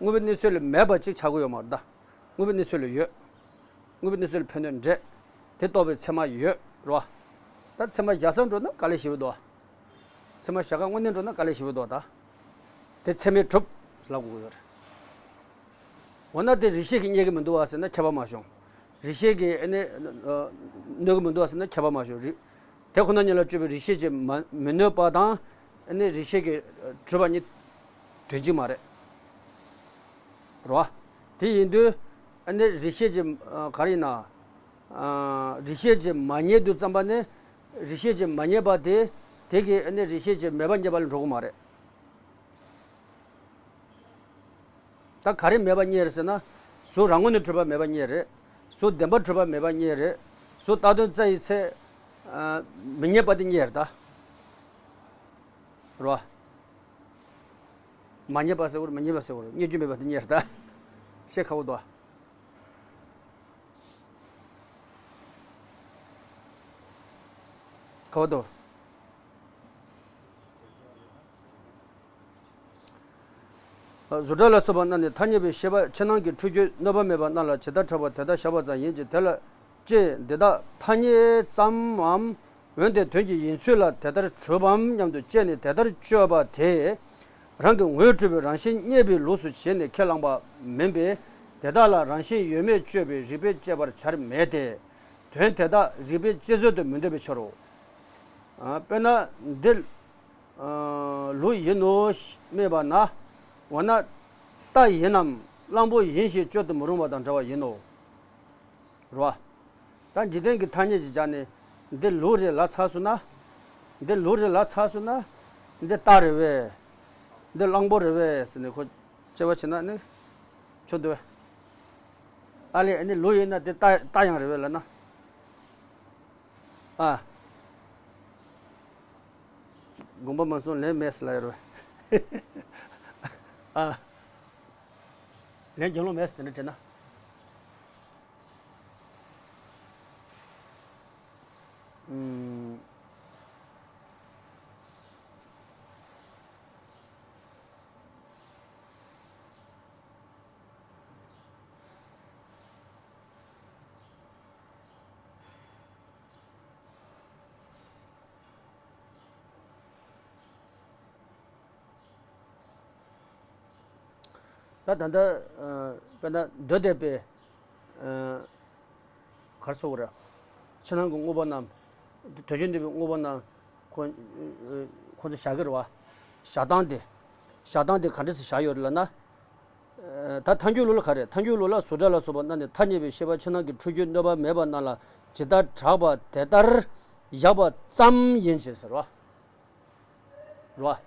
དངོས་པོའི་གནས་ཚུལ་ལ་མེད་པ་ཅིག་ཆགས་ཀྱི་ཡོད་མ་རེད་ད། དངོས་པོའི་གནས་ཚུལ་ལ་ཡོད། དངོས་པོའི་གནས་ཚུལ་ལ་ཕན་གནོད་འདྲེས། དེ་རྟོགས་པའི་ཚད་མ་ཡོད་རེད་བ། ད་ཚད་མ་བཞག་ས་འགྲོ་ན་དཀའ་ལས་ཞེ་པོ་འདུག་བ། ཚད་མ་བཞག་ག་དངོས་གནས་འགྲོ་ན་དཀའ་ལས་ཞེ་པོ་འདུག་བ་ད། དེ་ཚད་མས་གྲུབ་ལབ་དགོས་ཀྱི་ཡོད་རེད། འོ་ན་དེ་རིགས་ཤེས་ཀྱིས་རྙེད་ཀྱི་མི་འདུག་བ་ཟེར་ན་ཁྱད་པར་མ་བྱུང་། རིགས་ཤེས་ཀྱིས་ཨ་ནི་གནོད་ཀྱི་མི་འདུག་བ་ཟེར་ན་ཁྱད་པར་མ་བྱུང་། རིགས་དེ་ཁོ་ན་ཉིད་ལ་དཔྱོད་པའི་རིགས་ཤེས་ཀྱིས་མ་མི་གནོད་པ་དང་ཨ་ནི་རིགས་ཤེས་ཀྱིས་གྲུབ་པ་གཉིས་དོན་གཅིག་མ་རེད། རེད་བ། དེ་ཡིན་དུས་ཨ་ནི་རིགས་ཤེས་ཀྱིས་ག་རེ་ཡིན་ན། རིགས་ཤེས་ཀྱིས་མ་རྙེད་དུས་ཙམ་པ་ནི་རིགས་ཤེས་ཀྱིས་མ་རྙེད་པ་དེ་དེ་གིས་ཨ་ནི་རིགས་ཤེས་ཀྱིས་མེད་པ་རྙེད་པ་ལ་འགྲོ་གི་མ་རེད། ད་ག་རེ་མེད་པ་རྙེད་རེད་ཟེར་ན། གཟུགས་རང་ངོས་ནས་གྲུབ་པ་མེད་པ་རྙེད་རེད། གཟུགས་བདེན་པར་གྲུབ་པ་མེད་པ་རྙེད་རེད། གཟུགས་བཏགས་དོན་རྩ་ཡི་ཚེ། མི་རྙེད་པ་དེ་རྙེད་རེད་ད། རེད་བ། མ་རྙེད་པ་ཟེར་བ་རེད། མི་རྙེད་པ་ཟེར་བ་རེད། རྙེད་རྒྱུ་མེད་པ་དེ་རྙེད་རེད་ད། བཤད་ཁག་པོ་འདུག་བ། ཁ་བ་དོ། བཟོ་གྲྭ་ལ་སོགས་པ་རྣམས་ནི་ཐ་སྙད་པའི་ཤེས་པ་ཕྱི་ནང་གི་འཁྲུལ་རྒྱུས་གནོད་པ་མེད་པ་རྣམས་ལ་ཇི་ལྟར་གྲགས་པ་དེ་ལྟར་བཞག་པ་ཙམ་ཡིན་གྱི། དེ་ལ་ཅི་འདི་དག་ཐ་སྙད་ཙམ་མམ། འོན་ཏེ་དོན་གྱི་ཡིན་ཚུལ་ལ་དེ་ལྟར་གྲུབ་བམ་སྙམ་དུ་དཔྱད་ནས་དེ་ལྟར་དཔྱོད་པ་དེས། རང་གི་ངོས་གྲུབ་པའི་རང་བཞིན་རྙེད་པའི་ལུགས་སུ་བྱས་ནས་ཁས་བླངས་པ་མིན་པས། དེ་དག་ལ་རང་བཞིན་ཡོད་མེད་དཔྱོད་པའི་རིགས་པས་དཔྱད་པར་བྱར་མེད་དེ། དོན་དེ་དག་རིགས་པས་དཔྱད་བཟོད་དུ་མི་འདོད་པའི་ཕྱིར་རོ། དཔེར་ན་འདི་ལུག་ཡིན་ནོ་སྨྲས་པ་ན། འོ་ན་རྟ་ཡིན་ནམ་གླང་པོ་ཡིན་ཞེས་དཔྱོད་དུ་མི་རུང་བ་དང་འདྲ་བ་ཡིན་ནོ། རེད་བ། ད་འཇིག་རྟེན་གྱི་ཐ་སྙད་ཅིག་བྱས་ནས་འདི་ལུག་རེད་ལབ་ཚར་སོང་ན། འདི་ལུག་རེད་ལབ་ཚར་སོང་ན། འདི་རྟ་རེད་བས། འདི་གླང་པོ་རེད་བས་ཟེར་ནས་ཁོ་དཔྱད་པ་བྱས་ན་ནི་ཆོག་འདུག་བས། ཨ་ལས་ཨ་ནི་ལུག་ཡིན་ན་འདི་རྟ་རྟ་ཡང་རེད་བས་ལབ་ན། ཨ། དགོངས་པ་མ་ཚོམ་ལན་མེད་ཟེར་ལབ་ཡོད་རེད་བས། ཨ། ལན་རྒྱག་ལོང་མེད་ཟེར་དེ་འདྲ་དྲན་ན། ཨུམ། ད་ད་ལྟ་ཨ་དཔེར་ན་མདོ་སྡེ་པའི་ཨ་ག་རེ་ཟེར་དགོས་རེད། ཕྱི་ནང་གི་དངོས་པོ་རྣམས། དོན་བྱེད་ནུས་པའི་དངོས་པོ་རྣམས་ཁོ་ཁོ་ཚོ་བཞག་གི་རེད་བ། བཞག་སྟངས་དེ། བཞག་སྟངས་དེ་ག་འདྲ་སེ་བཞག་ཡོད་རེད་ལབ་ན། ཨ་ད་ཐལ་འགྱུར་ལུགས་ལ་ག་རེ། ཐལ་འགྱུར་ལུགས་ལ་བཟོ་གྲྭ་ལ་སོགས་པ་རྣམས་ནི་ཐ་སྙད་པའི་ཤེས་པ་ཕྱི་ནང་གི་འཁྲུལ་རྒྱུས་གནོད་པ་མེད་པ་རྣམས་ལ་ཇི་ལྟར་གྲགས་པ་དེ་ལྟར་བཞག་པ་ཙམ་ཡིན་ཞེས་ཟེར་བ། རེད་བ།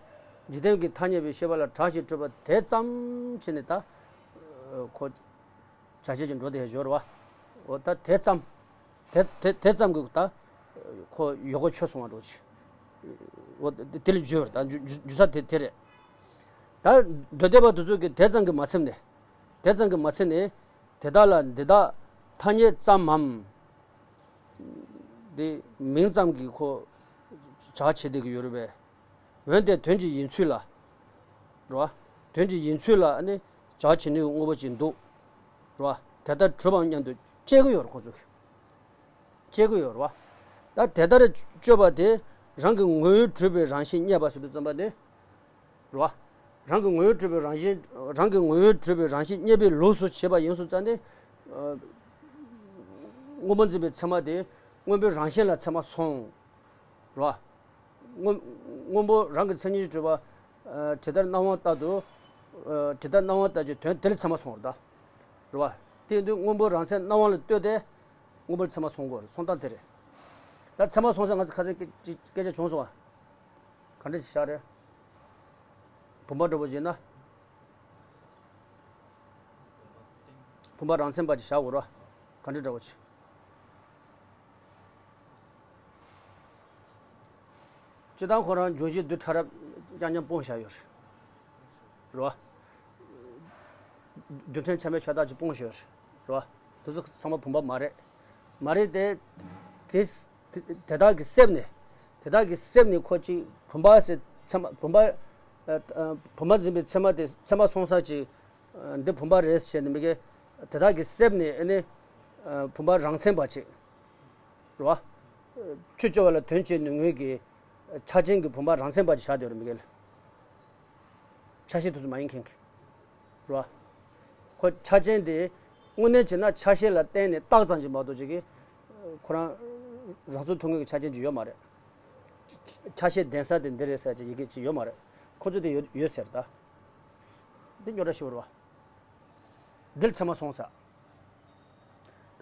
འཇིག་རྟེན་གྱི་ཐ་སྙད་པའི་ཤེས་པ་ལ་གྲགས་ཤིང་འཁྲུལ་པ་དེ་ཙམ་བྱས་ནས་ད། ཨ་ཁོ། བྱ་བྱེད་ཀྱི་འགྲོ་དེ་ཡང་སྦྱོར་བ། འོ་ད་དེ་ཙམ། དེ་དེ་དེ་ཙམ་གྱིས་ད། ཁོ་ཡོད་གོ་ཆོད་སོང་བ་འགྲོ་ཆི། འོ་དེ་ལ་འཇུ་བར་ད་འཇུ་འཇུ་འཇུ་ས་དེ་དེ་རེད། ད་མདོ་སྡེ་པ་དེ་ཚོ་གིས་དེ་ཙམ་གྱིས་མ་ཚིམ་ནས། དེ་ཙམ་གྱིས་མ་ཚིམ་ནས། དེ་དག་ལ་འདི་དག་ཐ་སྙད་ཙམ་མམ། འདི་མིང་ཙམ་གྱིས་ཁོ་བྱ་བྱེད་བསྡད་ཀྱི་ཡོད་རེད་པས། འོན་ཏེ་དོན་གྱི་ཡིན་ཚུལ་ལ། རེད་བ། དོན་གྱི་ཡིན་ཚུལ་ལ་ནི་བྱ་བྱེད་ནུས་ཀྱི་དངོས་པོ་ཅིག་འདུག་རེད་བ། དེ་ལྟར་གྲུབ་བམ་སྙམ་དུ་དཔྱད་ཀྱི་ཡོད་རེད་ཁོ་ཚོ་གིས། དཔྱད་ཀྱི་ཡོད་རེད་བ། ད་དེ་ལྟར་དཔྱོད་པ་དེ་རང་གི་ངོས་གྲུབ་པའི་རང་བཞིན་རྙེད་པ་ཟེར་དུས་ཙམ་པ་ནི། རེད་བ། རང་གི་ངོ་བོས་གྲུབ་པའི་རང་བཞིན། རང་གི་ངོ་བོས་གྲུབ་པའི་རང་བཞིན་རྙེད་པའི་ལུགས་སུ་བྱེད་པ་ཡིན་སོང་ཙང་ནི། ཨ། སྔོན་པོ་འཛིན་པའི་ཚད་མ་དེ་སྔོན་པོའི་རང་བཞིན་ལ་ཚད་མ་སོང་། རེད་བ། སྔོན་སྔོན་པོ་རང་གི་མཚན་ཉིད་གྲུབ་པ། ཨ། ཇི་ལྟར་སྣང་བ་ལྟར་དུ། ཨ། ཇི་ལྟར་སྣང་བ་ལྟར་གྱི་དོན་དེ་ལ་ཚད་མ་སོང་བ་རེད་ད། རེད་བ། དེ་ཡིན་དུས་སྔོན་པོ་རང་མཚན་སྣང་བ་ལ་ལྟོས་ཏེ། སྔོན་པོར་ཚད་མ་སོང་དགོས་རེད། སོང་སྟངས་དེ་རེད། ད་ཚད་མ་སོང་ཙང་ང་ཚོ་ཁ་སང་སྐད་སྐད་ཆ་བྱུང་སོང་བ། ག་འདྲ་ཞིག་བཞག་རེད། བུམ་པ་འདྲ་པོ་ཅིག་ཡིན་ན། བུམ་པ་རང་མཚན་པ་ཅིག་བཞག་དགོས་རེད་བ། ག་འདྲ་འདྲ་པོ་ཅིག་སྤྱིར་བཏང་ཁོ་རང་འབྱུང་བཞི་རྡུལ་ཕྲ་རབ་རྐྱང་རྐྱང་སྤུངས་བཞག་ཡོད་རེད། རེད་བ། རྡུལ་ཕྲན་ཆ་མེད་ཤ་སྟག་ཅིག་སྤུངས་བཞག་ཡོད་རེད། རེད་བ། དེ་ཚོ་ཚང་མ་བུམ་པ་མ་རེད། མ་རེད་དེ། དེ་དེ་དེ་དག་གི་གསེབ་ནས། དེ་དག་གི་གསེབ་ནས་ཁོ་ཅིག་བུམ་པ་ཟེར་ཚད་མ་བུམ་པ། ཨ། ཨ། བུམ་པ་འཛིན་པའི་ཚད་མ་དེ་ཚད་མ་སོང་ས་ཅིག་ཨ། འདི་བུམ་པ་རེད་ཟེར་ནས་མི་དགེ། དེ་དག་གི་གསེབ་ནས་ཨ་ནི། ཨ། བུམ་པ་རང་མཚན་པ་ཅིག་རེད་བ། ཆོས་སྤྱོད་པ་ལ་དོན་བྱེད་ནུས་ངེས་ཀྱི་ཆ་ཅན་གྱི་བུམ་པ་རང་མཚན་པ་ཅིག་བཞག་སྡོད་རེད་མི་དགེ་ལ། ཆ་ཤས་དེ་ཚོ་མ་ཡིན་མཁན་གྱི། རེད་བ། ཁོ་ཆ་ཅན་དེ་དངོས་གནས་བྱས་ན་ཆ་ཤས་ལ་བརྟེན་ནས་བཏགས་ཙམ་ཅིག་མ་གཏོགས་ཅིག་གི། ཁོ་རང་རང་ཚུགས་ཐུབ་མཁན་གྱི་ཆ་ཅན་ཅིག་ཡོད་མ་རེད། ཆ་ཤས་ལྡན་ས་དེ་འདི་རེད་ཟེར་ཅིག་ཡི་གེ་ཅིག་ཡོད་མ་རེད། ཁོ་ཚོ་དེ་ཡོད་ཡོད་ཟེར་ད། འདི་རྙོག་དྲ་ཞིག་རེད་བ། འདིར་ཚད་མ་སོང་ས།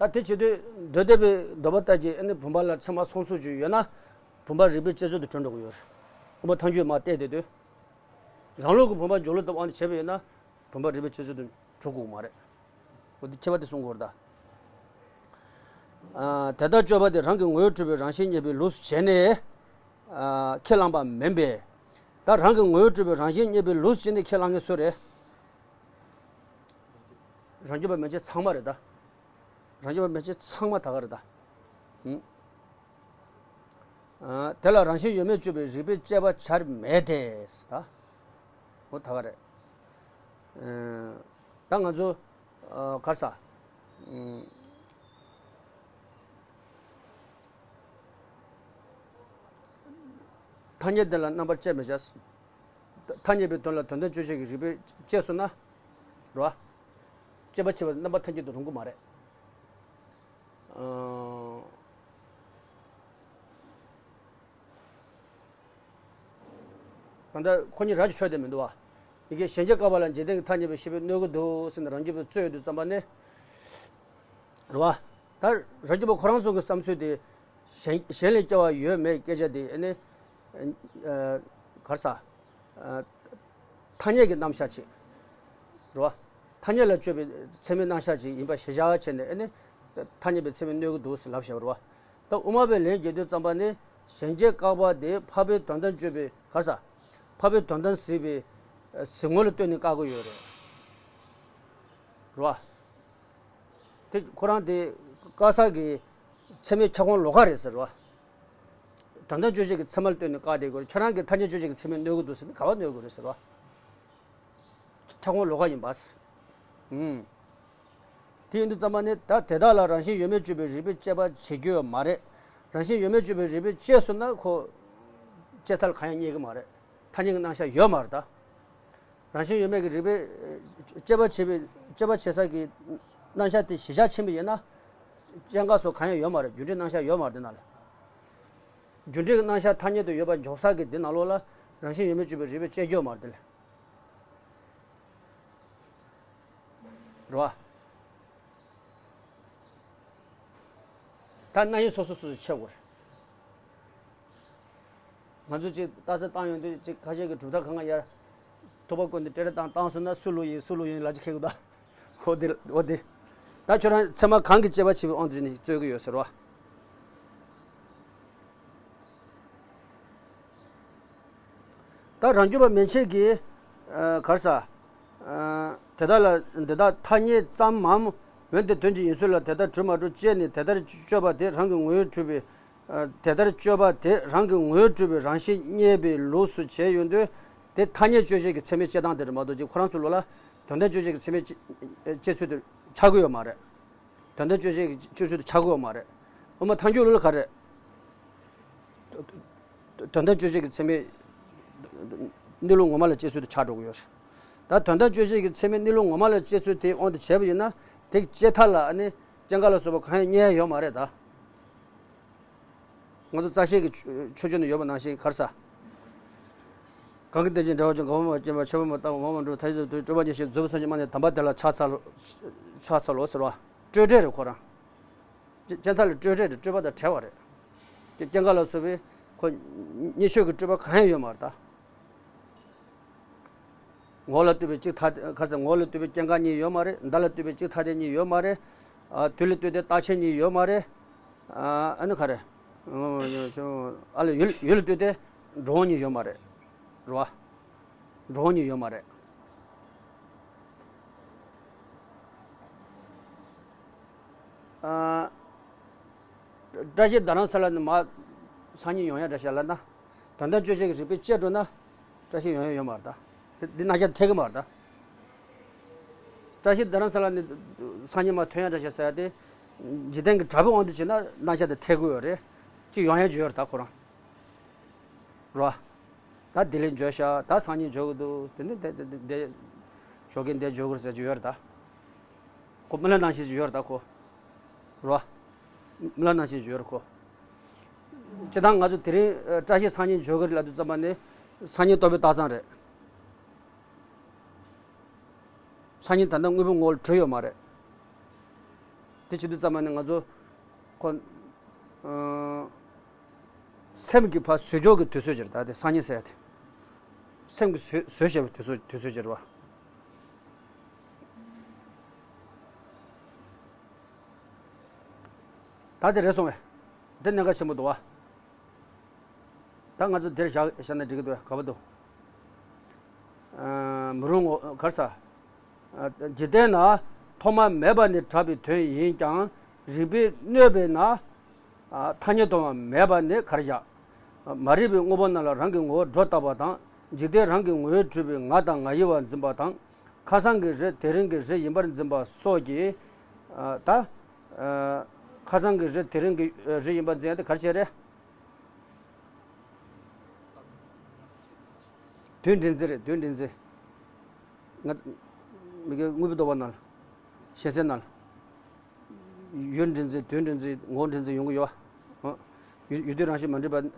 ད་དེ་བྱེད་དུས་མདོ་སྡེ་པའི་འདོད་པ་ལྟར་གྱི་ཨ་ནི་བུམ་པ་ལ་ཚད་མ་སོང་ཚུལ་ཅིག་ཡོད་ན། བུམ་པ་རིགས་པས་དཔྱད་བཟོད་དུ་གྲུབ་འགྲོ་གི་ཡོད་རེད། དབུ་མ་ཐལ་འགྱུར་མར་བལྟས་བསྡད་དུས། རང་ལུགས་ཀྱི་བུམ་པ་སྦྱོར་ལུགས་ལྟ་བུ་ཨ་ནི་བྱས་པ་ཡིན་ན། བུམ་པ་རིགས་པས་དཔྱད་བཟོད་དུ་གྲུབ་དགོས་མ་རེད། འོ་དེ་ཁྱད་པར་དེ་གསུང་དགོས་རེད་ད། ཨ། དེ་ལྟར་དཔྱོད་པ་དེ་རང་གི་ངོ་བོས་གྲུབ་པའི་རང་བཞིན་རྙེད་པའི་ལུགས་སུ་བྱས་ནས། ཨ། ཁས་བླངས་པ་མིན་པས། ད་རང་གི་ངོ་བོས་གྲུབ་པའི་རང་བཞིན་རྙེད་པའི་ལུགས་སུ་བྱས་ནས་ཁས་བླངས་མཁན་སུ་རེད། རང་རྒྱུད་པ་མན་ཆད་ཚང་མ་རེད་ད། རང་རྒྱུད་པ་མན་ཆད་ཚང་མ་ད་ག་རེད་ད། ཧུམ། ཨ། དེ་ལ་རང་བཞིན་ཡོད་མེད་དཔྱོད་པའི་རིགས་པས་དཔྱད་པ་བྱར་མེད་དེ། ད། འོ་ད་ག་རེད། ཨ། ད་ང་ཚོ། ཨ། ག་རེ་ཟ། ཨུམ། ཐ་སྙད་དེ་ལ་རྣམ་པར་དཔྱད་མི་བྱ། ཐ་སྙད་པའི་དོན་ལ་དོན་དམ་དཔྱོད་བྱེད་ཀྱི་རིགས་པས་དཔྱད་སོང་ན། རེད་བ། དཔྱད་པ་བྱེད་པ་རྣམ་པ་ཐམས་ཅད་དུ་རུང་གི་མ་རེད། ཨ། ད་ལྟ་ཁོ་གཉིས་ར་ཅིག་འཕྲོད་བསྡད་མི་འདུག་བ། ཡི་གེ་གཞན་སྐྱེ་བཀག་པ་ལ་འཇིག་རྟེན་གྱི་ཐ་སྙད་པའི་ཤེས་པས་གནོད་ཀྱི་འདུག་ཟེར་ནས་རང་རྒྱུད་པས་རྩོད་ཡོང་དུས་ཙམ་པ་ནས། རེད་བ། ད་རང་རྒྱུད་པ་ཁོ་རང་ཚོ་གི་བསམ་ཚུལ་དེ། གཞན་གཞན་ལས་སྐྱེ་བ་ཡོད་མེད་སྐད་ཆ་དེ་ཨ་ནི། ཨ། ག་རེ་ཟ། ཨ། ཐ་སྙད་ཀྱི་རྣམ་གཞག་ཅིག་རེད་བ། ཐ་སྙད་ལ་དཔྱོད་པའི་ཚད་མའི་རྣམ་གཞག་ཅིག་ཡིན་པ་གཞིར་བཞག་བྱས་ནས་ཨ་ནི། ཐ་སྙད་པའི་ཚད་མས་གནོད་ཀྱི་འདུག་ཟེར་ལབ་བཞག་པ་རེད་བ། ད་དབུ་མ་པའི་ལན་རྒྱག་དུས་ཙམ་པ་ནི། གཞན་སྐྱེ་བཀག་པ་དེ་འཕགས་པའི་དོན་དམ་དཔྱོད་པའི་ག་རེ་ཟ། འཕགས་པའི་དོན་དམ་གཟིགས་པའི་གཟིགས་ངོ་ལ་ལྟོས་ནས་བཀག་གི་ཡོད་རེད། རེད་བ། དེ་ཁོ་རང་དེ་བཀག་ས་གི་ཚད་མའི་ཁྱབ་ཁོངས་ལོགས་ཀ་རེད་ཟེར་བ། དོན་དམ་དཔྱོད་བྱེད་ཀྱི་ཚད་མ་ལ་ལྟོས་ནས་བཀག་བསྡད་དགོས་རེད། ཁྱོད་རང་གི་ཐ་སྙད་དཔྱོད་བྱེད་ཀྱི་ཚད་མས་གནོད་ཀྱི་འདུག་ཟེར་ན་ག་པར་གནོད་ཀྱི་རེད་ཟེར་བ། ཁྱབ་ཁོངས་ལོགས་ཀ་ཡིན་པ། ཨུམ། དེ་ཡིན་དུས་ཙམ་པ་ནི་ད་དེ་དག་ལ་རང་བཞིན་ཡོད་མེད་དཔྱོད་པའི་རིགས་པས་དཔྱད་པ་བྱེད་རྒྱུ་ཡོད་མ་རེད། རང་བཞིན་ཡོད་མེད་དཔྱོད་པའི་རིགས་པས་དཔྱད་སོང་ན་ཁོ་དཔྱད་ཐལ་གང་ཡང་རྙེད་ཀྱི་མ་རེད། ཐ་སྙད་ཀྱི་རྣམ་གཞག་ཡོད་མ་རེད་ད། རང་བཞིན་ཡོད་མེད་ཀྱི་རིགས་པས་དཔྱད་པ་བྱེད་པའི་དཔྱད་པ་བྱེད་ས་ཀྱི་རྣམ་གཞག་དེ་གཞིར་བཞག་ཕྱིན་པ་ཡིན་ན། སྐྱེ་འགག་སོགས་གང་ཡང་ཡོད་མ་རེད། རྒྱུ་འབྲས་རྣམ་གཞག་ཡོད་མ་རེད་དེ་ན་ལ། རྒྱུ་འབྲས་ཀྱི་རྣམ་གཞག་ཐ་སྙད་དུ་ཡོད་པ་འཇོག་ས་ཀྱི་དེ་ནང་ལོགས་ལ་རང་བཞིན་ཡོད་མེད་དཔྱོད་པའི་རིགས་པས་དཔྱད་རྒྱུ་ཡོད་མ་རེད་དེ་ལ། རེད་བ། ད་རྣམ་དབྱེ་སོ་སོ་སོ་སོ་ཕྱེ་དགོས་རེད། ང་ཚོ་ཅིག་རྟགས་གསལ་བཏང་ཡོང་དུས་ཅིག་ཁ་ཤས་ཀྱིས་གྲུབ་མཐའ་གང་ག་ཡར་ཐུག་པ་བཀོད་ནས་བྲེལ་བྲེལ་བཏང་བཏང་སོང་ན་སུ་ལོ་ཡིན་སུ་ལོ་ཡིན་ལབ་ཅིག་ཁེལ་གི་འདུག་འོ་དེ་འོ་དེ། ད་ཁྱོད་རང་ཚད་མ་གང་གིས་དཔྱད་པ་བྱེད་པའི་དབང་དུ་བྱས་ནས་རྩོད་ཀྱི་ཡོད་ཟེར་བ། ད་རང་རྒྱུད་པ་མན་ཆད་ཀྱིས། ཨ། ག་རེ་ཟ། ཨ། དེ་དག་ལ་འདི་དག་ཐ་སྙད་ཙམ་མམ། འོན་ཏེ་དོན་གྱི་ཡིན་ཚུལ་ལ་དེ་ལྟར་གྲུབ་མ་གྲུབ་དཔྱད་ནས་དེ་ལྟར་དཔྱོད་པ་དེ་རང་གི་ངོ་བོས་གྲུབ་པའི། ཨ། དེ་ལྟར་དཔྱོད་པ་དེ་རང་གི་ངོ་བོས་གྲུབ་པའི་རང་བཞིན་རྙེད་པའི་ལུགས་སུ་བྱས་ཡོང་དུས། དེ་ཐ་སྙད་དཔྱོད་བྱེད་ཀྱི་ཚད་མའི་དཔྱད་སྟངས་དེ་རེད་མ་གཏོགས་ཅིག་ཁོ་རང་ཚོ་ལོགས་ལ་དོན་དམ་དཔྱོད་བྱེད་ཀྱི་ཚད་མའི་དཔྱད་ཚུལ་དེ་ཆགས་ཀྱི་ཡོད་མ་རེད། དོན་དམ་དཔྱོད་བྱེད་ཀྱི་དཔྱོད་ཚུལ་དེ་ཆགས་ཀྱི་ཡོད་མ་རེད། དབུ་མ་ཐལ་འགྱུར་ལ་ག་རེ། དོན་དམ་དཔྱོད་བྱེད་ཀྱི་ཚད་མའི་ གནས་ལུགས་ངོ་མ་ལ་དཔྱད་བཟོད་དེ་ཆགས་འགྲོ་གི་ཡོད་རེད། ད་དོན་དམ་དཔྱོད་བྱེད་ཀྱི་ཚད་མས་གནས་ལུགས་ངོ་མ་ལ་དཔྱད་བཟོད་དེའི་དབང་དུ་བྱས་པ་ཡིན་ན། དེ་དཔྱད་མཐའ་ལ་ཨ་ནི་སྐྱེ་འགག་ལ་སོགས་པ་གང་ཡང་རྙེད་ཡ་ཡོད་མ་རེད་ད། ང་ཚོ་རྩ་ཤེས་ཀྱི་ཆོས་ཆོས་ཆོས་ནས་ཡོད་པ་ནང་བཞིན་ག་རེ་ཟ། གང་གིས་བདེན་ཅིང་འབྲེལ་བར་འབྱུང་། གང་བ་མ་སྐྱེས་པ་ཆོས་པ་མ་བཏང་བ་མ་མ་འགྲུབ། ཐ་ཤལ་དུ་སྤྲོས་པ་ཉིད་བཞིན་བཟོད་པ་སངས་རྒྱས་མ་ནི་དམ་པ་དེ་ལ་ཕྱག་འཚལ་ལོ། ཕྱག་འཚལ་ལོ་ཟེར་བ། སྤྲོས་བྲལ་རེད་ཁོ་རང་། སྤྱི་སྤྱི་མཐའ་ལ་སྤྲོས་བྲལ་རེད། སྤྲོས་པ་དང་བྲལ་བ་རེད། སྐྱེ་སྐྱེ་འགག་ལ་སོགས་པའི་ཁོ་གཉིས་ཆོས་ཀྱི་སྤྲོས་པ་གང་ཡང་ཡོད་མ་རེད་ད། ངོ་ལ་ལྟོས་པའི་གཅིག་ཐ་དད་ག་ཟེར། ངོ་ལ་ལྟོས་པའི་སྐྱེ་འགག་གཉིས་ཡོད་མ་རེད། མདའ་ལ་ལྟོས་པའི་གཅིག་ཐ་དད་གཉིས་ཡོད་མ་རེད། ཨ། དུས་ལ་ལྟོས་ཏེ་རྟག་ཆད་གཉིས་ཡོད་མ་རེད། ཨ། ཨ་ནི་ག་རེ། ཨ་ལ་ཡུལ་ཡུལ་ལ་ལྟོས་ཏེ་འགྲོ་འོང་གཉིས་ཡོད་མ་རེད། རེད་བ། འགྲོ་འོང་གཉིས་ཡོད་མ་རེད། ཨ། བཀྲ་ཤིས་རྡ་རམ་ས་ལ་ནས་མར་སང་ཉིན་ཡོང་ཡ་འདྲ་བྱས་ལབ་ན། དོན་དམ་དཔྱོད་བྱེད་ཀྱི་རིགས་པས་དཔྱད་འགྲོ་ན། བཀྲ་ཤིས་ཡོང་ཡ་ཡོད་མ་རེད་ད། འདི་འདི་རྣམ་གཞག་དེ་འཐད་གི་མ་རེད་ད། བཀྲ་ཤིས་རྡ་རམ་ས་ལ་ནས་སང་ཉིན་མར་ཐོན་ཡ་འདྲ་བྱས་ཟེར་ཡ་དེ། འཇིག་རྟེན་གྱི་དྲ་འབུ་དབང་དུ་བྱས་ན་རྣམ་གཞག་དེ་འཐད་གི་ཡོད་རེད། གཅིག་ཡོང་ཡ་ཅིག་ཡོད་རེད་ད་ཁོ་རང་། རེད་བ། ད་ལྡི་ལི་འབྱོར་ཤག་ད་སང་ཉིན་འབྱོར་གི་འདུག་དེ་ནི་དེ་དེ་དེ་དེ་ཞོགས་ཀས་འདིར་འབྱོར་དགོས་ཟེར་གྱི་ཡོད་རེད་ད། ཁོ་རྨི་ལམ་ནང་བཞིན་ཅིག་ཡོད་རེད་ད་ཁོ། རེད་བ། རྨི་ལམ་ནང་བཞིན་ཅིག་ཡོད་རེད་ཁོ། སྤྱིར་བཏང་ང་ཚོ་དེ་རིང་ཨ་བཀྲ་ཤིས་སང་ཉིན་འབྱོར་གི་རེད་ལབ་དུས་ཙམ་པ་ནི། སང་ཉིན་རྟོགས་པའི་རྟགས་མཚན་རེད། སང་ཉིན་ད་ལྟ་དངོས་པོའི་ངོ་བོ་ལ་གྲུབ་ཡོད་མ་རེད། དེ་བྱེད་དུས་ཙམ་པ་ནི་ང་ཚོ་ཁོ། ཨ། སེམས་ཀྱི་ཕར་བཟོད་ཕྱོགས་ཀྱི་དུས་ཚོད་ཅིག་རེད་ད། དེ་སང་ཉིན་ཟེར་ཡ་དེ། སེམས་ཀྱི་བཟོད་བཟོད་བྱེད་པའི་དུས་ཚོད་དུས་ཚོད་ཅིག་རེད་བ། ད་དེ་རེད་སོང་བས། འདི་གནད་འགག་ཆེན་པོ་འདུག་བ། ད་ང་ཚོ་འདིར་བཞག་བཞག་ན་འགྲིག་གི་འདུག་བས། ག་པར་འདུག་ཨ། མི་རུང་ངོ་། ག་རེ་ཟ། ཨ། འཇིག་རྟེན་ན་ཐོག་མ་མེད་པ་ནས་གྲགས་པའི་དོན་ཡིན་ཀྱང་རིགས་པས་གནོད་པས་ན། ཨ། ཐ་སྙད་སྟོང་པ་མེད་པ་ནི་གར་བཞག་མ་རིག་པའི་དངོས་པོ་རྣམས་ལ་རང་གི་ངོ་བོར་སྒྲོ་བཏགས་པ་དང་། འཇིག་རྟེན་རང་གི་ངོ་བོས་གྲུབ་པའི་ང་དང་ང་ཡི་བར་འཛིན་པ་དང་། ཁ་སང་གི་རེད་དེ་རིང་གི་རེད་ཡིན་པར་འཛིན་པ་སོགས་ཀྱིས། ཨ། ད། ཨ། ཁ་སང་གི་རེད་དེ་རིང་གི་རེད་ཡིན་པར་འཛིན་ཡ་དེ་ག་རེ་བྱས་རེད། དུས་འདྲེན་འཛིན་རེད། དུས་འདྲེན་འཛིན། ང་། མི་དགེ་དངོས་པོའི་ལྡོག་པ་ནང་། ཞེན་སེལ་ནང་། ཡུལ་འདྲེན་འཛིན། དུས་འདྲེན་འཛིན། ངོ་བོ་འདྲེན་འཛིན་ཡོང་གི་ཡོད་བ། ཡུལ་ཡུལ་དུས་རང་བཞིན་མ་འདྲེས་པ།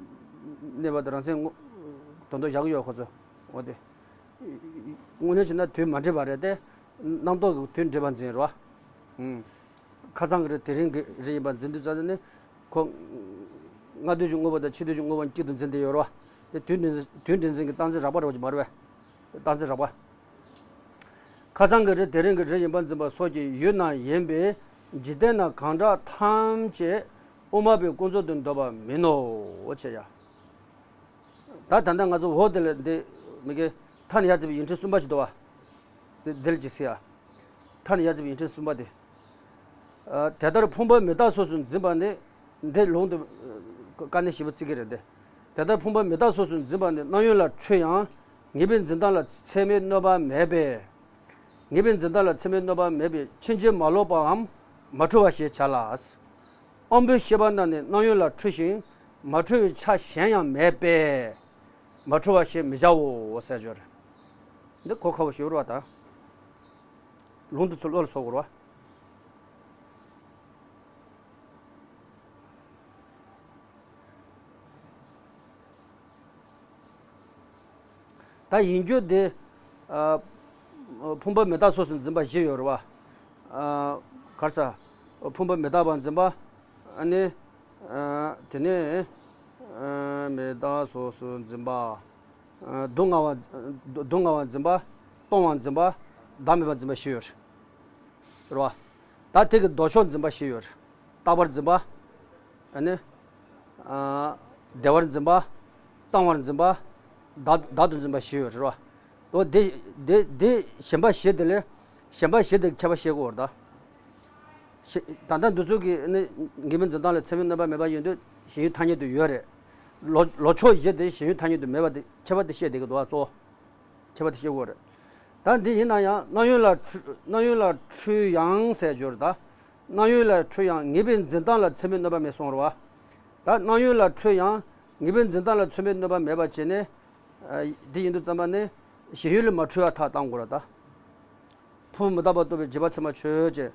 གནས་པ་དང་རང་མཚན་དངོས། དོན་དུ་བཞག་གི་ཡོད་ཁོ་ཚོ། འོ་དེ། དངོས་གནས་བྱས་ན་དུས་མ་འདྲེས་པ་རེད་དེ། རྣམ་རྟོག་གི་དུས་འདྲེས་པ་འཛིན་རེད་བ། ཁ་སང་གི་རེད་དེ་རིང་གི་རེད་ཡིན་པ་འཛིན་དུས་ཙམ་ནས་ཁོ། སྔ་དུས་ཀྱི་དངོས་པོ་དང་ཕྱི་དུས་ཀྱི་དངོས་པོ་གཅིག་ཏུ་འཛིན་བསྡད་ཡོད་རེད་བ། དེ་དུས་འདྲེན་དུས་འདྲེན་འཛིན་གྱི་རྟགས་མཚན་རགས་པ་རེད་བ་ཅིག་མ་རེད་བས། རྟགས་མཚན་རགས་པ། ཁ་སང་གི་རེད་དེ་རིང་གི་རེད་ཡིན་པར་འཛིན་པ་སོགས་ཀྱི་ཡུལ་རྣམས་ཡིན་པས་འཇིག་རྟེན་ན་གང་གྲགས་ཐམས་ཅད་དབུ་མ་པའི་ཀུན་རྫོབ་ཏུ་འདོད་པ་མིན་ནོ་ཞེས་ཡ། ད་ད་ལྟ་ང་ཚོ་འོ་དེ་ལ་འདི་མི་དགེ་མཐའ་ནས་ཡར་བརྩིས་པའི་ཡིག་ཕྲེང་གསུམ་པ་ཞིག་འདུག་བ། འདི་འདི་ལ་ཅིག་གཟིགས་ཡ། མཐའ་ནས་ཡར་བརྩིས་པའི་ཡིག་ཕྲེང་གསུམ་པ་དེ། ཨ། དེ་ལྟར་ཕུང་པོ་མི་རྟག་སོགས་སུ་འཛིན་པ་ནི། འདི་ལུང་དུ་དཀའ་གནད་ཞེ་པོ་བརྩི་གི་རེད་དེ། དེ་ལྟར་ཕུང་པོ་མི་རྟག་སོགས་སུ་འཛིན་པ་ནི་རྣམ་གཡེང་ལ་འཁྲུལ་ཡང་ངེས་པའི་འཛིན་སྟངས་ལ་ཚད་མས་གནོད་པ་མེད་པས། ངེས་པའི་འཛིན་སྟངས་ལ་ཚད་མས་གནོད་པ་མེད་པས་ཕྱིན་ཅི་མ་ལོག་པའམ་མ་འཁྲུལ་བ་ཞེས་བྱ་ལ། དབང་པོའི་ཤེས་པ་རྣམས་ནི་རྣམ་གཡེང་ལ་འཁྲུལ་ཞིང་མ་འཁྲུལ་བའི་ཆ་གཞན་ཡང་མེད་པས་མ་འཁྲུལ་བ་ཞེས་མི་བྱའོ་ཟེར་སྦྱོར། འདི་གོ་ཁག་པོ་ཞིག་རེད་བ་ད། ལུང་འདི་ཚོ་བློ་ལ་ཟུག་དགོས་རེད་བ། ད་ཡིན་རྒྱུ་དེ། ཨ། ཕུང་པོ་མི་རྟག་སོགས་སུ་འཛིན་པ་བཞི་ཡོད་རེད་བ། ཨ། ག་རེ་ཟ། ཕུང་པོ་མི་རྟག་པར་འཛིན་པ། ཨ་ནི། ཨ། དེ་ནས། ཨ། མི་རྟག་སོགས་སུ་འཛིན་པ། ཨ། སྡུག་བསྔལ་བ། སྡུག་བསྔལ་བར་འཛིན་པ། གཏོང་བར་འཛིན་པ། བདག་མེད་པར་འཛིན་པ་བཞི་ཡོད་རེད། རེད་བ། ད་དེ་གི་ལྡོག་ཕྱོགས་འཛིན་པ་བཞི་ཡོད་རེད། རྟག་པར་འཛིན་པ། ཨ་ནི། ཨ། བདེ་བར་འཛིན་པ། གཙང་བར་འཛིན་པ། བདག་བདག་ཏུ་འཛིན་པ་བཞི་ཡོད་རེད་བ། འོ་དེ་དེ་དེ་ཞེན་པ་བཞི་དེ་ལས་ཞེན་པ་བཞི་དེ་ཁྱད་པར་ཤེས་དགོས་རེད་ད། ཞེ། ད་ལྟ་འདི་ཚོ་གི་ནི་ངེས་པའི་འཛིན་སྟངས་ལ་ཚད་མས་གནོད་པ་མེད་པ་ཡིན་དུས་ཞེན་ཡུལ་ཐ་སྙད་དུ་ཡོད་རེད། ལོ་ལྡོག་ཕྱོགས་བཞི་དེ་ཞེན་ཡུལ་ཐ་སྙད་དུ་མེད་པ་དེ་ཁྱད་པར་དེ་ཤེས་བསྡད་ཀྱི་འདུག་བ་གཙོ་བོ། ཁྱད་པར་དེ་ཤེས་དགོས་རེད། ད་འདི་ཡིན་ན་ཡང་རྣམ་གཡེང་ལ་འཁྲུལ་རྣམ་གཡེང་ལ་འཁྲུལ་ཡང་ཟེར་སྦྱོར་ད། རྣམ་གཡེང་ལ་འཁྲུལ་ཡང་ངེས་པའི་འཛིན་སྟངས་ལ་ཚད་མས་གནོད་པ་མེད་གསུངས་རེད་བ། ད་རྣམ་གཡེང་ལ་འཁྲུལ་ཡང་ངེས་པའི་འཛིན་སྟངས་ལ་ཚད་མས་གནོད་པ་མེད་པ་བྱས་ནས། འདི་ཡིན་དུས་ཙམ་པ་ནི་ཞེན་ཡུལ་ལས་མ་འཁྲུལ་བ་དག་བཏང་དགོས་ར་ད། ཕུང་པོ་མི་རྟག་པ་རྟོགས་པའི་རྗེས་དཔག་ཚད་མ་ཆོས་ཅན།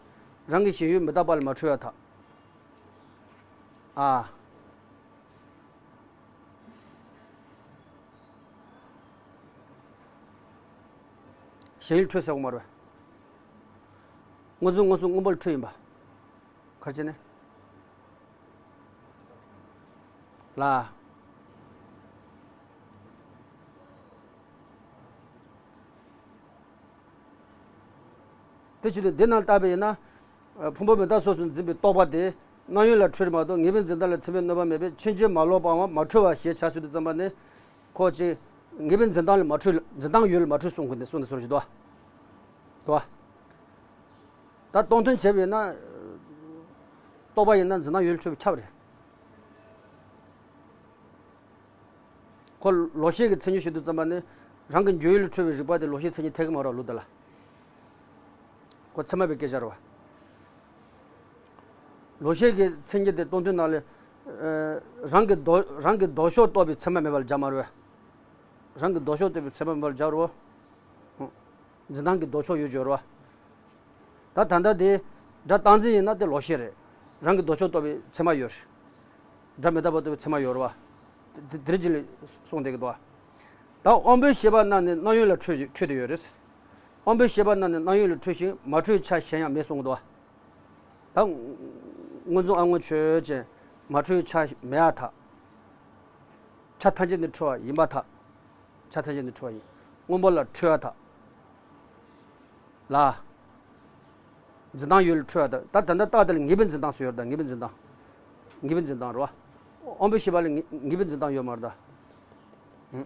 རང་གི་ཞེན་ཡུལ་མི་རྟག་པ་ལས་མ་འཁྲུལ་བ་དག། ཨ། ཞེན་ཡུལ་འཁྲུལ་ཟེར་གོ་མ་རེད། མངོན་སུམ་མངོན་སུམ་སྔོན་པོ་ལས་འཁྲུལ་ཡིན་པ། ག་རེ་བྱས་ནས། ལ། དེ་བྱེད་དུས་འདི་ནང་ལྟ་བས་ན། ཕུང་པོ་མི་རྟག་སོགས་སུ་འཛིན་པའི་རྟོག་པ་དེ་སྣང་ཡུལ་ལ་འཁྲུལ་མ་གཏོགས་ངེས་པའི་འཛིན་སྟངས་ལ་ཚད་མའི་གནོད་པ་མེད་པས་ཕྱིན་ཅི་མ་ལོག་པའམ་མ་འཁྲུལ་བ་ཞེས་བྱ་ཟེར་དུས་ཙམ་པ་ནི། ཁོ་ཅིག་ངེས་པའི་འཛིན་སྟངས་ལ་མ་འཁྲུལ་འཛིན་སྟངས་ཡུལ་ལ་མ་འཁྲུལ་གསུང་གི་འདུག་གསུང་ནས་སོར་ཞིག་འདུག་བ། འདུག་བ། ད་སྟོང་ཐུན་བྱས་པས་ན། རྟོག་པ་ཡིན་ན་འཛིན་སྟངས་ཡུལ་འཁྲུལ་བས་ཁྱབ་རེད། ཁོ་ལོག་ཤེས་ཀྱི་མཚན་ཉིད་ཞུ་དུས་ཙམ་པ་ནི། རང་གི་འཇུག་ཡུལ་ལས་འཁྲུལ་བའི་རིག་པ་དེ་ལོག་ཤེས་མཚན་ཉིད་འཐད་ཀྱི་མ་རེད་ལུགས་འདི་ལ། ཁོ་ཚད་མ་པའི་སྐད་ཆ་རེད་བ། ལོག་ཤེས་ཀྱི་མཚན་ཉིད་དེ་སྟོང་ཐུན་ནང་ལ། རང་གི་ལྡོག་རང་གི་ལྡོག་ཕྱོགས་རྟོགས་པའི་ཚད་མ་མེད་པ་ལ་སྦྱར་མ་རེད་བ། རང་གི་ལྡོག་ཕྱོགས་རྟོགས་པའི་ཚད་མ་མེད་པ་ལ་སྦྱར་རོ། འཛིན་སྟངས་ཀྱི་ལྡོག་ཕྱོགས་ཡོད་སྦྱོར་བ། ད་ད་ལྟ་དེ་སྒྲ་རྟག་འཛིན་ཡིན་ན་དེ་ལོག་ཤེས་རེད། རང་གི་ལྡོག་ཕྱོགས་རྟོགས་པའི་ཚད་མ་ཡོད་རེད། སྒྲ་མི་རྟག་པ་རྟོགས་པའི་ཚད་མ་ཡོད་རེད་བ། དེ་དེ་རེ་ཅིག་ལ་གསུངས་བསྡད་ཀྱི་འདུག་བ། ད་དབང་པོའི་ཤེས་པ་རྣམས་ནི་སྣང་ཡུལ་ལ་འཁྲུལ་འཁྲུལ་དུ་ཡོད་རེད། དབང་པོའི་ཤེས་པ་རྣམས་ནི་སྣང་ཡུལ་ལ་འཁྲུལ་ཞིང་མ་འཁྲུལ་ཆ་གཞན་ཡང་མེད་གསུངས་ཀྱི་འདུག་བ། ད་མངོན་སུམ་ཨ་དངོས་ཆོས་ཅན། མ་འཁྲུལ་ཆ་མེད་པར་ཐལ། ཆ་ཐམས་ཅད་ནི་འཁྲུལ་བ་ཡིན་པར་ཐལ། ཆ་ཐམས་ཅད་ནི་འཁྲུལ་བ་ཡིན། སྔོན་པོ་ལ་འཁྲུལ་བ་དག་ལ། འཛིན་སྟངས་ཡུལ་ལ་འཁྲུལ་བ་དག་ད་ད་ལྟ་རྟགས་དེ་ལ་ངེས་པའི་འཛིན་སྟངས་སུ་ཡོད་ད། ངེས་པའི་འཛིན་སྟངས། ངེས་པའི་འཛིན་སྟངས་རེད་བ། དབང་པོའི་ཤེས་པ་ལ་ངེས་ངེས་པའི་འཛིན་སྟངས་ཡོད་མ་རེད་ད། ཨུ།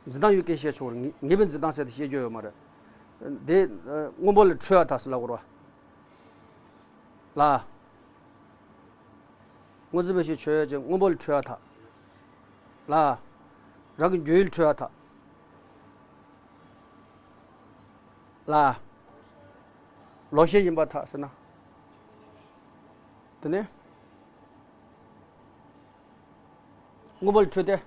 འཛིན་སྟངས་ཡུལ་སྐད་བཤད་ཆོག་རེད། ངེས་ངེས་པའི་འཛིན་སྟངས་ཟེར་ཏེ་བཤད་རྒྱུ་ཡོད་མ་རེད། དེ་སྔོན་པོ་ལ་འཁྲུལ་བ་དག་ཟེར་ལབ་དགོས་རེད་བ། ལ། སྔོ་འཛིན་པའི་ཕྱིར་ཆོས་ཅན། སྔོན་པོ་ལ་འཁྲུལ་བ་དག་ལ། རང་གི་འཇུག་ཡུལ་འཁྲུལ་བ་དག་ལ། ལོག་ཤེས་ཡིན་པར་ཐལ་ཟེར་ན། དེ་ནས་སྔོན་པོ་ལ་འཁྲུལ་ཏེ།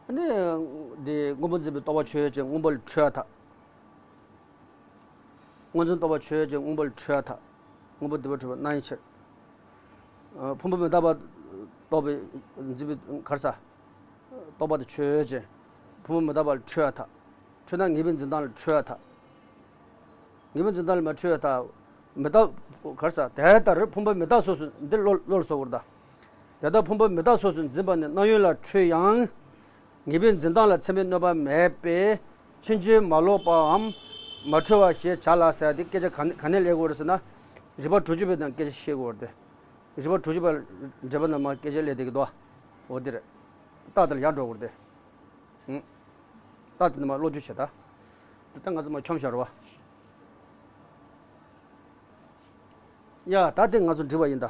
ཨ་ནི། འདི་སྔོན་པོ་འཛིན་པའི་རྟོག་པ་ཆོས་ཅན། སྔོན་པོ་ལ་འཁྲུལ་བ་དག་སྔོ་འཛིན་རྟོག་པ་ཆོས་ཅན། སྔོན་པོ་ལ་འཁྲུལ་བ་དག་སྔོན་པོ་སྡུད་པ་འཁྲུལ་པ་སྣང་བའི་ཕྱིར། ཕུང་པོ་མི་རྟག་པ་རྟོགས་པའི་འཛིན་པའི་ག་རེ་ཟ། རྟོག་པ་དེ་ཆོས་ཅན། ཕུང་པོ་མི་རྟག་པ་ལ་འཁྲུལ་བ་དག་འཁྲུལ་ན་ངེས་པའི་འཛིན་སྟངས་ལ་འཁྲུལ་བ་དག་ངེས་པའི་འཛིན་སྟངས་ལ་མ་འཁྲུལ་བ་དག་མི་རྟག་ག་རེ་ཟ། དེ་ལྟར་ཕུང་པོ་མི་རྟག་སོགས་སུ་འདི་བློ་བློ་ལ་བཟོ་དགོས་རེད་ད། དེ་ལྟར་ཕུང་པོ་མི་རྟག་སོགས་སུ་འཛིན་པ་ནི་སྣང་ཡུལ་ལ་འཁྲུལ་ཡང་། ངེས་པའི་འཛིན་སྟངས་ལ་ཚད་མའི་གནོད་པ་མེད་པས་ཕྱིན་ཅི་མ་ལོག་པའམ་མ་འཁྲུལ་བ་ཞེས་བྱ་ལ་ཟེར་ཏེ་སྐད་ཆ་ག་ནས་ག་ནས་སླེབས་དགོས་རེད་ཟེར་ན། རིགས་པ་དྲུག་ཅུ་པའི་ནང་སྐད་ཆ་བཤད་དགོས་རེད་དེ། རིགས་པ་དྲུག་ཅུ་པ་འགྲེལ་པ་ནང་མར་སྐད་ཆ་སླེབས་བསྡད་ཀྱི་འདུག་འོ་དེ་རེད། རྟགས་དེ་ལ་ཡར་འགྲོ་དགོས་རེད་དེ། ཧུམ། རྟགས་དེ་ནས་མར་བློ་བསྒྱུར་བྱེད་ད། དེ་ལྟར་ང་ཚོ་མར་འཁྱོམ་བཞག་རོགས། ཡ་ད་དེ་ང་ཚོ་འགྲིག་པ་ཡིན་ད།